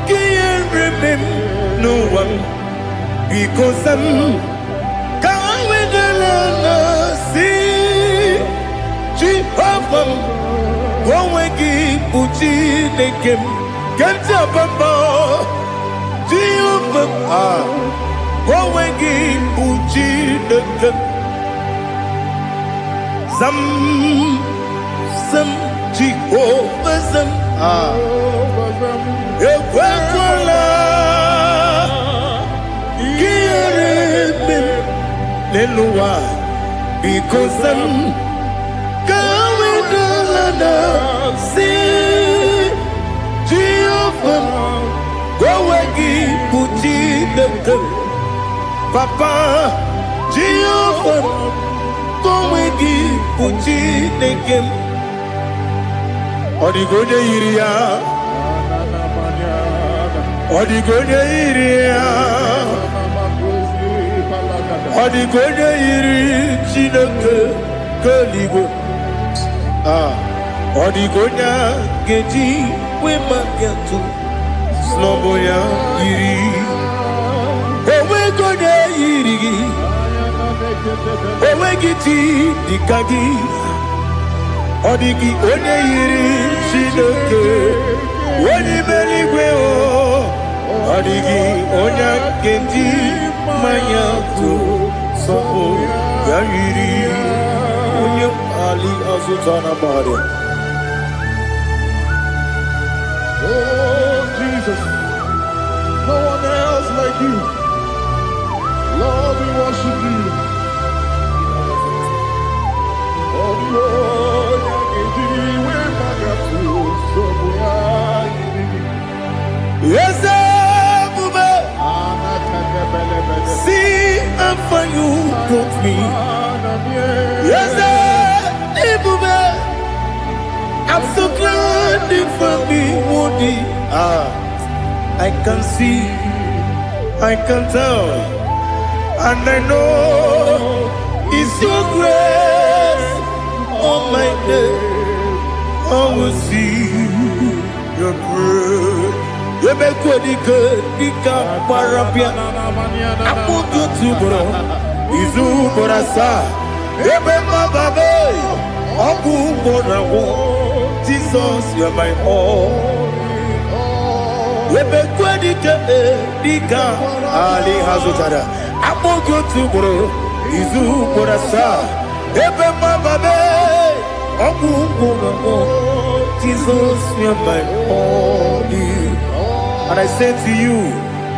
ka ihere mee m n'ụwa m. Biko zam, ka wedala na si Jehova m, ka onwe gị bụ Chineke m. Ke ntị abamba Jehova m, ah, ka onwe gị bụ Chineke m. Zam, zam, Jehova zam, ah, ekwekwala ka ihere mee m n'elu ụwa. Biko zam, ka wedala na si Jehova m, ka onwe gị bụ Chineke m. Papa, Jehova m, ka onwe gị bụ Chineke m. Ọ dịghị onye yiri ya. Ọ dịghị onye yiri ya. Ọ dịghị onye yiri Chineke nke eluigwe. Ah, ọ dịghị onye a ga-eji wee maka atụ sị ya yiri. Onweghị onye yiri gị. Onweghị chi dịka gị. Ọ dịghị onye yiri Chineke onye ime eluigwe o. Ọ dịghị onye a ga-eji mmanya tụ sọpụ ya yiri onye ali azụta na mmadụ. Oh, Jesus, no one else like you. Lord, we worship you. Oh, the onye nsogbu ya yiri gị. Eze ebube, Anakadebelebede. See how far you brought me. Eze ebube, I'm so glad you found me worthy. Ah, I can see, I can tell, and I know it's your grace on my day. I will see your grace. Emekwedike dịka gbara bịa akpụkpọ otu ugboro izu ugboro asaa ebe mmababe ọgwụ ugboro agwụ. Jesus, you're my all. Emekwedike dịka ali ha zụtara akpọghị otu ugboro izu ugboro asaa ebe mmababe ọgwụ ugboro agwụ. Jesus, you're my all. And I say to you,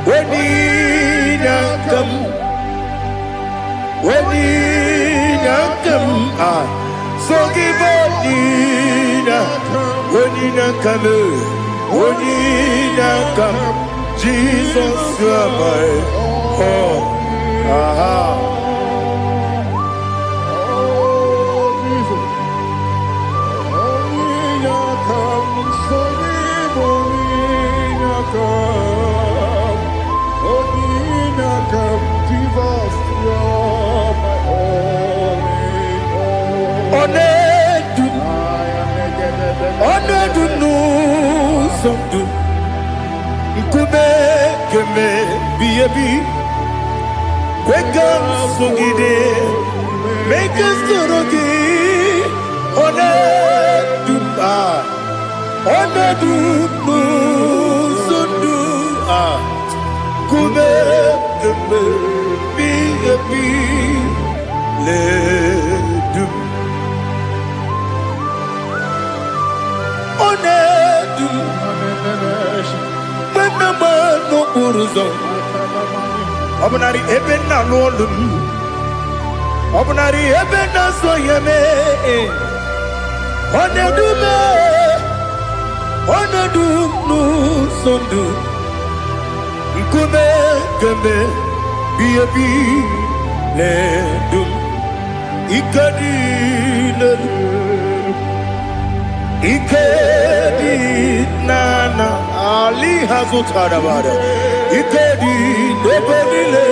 when you come, when you come, ah, so give Onina, when you come, when you come, Jesus, you are my all. Aha. Oh, Jesus. Onye aka m, sonye m onye aka m. Onye aka m, Jesus, you're my only hope. Ọ na-edu, I am ọ na-edu n'ụzọ ndụ, nkume kemebi ebi, kwe ka m sogide, mee ka m soro gị. Ọ na-edu, ah, ọ na-edu n'ụzọ ndụ, ah, nkume kemebi ebi ledu m. Ọ na-edu m mgbe m na-agba n'okporo ụzọ. Ọ bụnarị ebe nna alụ ọlụ m, ọ bụnarị ebe na-azụ ihe mee. Ọ na-edu m, ọ na-edu m n'ụzọ ndụ. Nkume kemgbe bi ebi na-edu m. Ike dị n'elu, ike dị n'ala ali ha zụtara bara. Ike dị n'ebe niile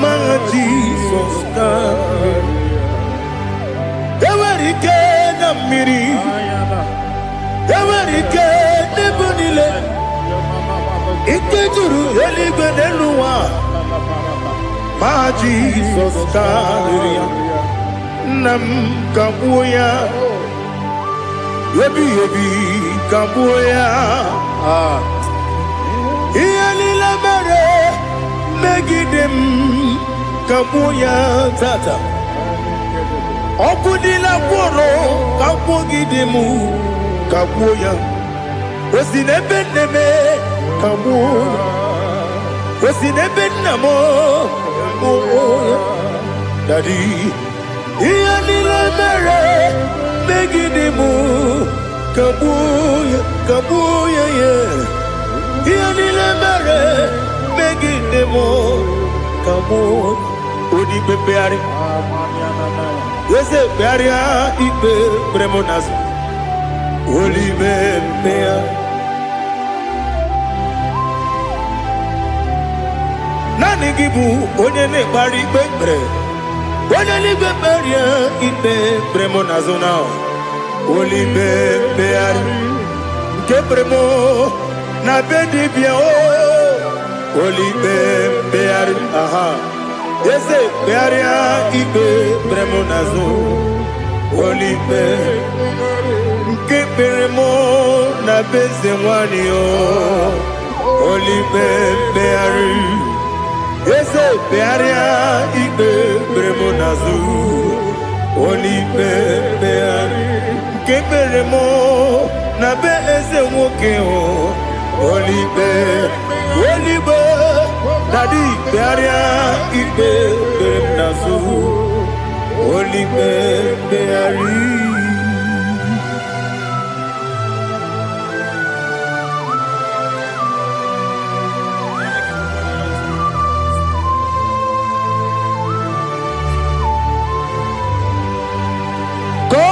ma Jizọs ka enwere ike na mmiri, enwere ike n'ebe niile. Ike juru eluigwe n'elu ụwa ma Jizọs karịrị ya. Nna m, ka gbuo ya ebighị ebi, ka gbuo ya. Ah. Ihe niile mere megide m, ka gbuo ya tata. Ọkụ niile gwụrụ ka gwugide m, ka gbuo ya. O si n'ebe nne m, ka gbuo ya. O si n'ebe nna m, gbuo ya. Daddy, ihe niile mere megide m, ka gbuo ya, ka gbuo ya ya. Ihe niile mere megide m, ka gbuo. Onye ikpe mkpegharị, eze, kpegharịa ikpe kpere m n'azụ. Olime mkpegharị. Naanị gị bụ onye na-ekpegharị ikpe kpere. Onye eluigwe, kpegharịa ikpe kpere m n'azụ na olime mkpegharị nke kpere m na be dibịa o. Olime mkpegharị, aha, eze, kpegharịa ikpe kpere m n'azụ. Olime nke kpere m na be eze nwanyị o. Olime mkpegharị, eze, kpegharịa ikpe kpere m n'azụ. Olime mkpegharị nke kpere m na be eze nwoke o. Olime, oligbe, daddy, kpegharịa ikpe kpere m n'azụ. Olime mkpegharị.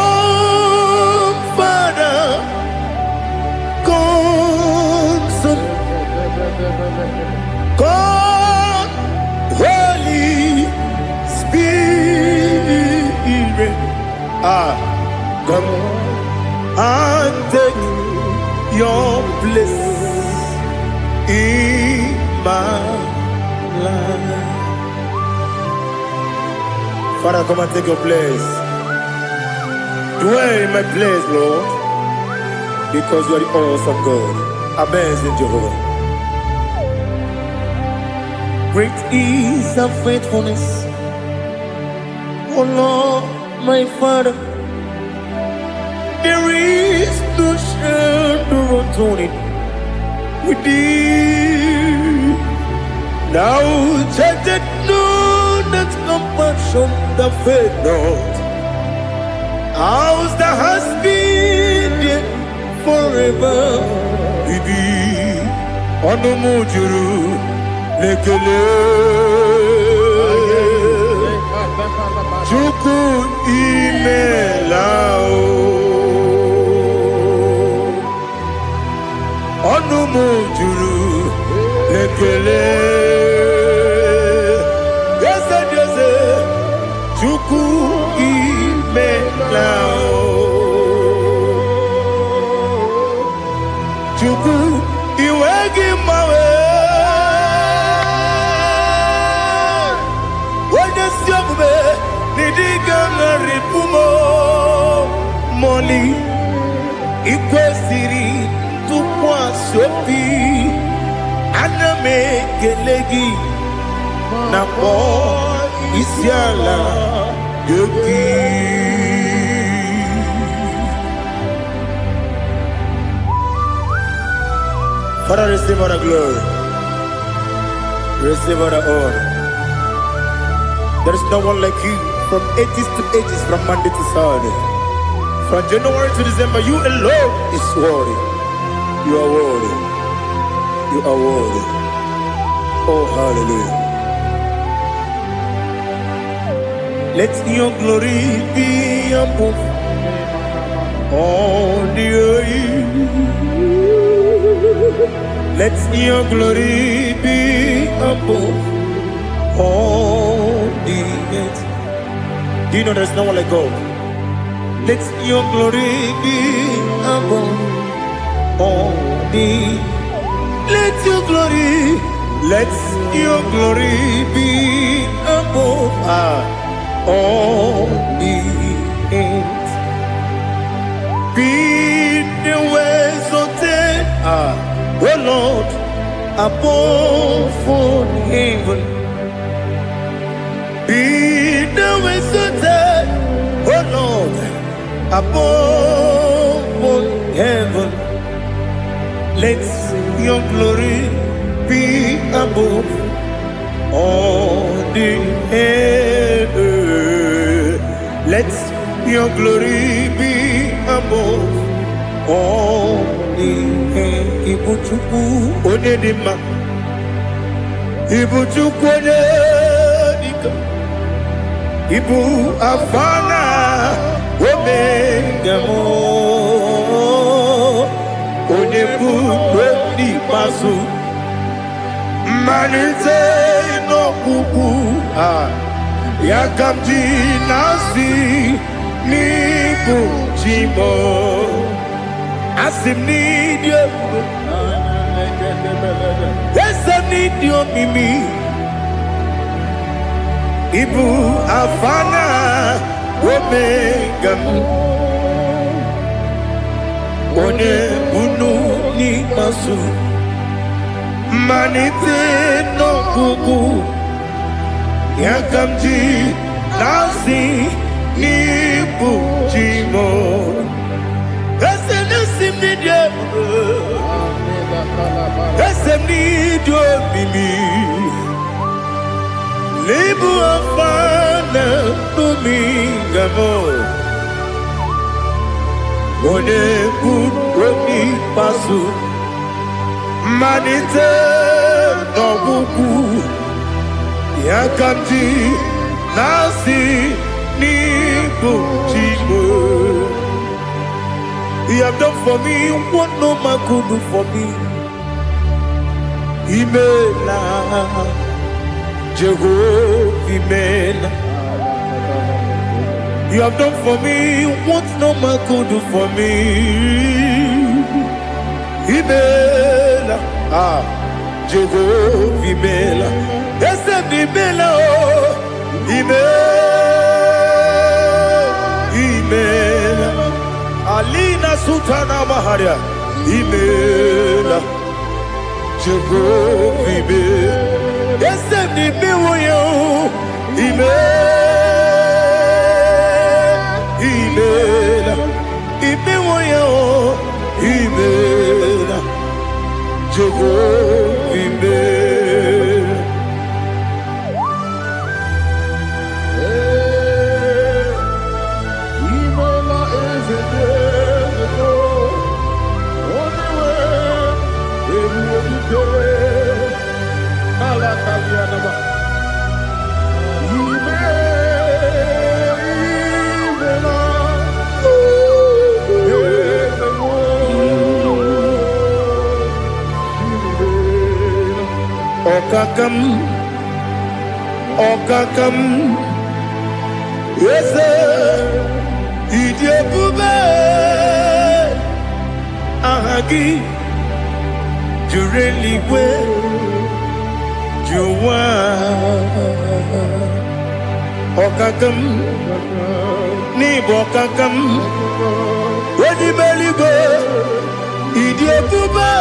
Come, Father, come, Son, come, Holy Spirit. Ah, come and take your place in my life. Father, come and take your place. Dwell in my place, Lord, because you are the awesome God. Amazing Jehovah. Great is thy faithfulness, O Lord, my Father. There is no shadow of turning with thee. Thou changest not thy compassions, they fail not. As thou hast been there forever, baby. Ọnụ m juru n'ekele. Chukwu, imela o. Ọnụ m juru n'ekele. Eze dị eze, Chukwu, imela o. Chukwu, iwe gị mgbanwe. Onye si omume n'ịdịga ṅarịpụ m mọli. Ikwesịrị ntụkwasị obi, ana m ekele gị na kpọọ isi ala gị. Father, receive all the glory. Receive all the honor. There is no one like you from ages to ages, from Monday to Saturday. From January to December, you alone is worthy. You are worthy. You are worthy. Oh, hallelujah. Let your glory be above all the earth. Let your glory be above all the earth. Do you know there's no one like God? Let your glory be above all the. Let your glory, let your glory be above all the earth. Be thou exalted, O Lord, above all heaven. Be thou exalted, O Lord, above all heaven. Let your glory be above all the earth. Let your glory be above all the earth. Ibu Chukwu onye dị mma. Ibu Chukwu onye dike. Ibu Alfa na Omega m. Onye bụ n'ikpeazụ. Mmalite n'ọgwụgwụ a ya ka m ji na-asị n'ịbụ chi m. Asị m n'ịdị ebube, eze m n'ịdị omimi. Ịbụ Alfa na Omega m. Onye bunu n'ikpeazụ, mmalite n'ọgwụgwụ ya ka m ji na-asị n'ịbụ chi m. Eze na-esi m n'ịdị ebube, eze m n'ịdị omimi. N'ịbụ Alfa na Omega m. Onye bụ n'ikpeazụ, mmalite n'ọgwụgwụ ya ka m ji na-asị n'ịbụ chi m. You have done for me what no man could do for me. Imela, Jehovah, Imela. You have done for me what no man could do for me. Imela, ah, Jehovah, Imela. Eze m Imela, oh, Imela, Imela. Alina Sultana Maharia, Imela, Jehovah, Imela. Eze m imewo ya, oh, Imela, Imela, imewo ya, oh, Imela, Jehovah, Imela. Imela eze eze onye nwe ebube dike ala kalianaba. Ime imela eze nwe imela. Ọkaka m, ọkaka m, eze ịdị ebube, aha gị juru eluigwe ju ụwa. Ọkaka m, n'ịbụ ọkaka m, onye ime eluigwe, ịdị ebube,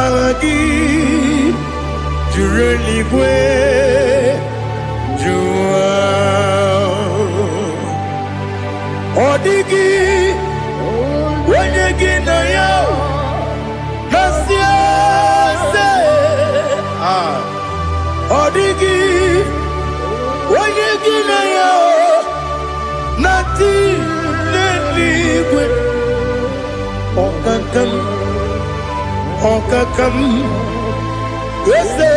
aha gị juru eluigwe ju ụwa. Ọ dịghị onye gị na ya na-asị eze. Ọkaka m, ọkaka m, eze,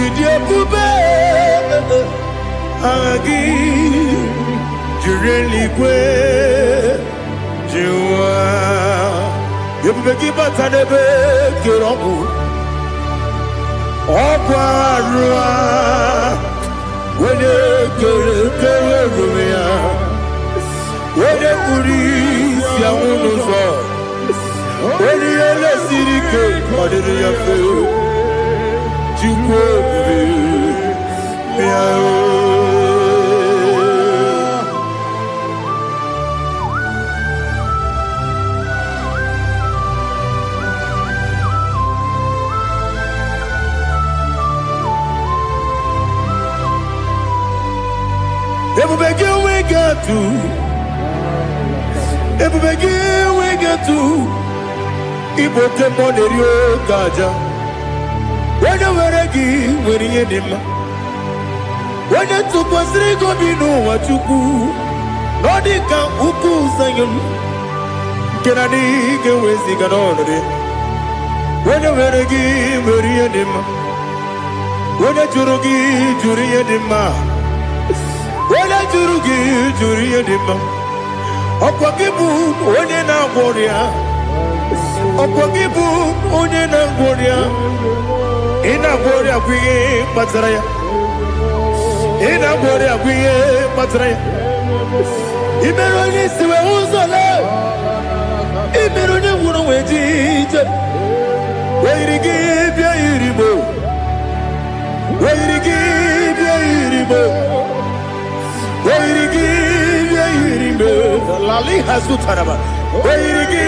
ịdị ebube, aha gị jiri eluigwe jiwa. Ebube gị bata n'ebe kere ọgwụ, ọgwụ arụ a, onye kere kere ruru ya, onye kpuru isi anwụ n'ụzọ, onye ihe lesiri ike ọ dịrị ya mfe. Chukwu ebube, bịa o. Ebube gị enweghị atụ, ebube gị enweghị atụ. Ịbụ oke mmụọ na-eri oke aja. Onye nwere gị nwere ihe dị mma. Onye tụkwasịrị gị obi n'ụwa, Chukwu, na ọ dị ka ukwu Zayọn nke na adịghị ga-eweziga n'ọnọdụ ya. Onye nwere gị nwere ihe dị mma. Onye jụrụ gị jụrụ ihe dị mma. Onye jụrụ gị jụrụ ihe dị mma. Ọkwa gị bụ onye na-agwọ ọrịa. Ọkwa gị bụ onye na-agwọ ọrịa. Ị na-agwọ ọrịa bụ ihe kpatara ya. Ị na-agwọ ọrịa bụ ihe kpatara ya. Ị mere onye isi wee ụzọ lee. Ị mere onye gwụrụ wee ji ije. Oyiri gị bịa yiri mo. Oyiri gị bịa yiri mo. Oyiri gị bịa yiri mo. Lali hazutaraba. Oyiri gị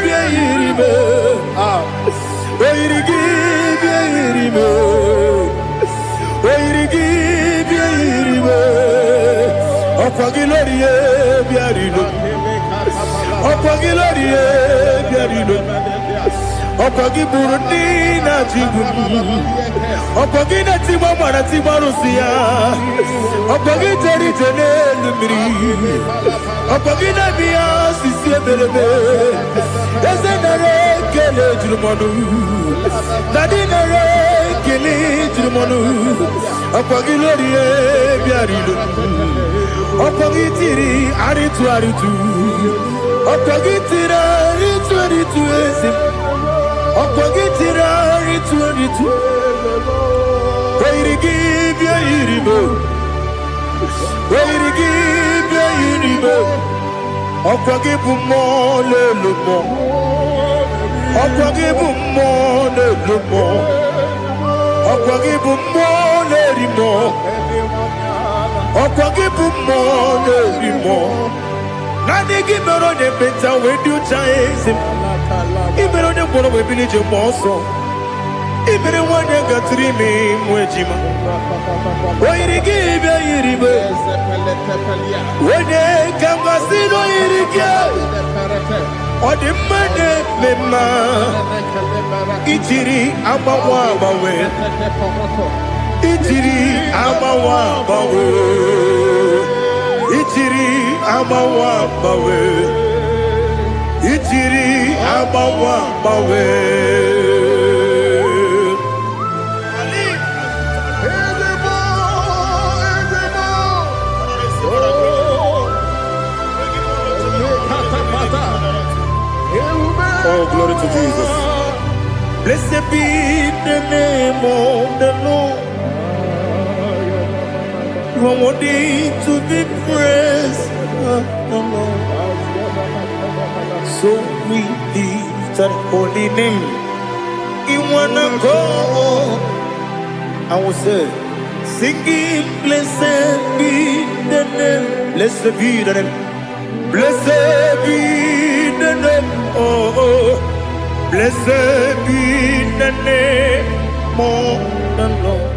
bịa yiri mo. Ah. Oyiri gị bịa yiri mo. Oyiri gị bịa yiri mo. Ọkwa gị lórí e bịa rilo. Ọkwa gị lórí e bịa rilo. Ọkwa gị gburu ndị na-achịgbu m. Ọkwa gị na-etigbu gbara tigbu arụsị ya. Ọkwa gị jere ije n'elu mmiri. Ọkwa gị na-eme ya osisi emereme. Eze, nara ekele juru m ọnụ. Daddy, nara ekele juru m ọnụ. Ọkwa gị lórí e bịara ilo. Ọkwa gị tiri arịtụ arịtụ. Ọkwa gị tiri arịtụ arịtụ, eze m. Ọkwa gị tiri arịtụ arịtụ. Oyiri gị bịa yiri m. Oyiri gị bịa yiri m. Ọkwa gị bụ mmụọ na-elu mmụọ. Ọkwa gị bụ mmụọ na-elu mmụọ. Ọkwa gị bụ mmụọ na-eri mmụọ. Ọkwa gị bụ mmụọ na-eri mmụọ. Naanị gị mere onye ekpenta wee dị ụcha, eze m. Ị mere onye ngwọrọ wee bili ije mgbe ọsọ. Ị mere nwanyị gatụrụ ime mụ ejima. O yiri gị bịa yiri m. Onye ka m gasị na o yiri gị. Ọ dị mma na-eme mma. Ijiri agbanwe agbanwe. Ijiri agbanwe agbanwe. Ijiri agbanwe agbanwe. Ijiri agbanwe agbanwe. Ezebo, ezebo. Oh, lekatapata. Ewume. Oh, glory to Jesus. Blessed be the name of the Lord. You are worthy to be praised, the Lord. So we lift that holy name. In one accord, I will say, singing, blessed be the name. Blessed be the name. Blessed be the name. Oh. Blessed be the name of the Lord.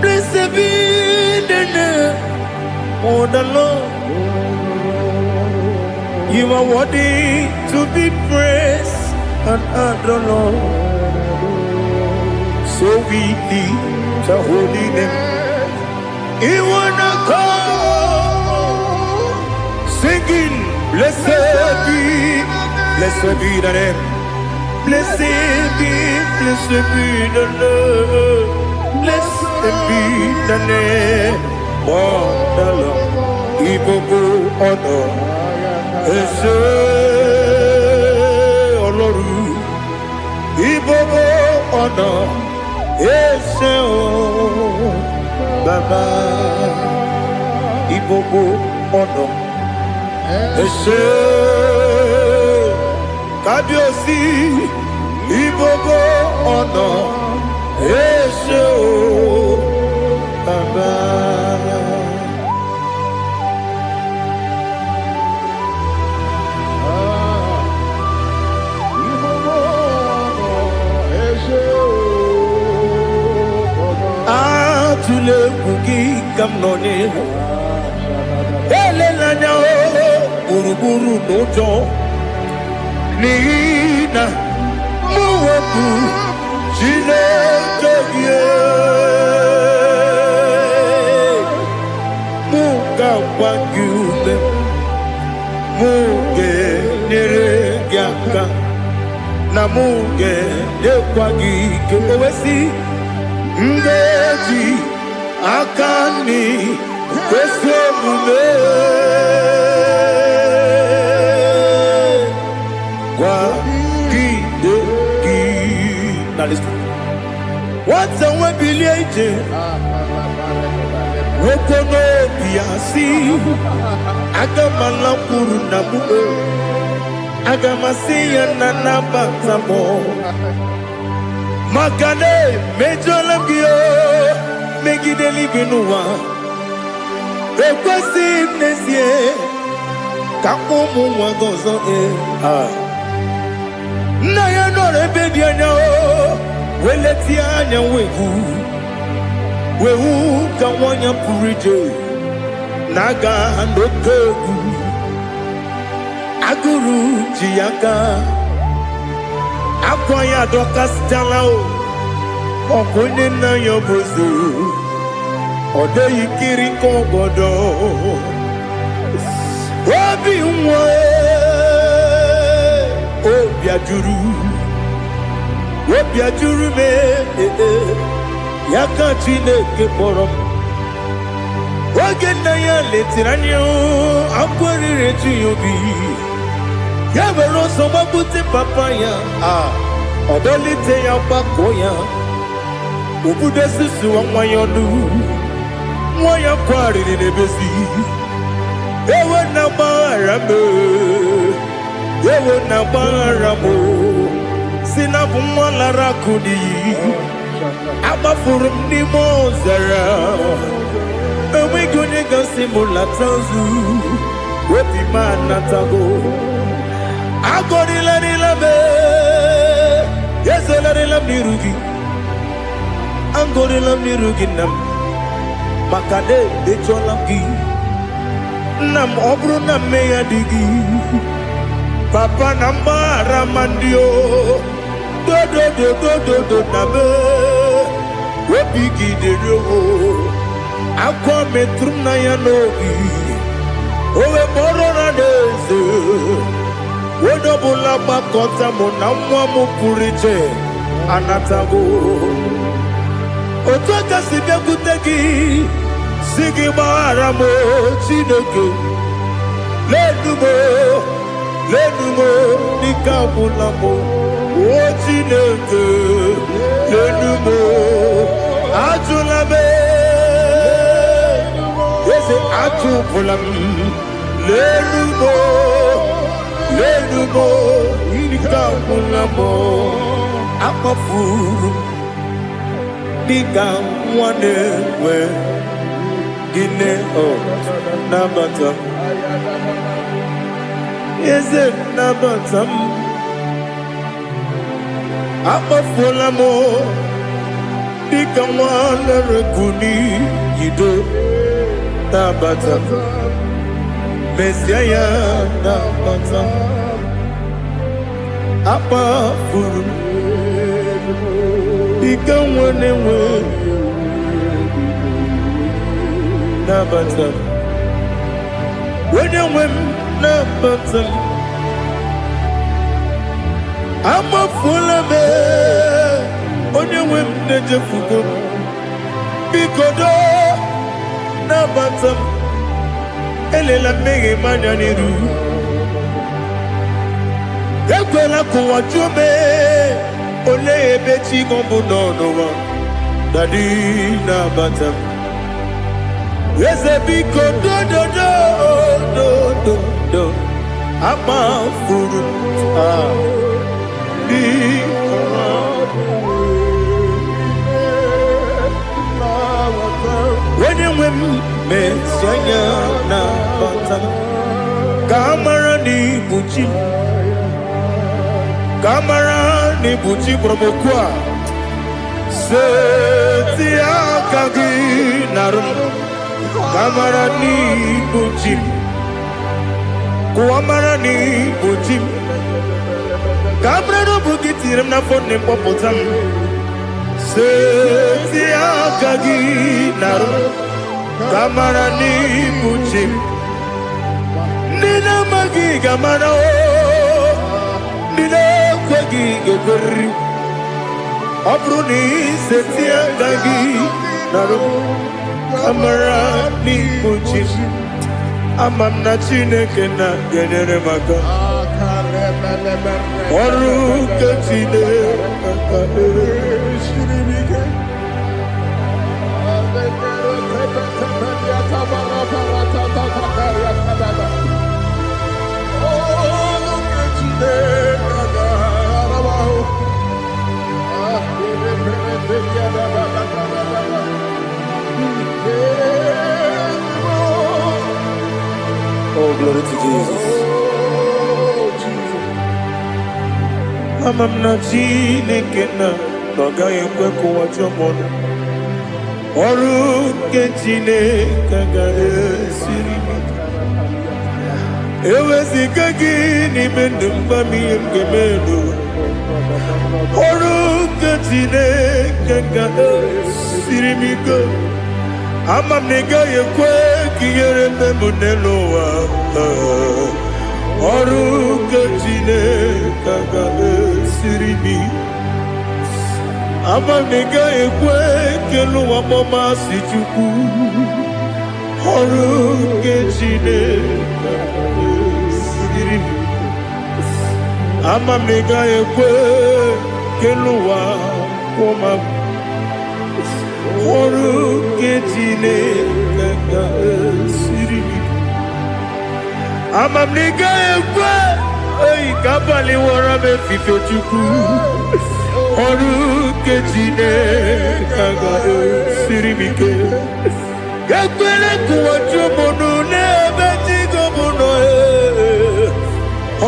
Blessed be the name of the Lord. You are worthy to be praised and adored, Lord. So we lift the holy name. You wanna call, singing. Blessed be, blessed be the name. Blessed be, blessed be the Lord. Blessed be the name of the Lord. Ìgbogbo ọ̀nà ẹ ṣé Ọlọ́run. Ìgbogbo ọ̀nà ẹ ṣé o Bàbá. Ìgbogbo ọ̀nà ẹ ṣé Kábíyèsí. Ìgbogbo ọ̀nà ẹ ṣé o Bàbá. Ẹ ṣé o, Bàbá. Atụla egwu gị ka m nọ n'ihu. Elela anya o gburugburu n'ụjọ n'ihi na mụ bụ Chineke gị. Mụ ga-agba gị ume, mụ ga-enyere gị aka, na mụ ga-enyekwa gị ike. O wee sị, m ga-eji aka nri kwesị omume kwagide gị. Now listen. Nwata nwe bilie ije nwoke n'obi ya si aga m alakwuru na m o, aga m asị ya na nabata m maka na emejọla m gị o megide eluigwe n'ụwa ekwesịghị m n'ezie ka mkpọ ụmụ nwa gị ọzọ ee. Ah. Nna ya nọrọ ebe dị anya o wee letie anya wee hụ wee hụ ka nwa ya pụrụ ije na-aga n'oke egwu agụrụ ji ya aka akwa ya adọkasịchala o ọkwa onye nna ya bụ eze ọ dịghị kiri ka ọgọdọ obi nwa obi ajụrụ obi ajụrụ m ee, ya ka Chineke kpọrọ m oge nna ya letiri anya akwa riri eju ya obi ya were ọsọ gbagbute papa ya a ọ dọlite ya gbakọọ ya obudo susuwa nwa ya ọnụ nwa ya kwarịrị n'ebezi ewe na gbaghara m ewe na gbaghara m si na bụ nwa lara akụ n'iyi agbafuru m n'ime ọzara enweghị onye gasị m lata ozu obi m anatago agọrịlarịla m ezolarịla m n'iru gị agọrịla m n'iru gị nna m maka na emejọla m gị nna m ọ bụrụ na mmehie dị gị papa na mgbaghara ma ndị o dodododododo na me obi gị dịrị o akwa metụrụ m na ya n'obi o wee kpọrọ na n'eze onye ọbụla gbakọta mụ na nwa m pụrụ iche anatago otu aka si bịakwute gị si gị gbaghara m o, Chineke lenu m o, lenu m o, n'ike agwụla m o. O Chineke lenu m o, ajụla m eze ajụpụla m lenu m o, lenu m o, ike agwụla m o. Akpọfuru m dịka nwa na-enwe gịnị ọ nabata eze nabata m akpọfuola m dịka nwa lere n'iyido nabata m mezie ya nabata m akpafuru m dịka nwa na-enwe nabata m onye nwe m. nabata m. Amafuola m, onye nwe m na-echefugo m. Biko doo, nabata m. Elela mmehie m anya n'iru. Ekwela ka ụwa jụọ m, olee ebe chi m bụ nọ n'ụwa? Daddy, nabata m. Eze, biko dododo dododo, amafuru m, ah, biko. Onye nwe m, mezi anya nabata m, ka a mara na ibu chi m, ka a mara na ibu chi kpọrọ m oku a. Seti aka gị narụ m, ka a mara na ibu chi m, ka ụwa mara na ibu chi m, ka a mara na ọ bụ gị tinyere m n'afọ nne m, kpọpụta m. Seti aka gị narụ m, ka a mara na ibu chi m. Ndị na-amaghị ga-amara o, ndị na-ekweghị ga-ekweriri. Ọ bụrụ na iseti aka gị narụ m, ka mara n'ibu chi m. Ama m na Chineke na ga-enyere m aka. Ọrụ nke Chineke. Oh, glory to Jesus. Ama m na Chineke na ọ gaghị ekwe ka ụwa jụọ m ọnụ. Ọrụ nke Chineke agaghị esiri m ike. Eweziga gị n'ime ndụ m, gwa m ihe m ga-eme n'ụwa. Ọrụ nke Chineke ga-esiri m ike. Ama m na ị gaghị ekwe ka ihere mme m n'elu ụwa. Ọrụ nke Chineke ga-esiri m ike. Ama m na ị gaghị ekwe ka elu ụwa kpọmasị Chukwu. Ọrụ nke Chineke ga-esiri m ike. Ama m na ị gaghị ekwe ka elu ụwa kwụọ m. Ọrụ nke Chineke ga-esiri m ike. Ama m na ị gaghị ekwe oyi ka abalị wọrọ m efife. Chukwu, ọrụ nke Chineke ga-esiri m ike. Ekwele ka ụwa jụọ m ọnụ n'ebe chi gị nọ.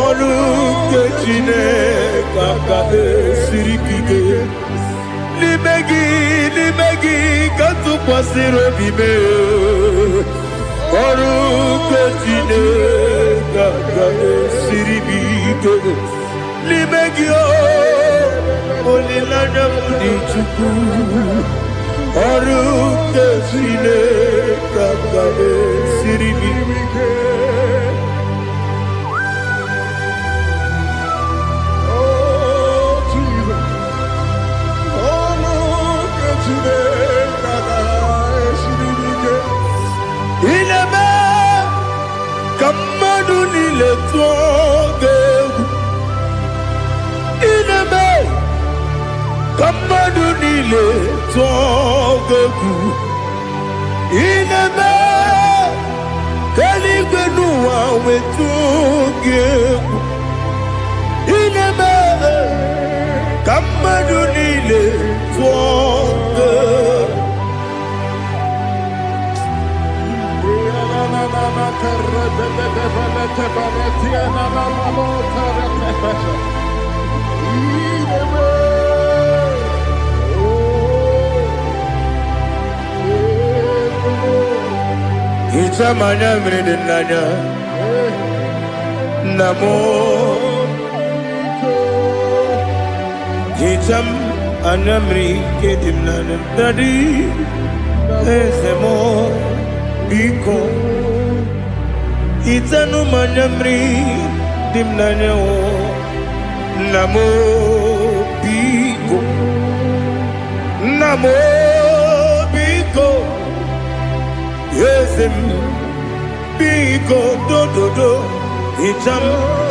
Ọrụ nke Chineke ga-esiri m ike. N'ime gị, n'ime gị ka m tụkwasịrị obi m. Ọrụ nke Chineke ga-esiri m ike. N'ime gị o, olileanya m dị. Chukwu, ọrụ nke Chineke ga-esiri m ike. Oh, Jesus. Oh, look at Chineke ga-esiri m ike. Ị na-eme ka mmadụ niile tụọ gị egwu. Ị na-eme ka mmadụ niile tụọ gị egwu. Ị na-eme ka eluigwe n'ụwa wetụọ gị egwu. Ị na-eme ka mmadụ niile tụọ gị egwu. Hichaa m anya mmiri dị n'anya, nna m. Hichaa m anya mmiri nke dị m n'anya. Daddy, eze m, biko. Hichanụ m anya mmiri dị m n'anya o. Nna m o, biko. Nna m o, biko. Eze m, biko, dododo. Hicha m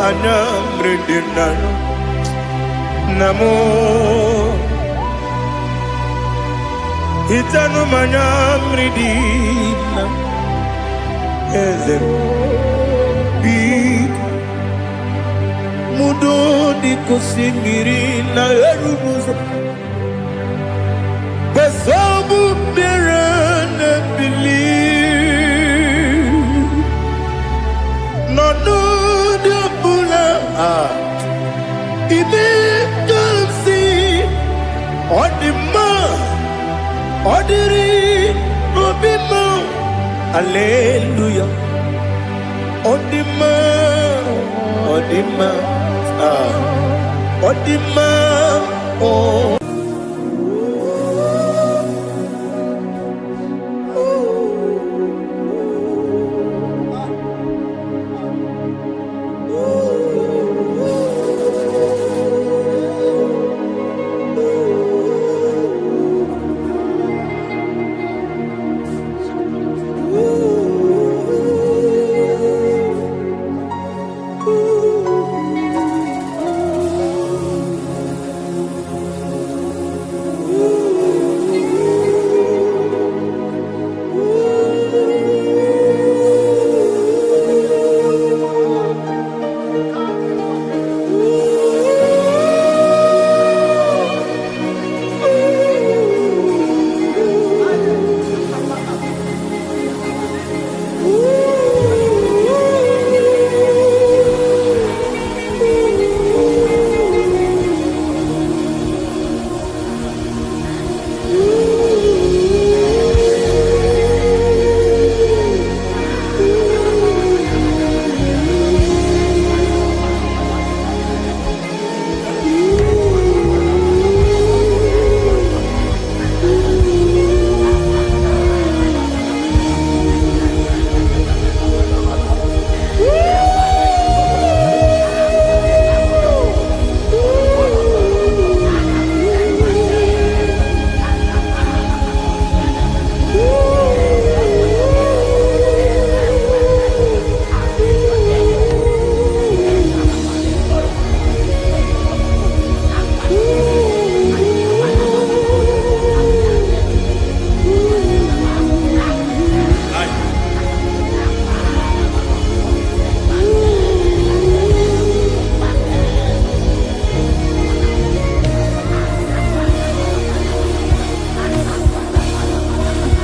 anya mmiri dị m n'anya. Nna m o, hichanụ m anya mmiri dị m na. Eze m, biko. Mudo dịka osimiri na-eru n'ụzọ. Kwesị mmiri na-ebili. N'ọnọdụ ọbụla, ah, ime ka m si, ọ dị mma, ọ dịrị n'obi m. Aleluya. Ọ dị mma, ọ dị mma, ah, ọ dị mma, ọ.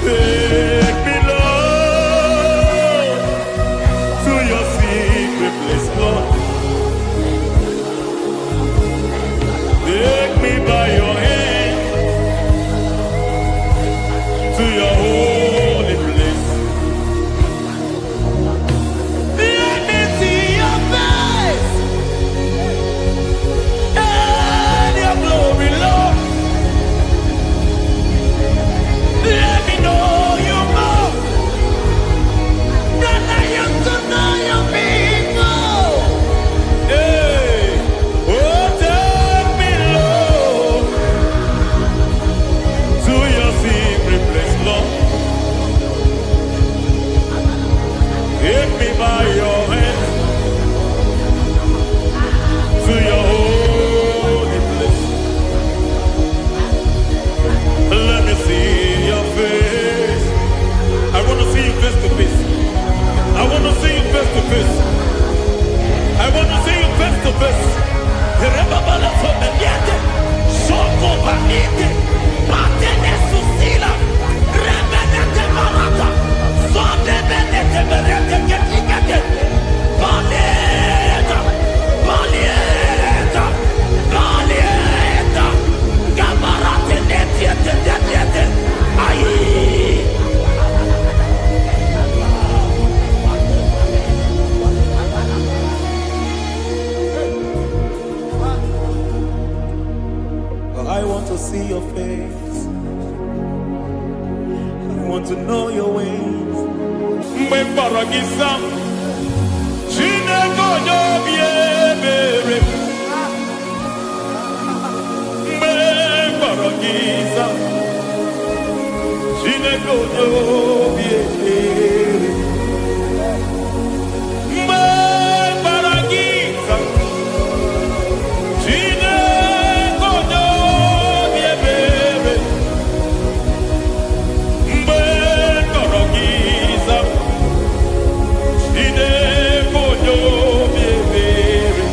Take me, Lord, to your secret place, Lord. Take me by your hand to your holy place. Let me see your face and your glory, Lord. Let me know you more than I used to know you before. Hey, oh, take me, Lord, to your secret place, Lord. Take me by your hand to your holy place. Let me see your face. I want to see you face to face. I want to see you face to face. I want to see you face to face. Soko banite, patene susila, rebenete barata, sodebenete berete ketikete, baleta, baleta, baleta, gabarate netiete netiete, ayi. I want to see your face. I want to know your ways. Mgbe m kpọrọ gị, za m. gị za, Chineke onye obi ebere. Mgbe kpọrọ gị za, Chineke onye obi ebere. Mgbe kpọrọ gị za, Chineke onye obi ebere.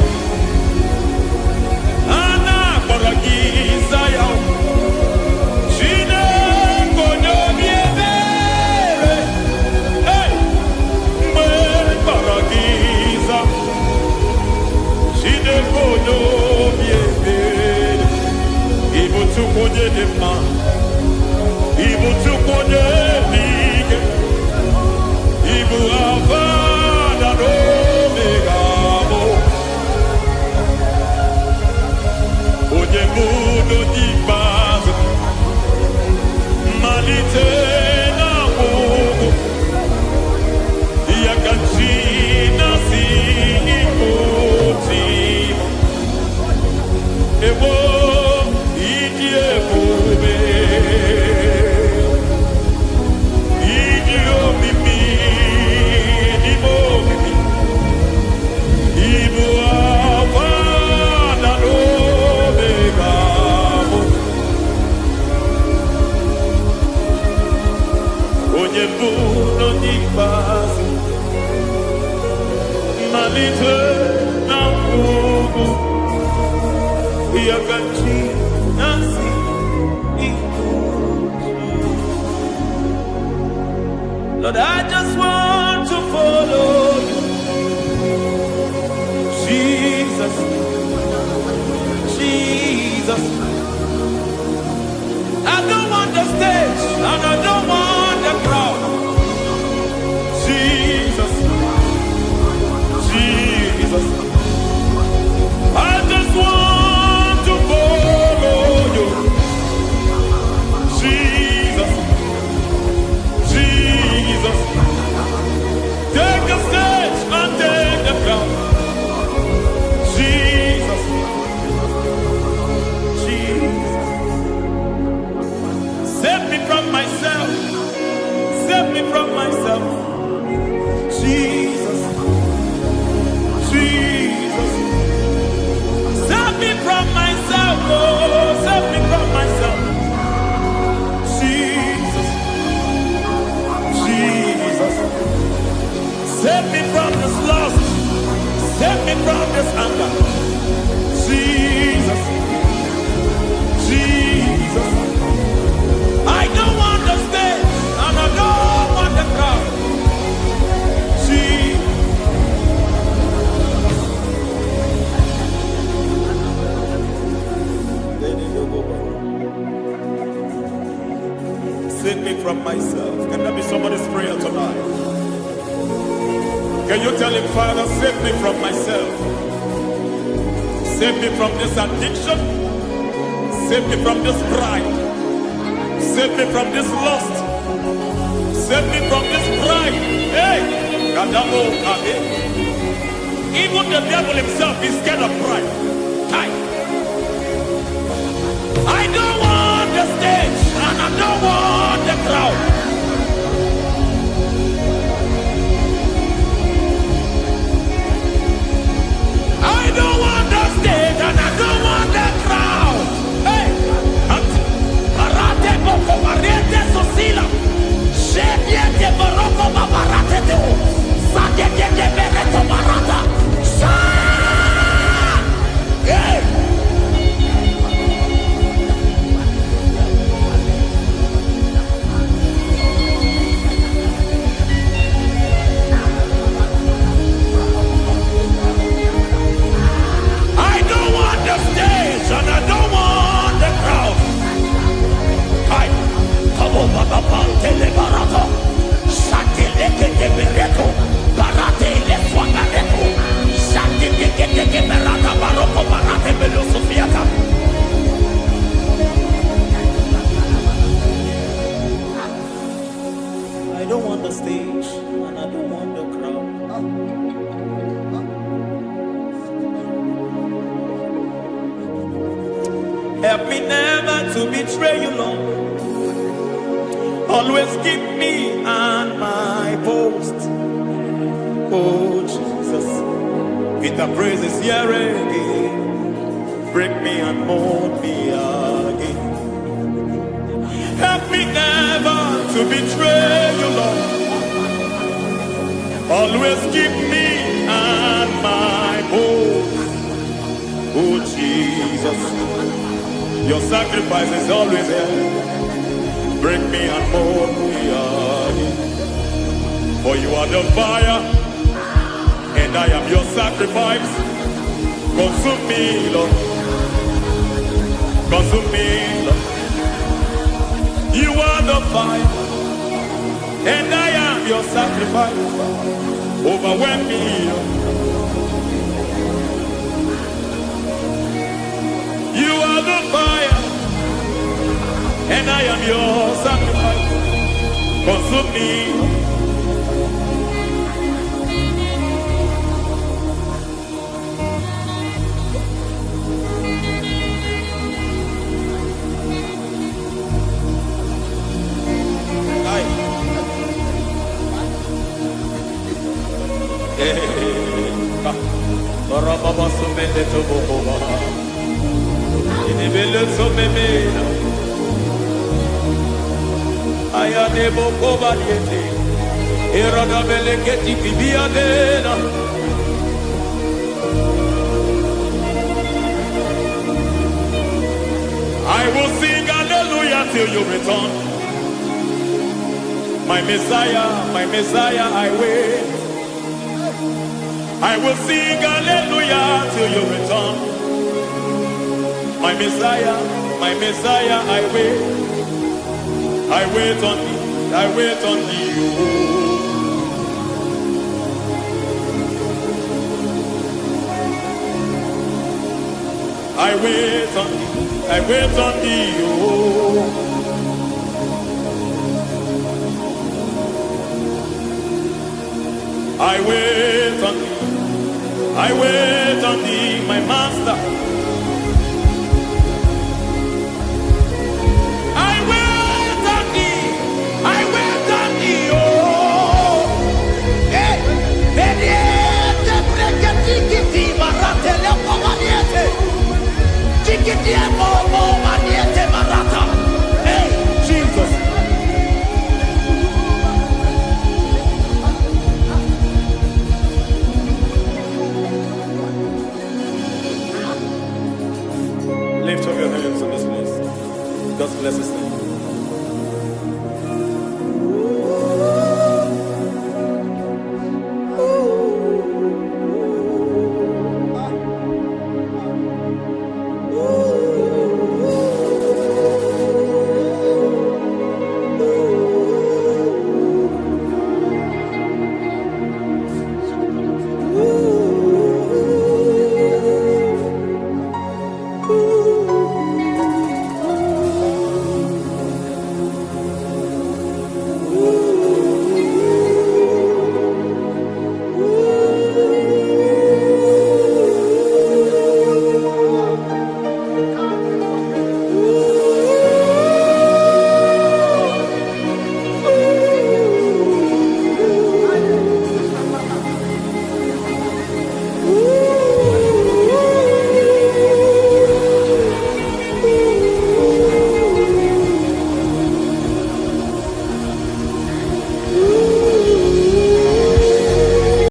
A na-akpọrọ gị za ya, Chineke onye obi ebere. Hey! Mgbe kpọrọ gị za, Chineke onye obi ebere. Ịbụ Chukwu onye dị mma, Ịbụ Chukwu onye dị ike, Ịbụ Alfa na Omega bụ onye mbụ n'onye ikpeazụ, mmalite na ọgwụgwụ ya ka chi na-asị ịbụ chi ebo ịdị ebube, ịdị omimi n'ime omimi, ịbụ Alfa na Omega bụ onye mbụ n'onye ikpeazụ, mmalite na ọgwụgwụ ya ka chi na-asị ịbụ chi. Lord, I just want to follow you. Jesus, Jesus. I don't want the stage and I don't want the crowd. Jesus, Jesus. I just want to follow you. Jesus, Jesus. Take the stage and take the crown. Jesus, Jesus. Save me from myself. Save me from myself. Jesus, Jesus. Save me from myself. Oh, save me from myself. Jesus, Jesus. Save me from this lust. Save me from this anger. Jesus, Jesus. I don't want the stage and I don't want the crowd. Jesus. Save me from myself. Can that be somebody's prayer tonight? Can you tell him, "Father, save me from myself? Save me from this addiction. Save me from this pride. Save me from this lust. Save me from this pride." Hey, Kadamo Kabe. Even the devil himself is scared of pride. Kai. I don't want the stage and I don't want the crowd. I don't want the stage and I don't want the crowd. Hey, Arate boko mariete sosila. Shebiete boroko babarate teo. Sadete de bereto barata. Sha! Help me never to betray you, Lord. Always keep me on my post. Oh, Jesus. Peter praises here again. Break me and mold me again. Help me never to betray you, Lord. Always keep me on my post. Oh, Jesus. Your sacrifice is always here. Break me and mold me again. For you are the fire, and I am your sacrifice. Consume me, Lord. Consume me, Lord. You are the fire, and I am your sacrifice. Overwhelm me, Lord. You are the fire, and I am your sacrifice. Consume me. Lord. Aye. Rababa sumele tobokoba. Inebele somemena. Ayane bokoba liete. Erada beleketi kibiadena. I will sing hallelujah till you return. My Messiah, I wait. I will sing hallelujah till you return. My Messiah, I wait. I wait on thee, I wait on thee. Oh. I wait on thee, I wait on thee. Oh. I wait on thee, I wait on thee, my master. I wait on thee, I wait on thee, oh. Hey, Beniete breketi maratele pomaniete. Tikiti mo maniete marata. Hey, Jesus. Lift up your hands in this place. Just bless his name.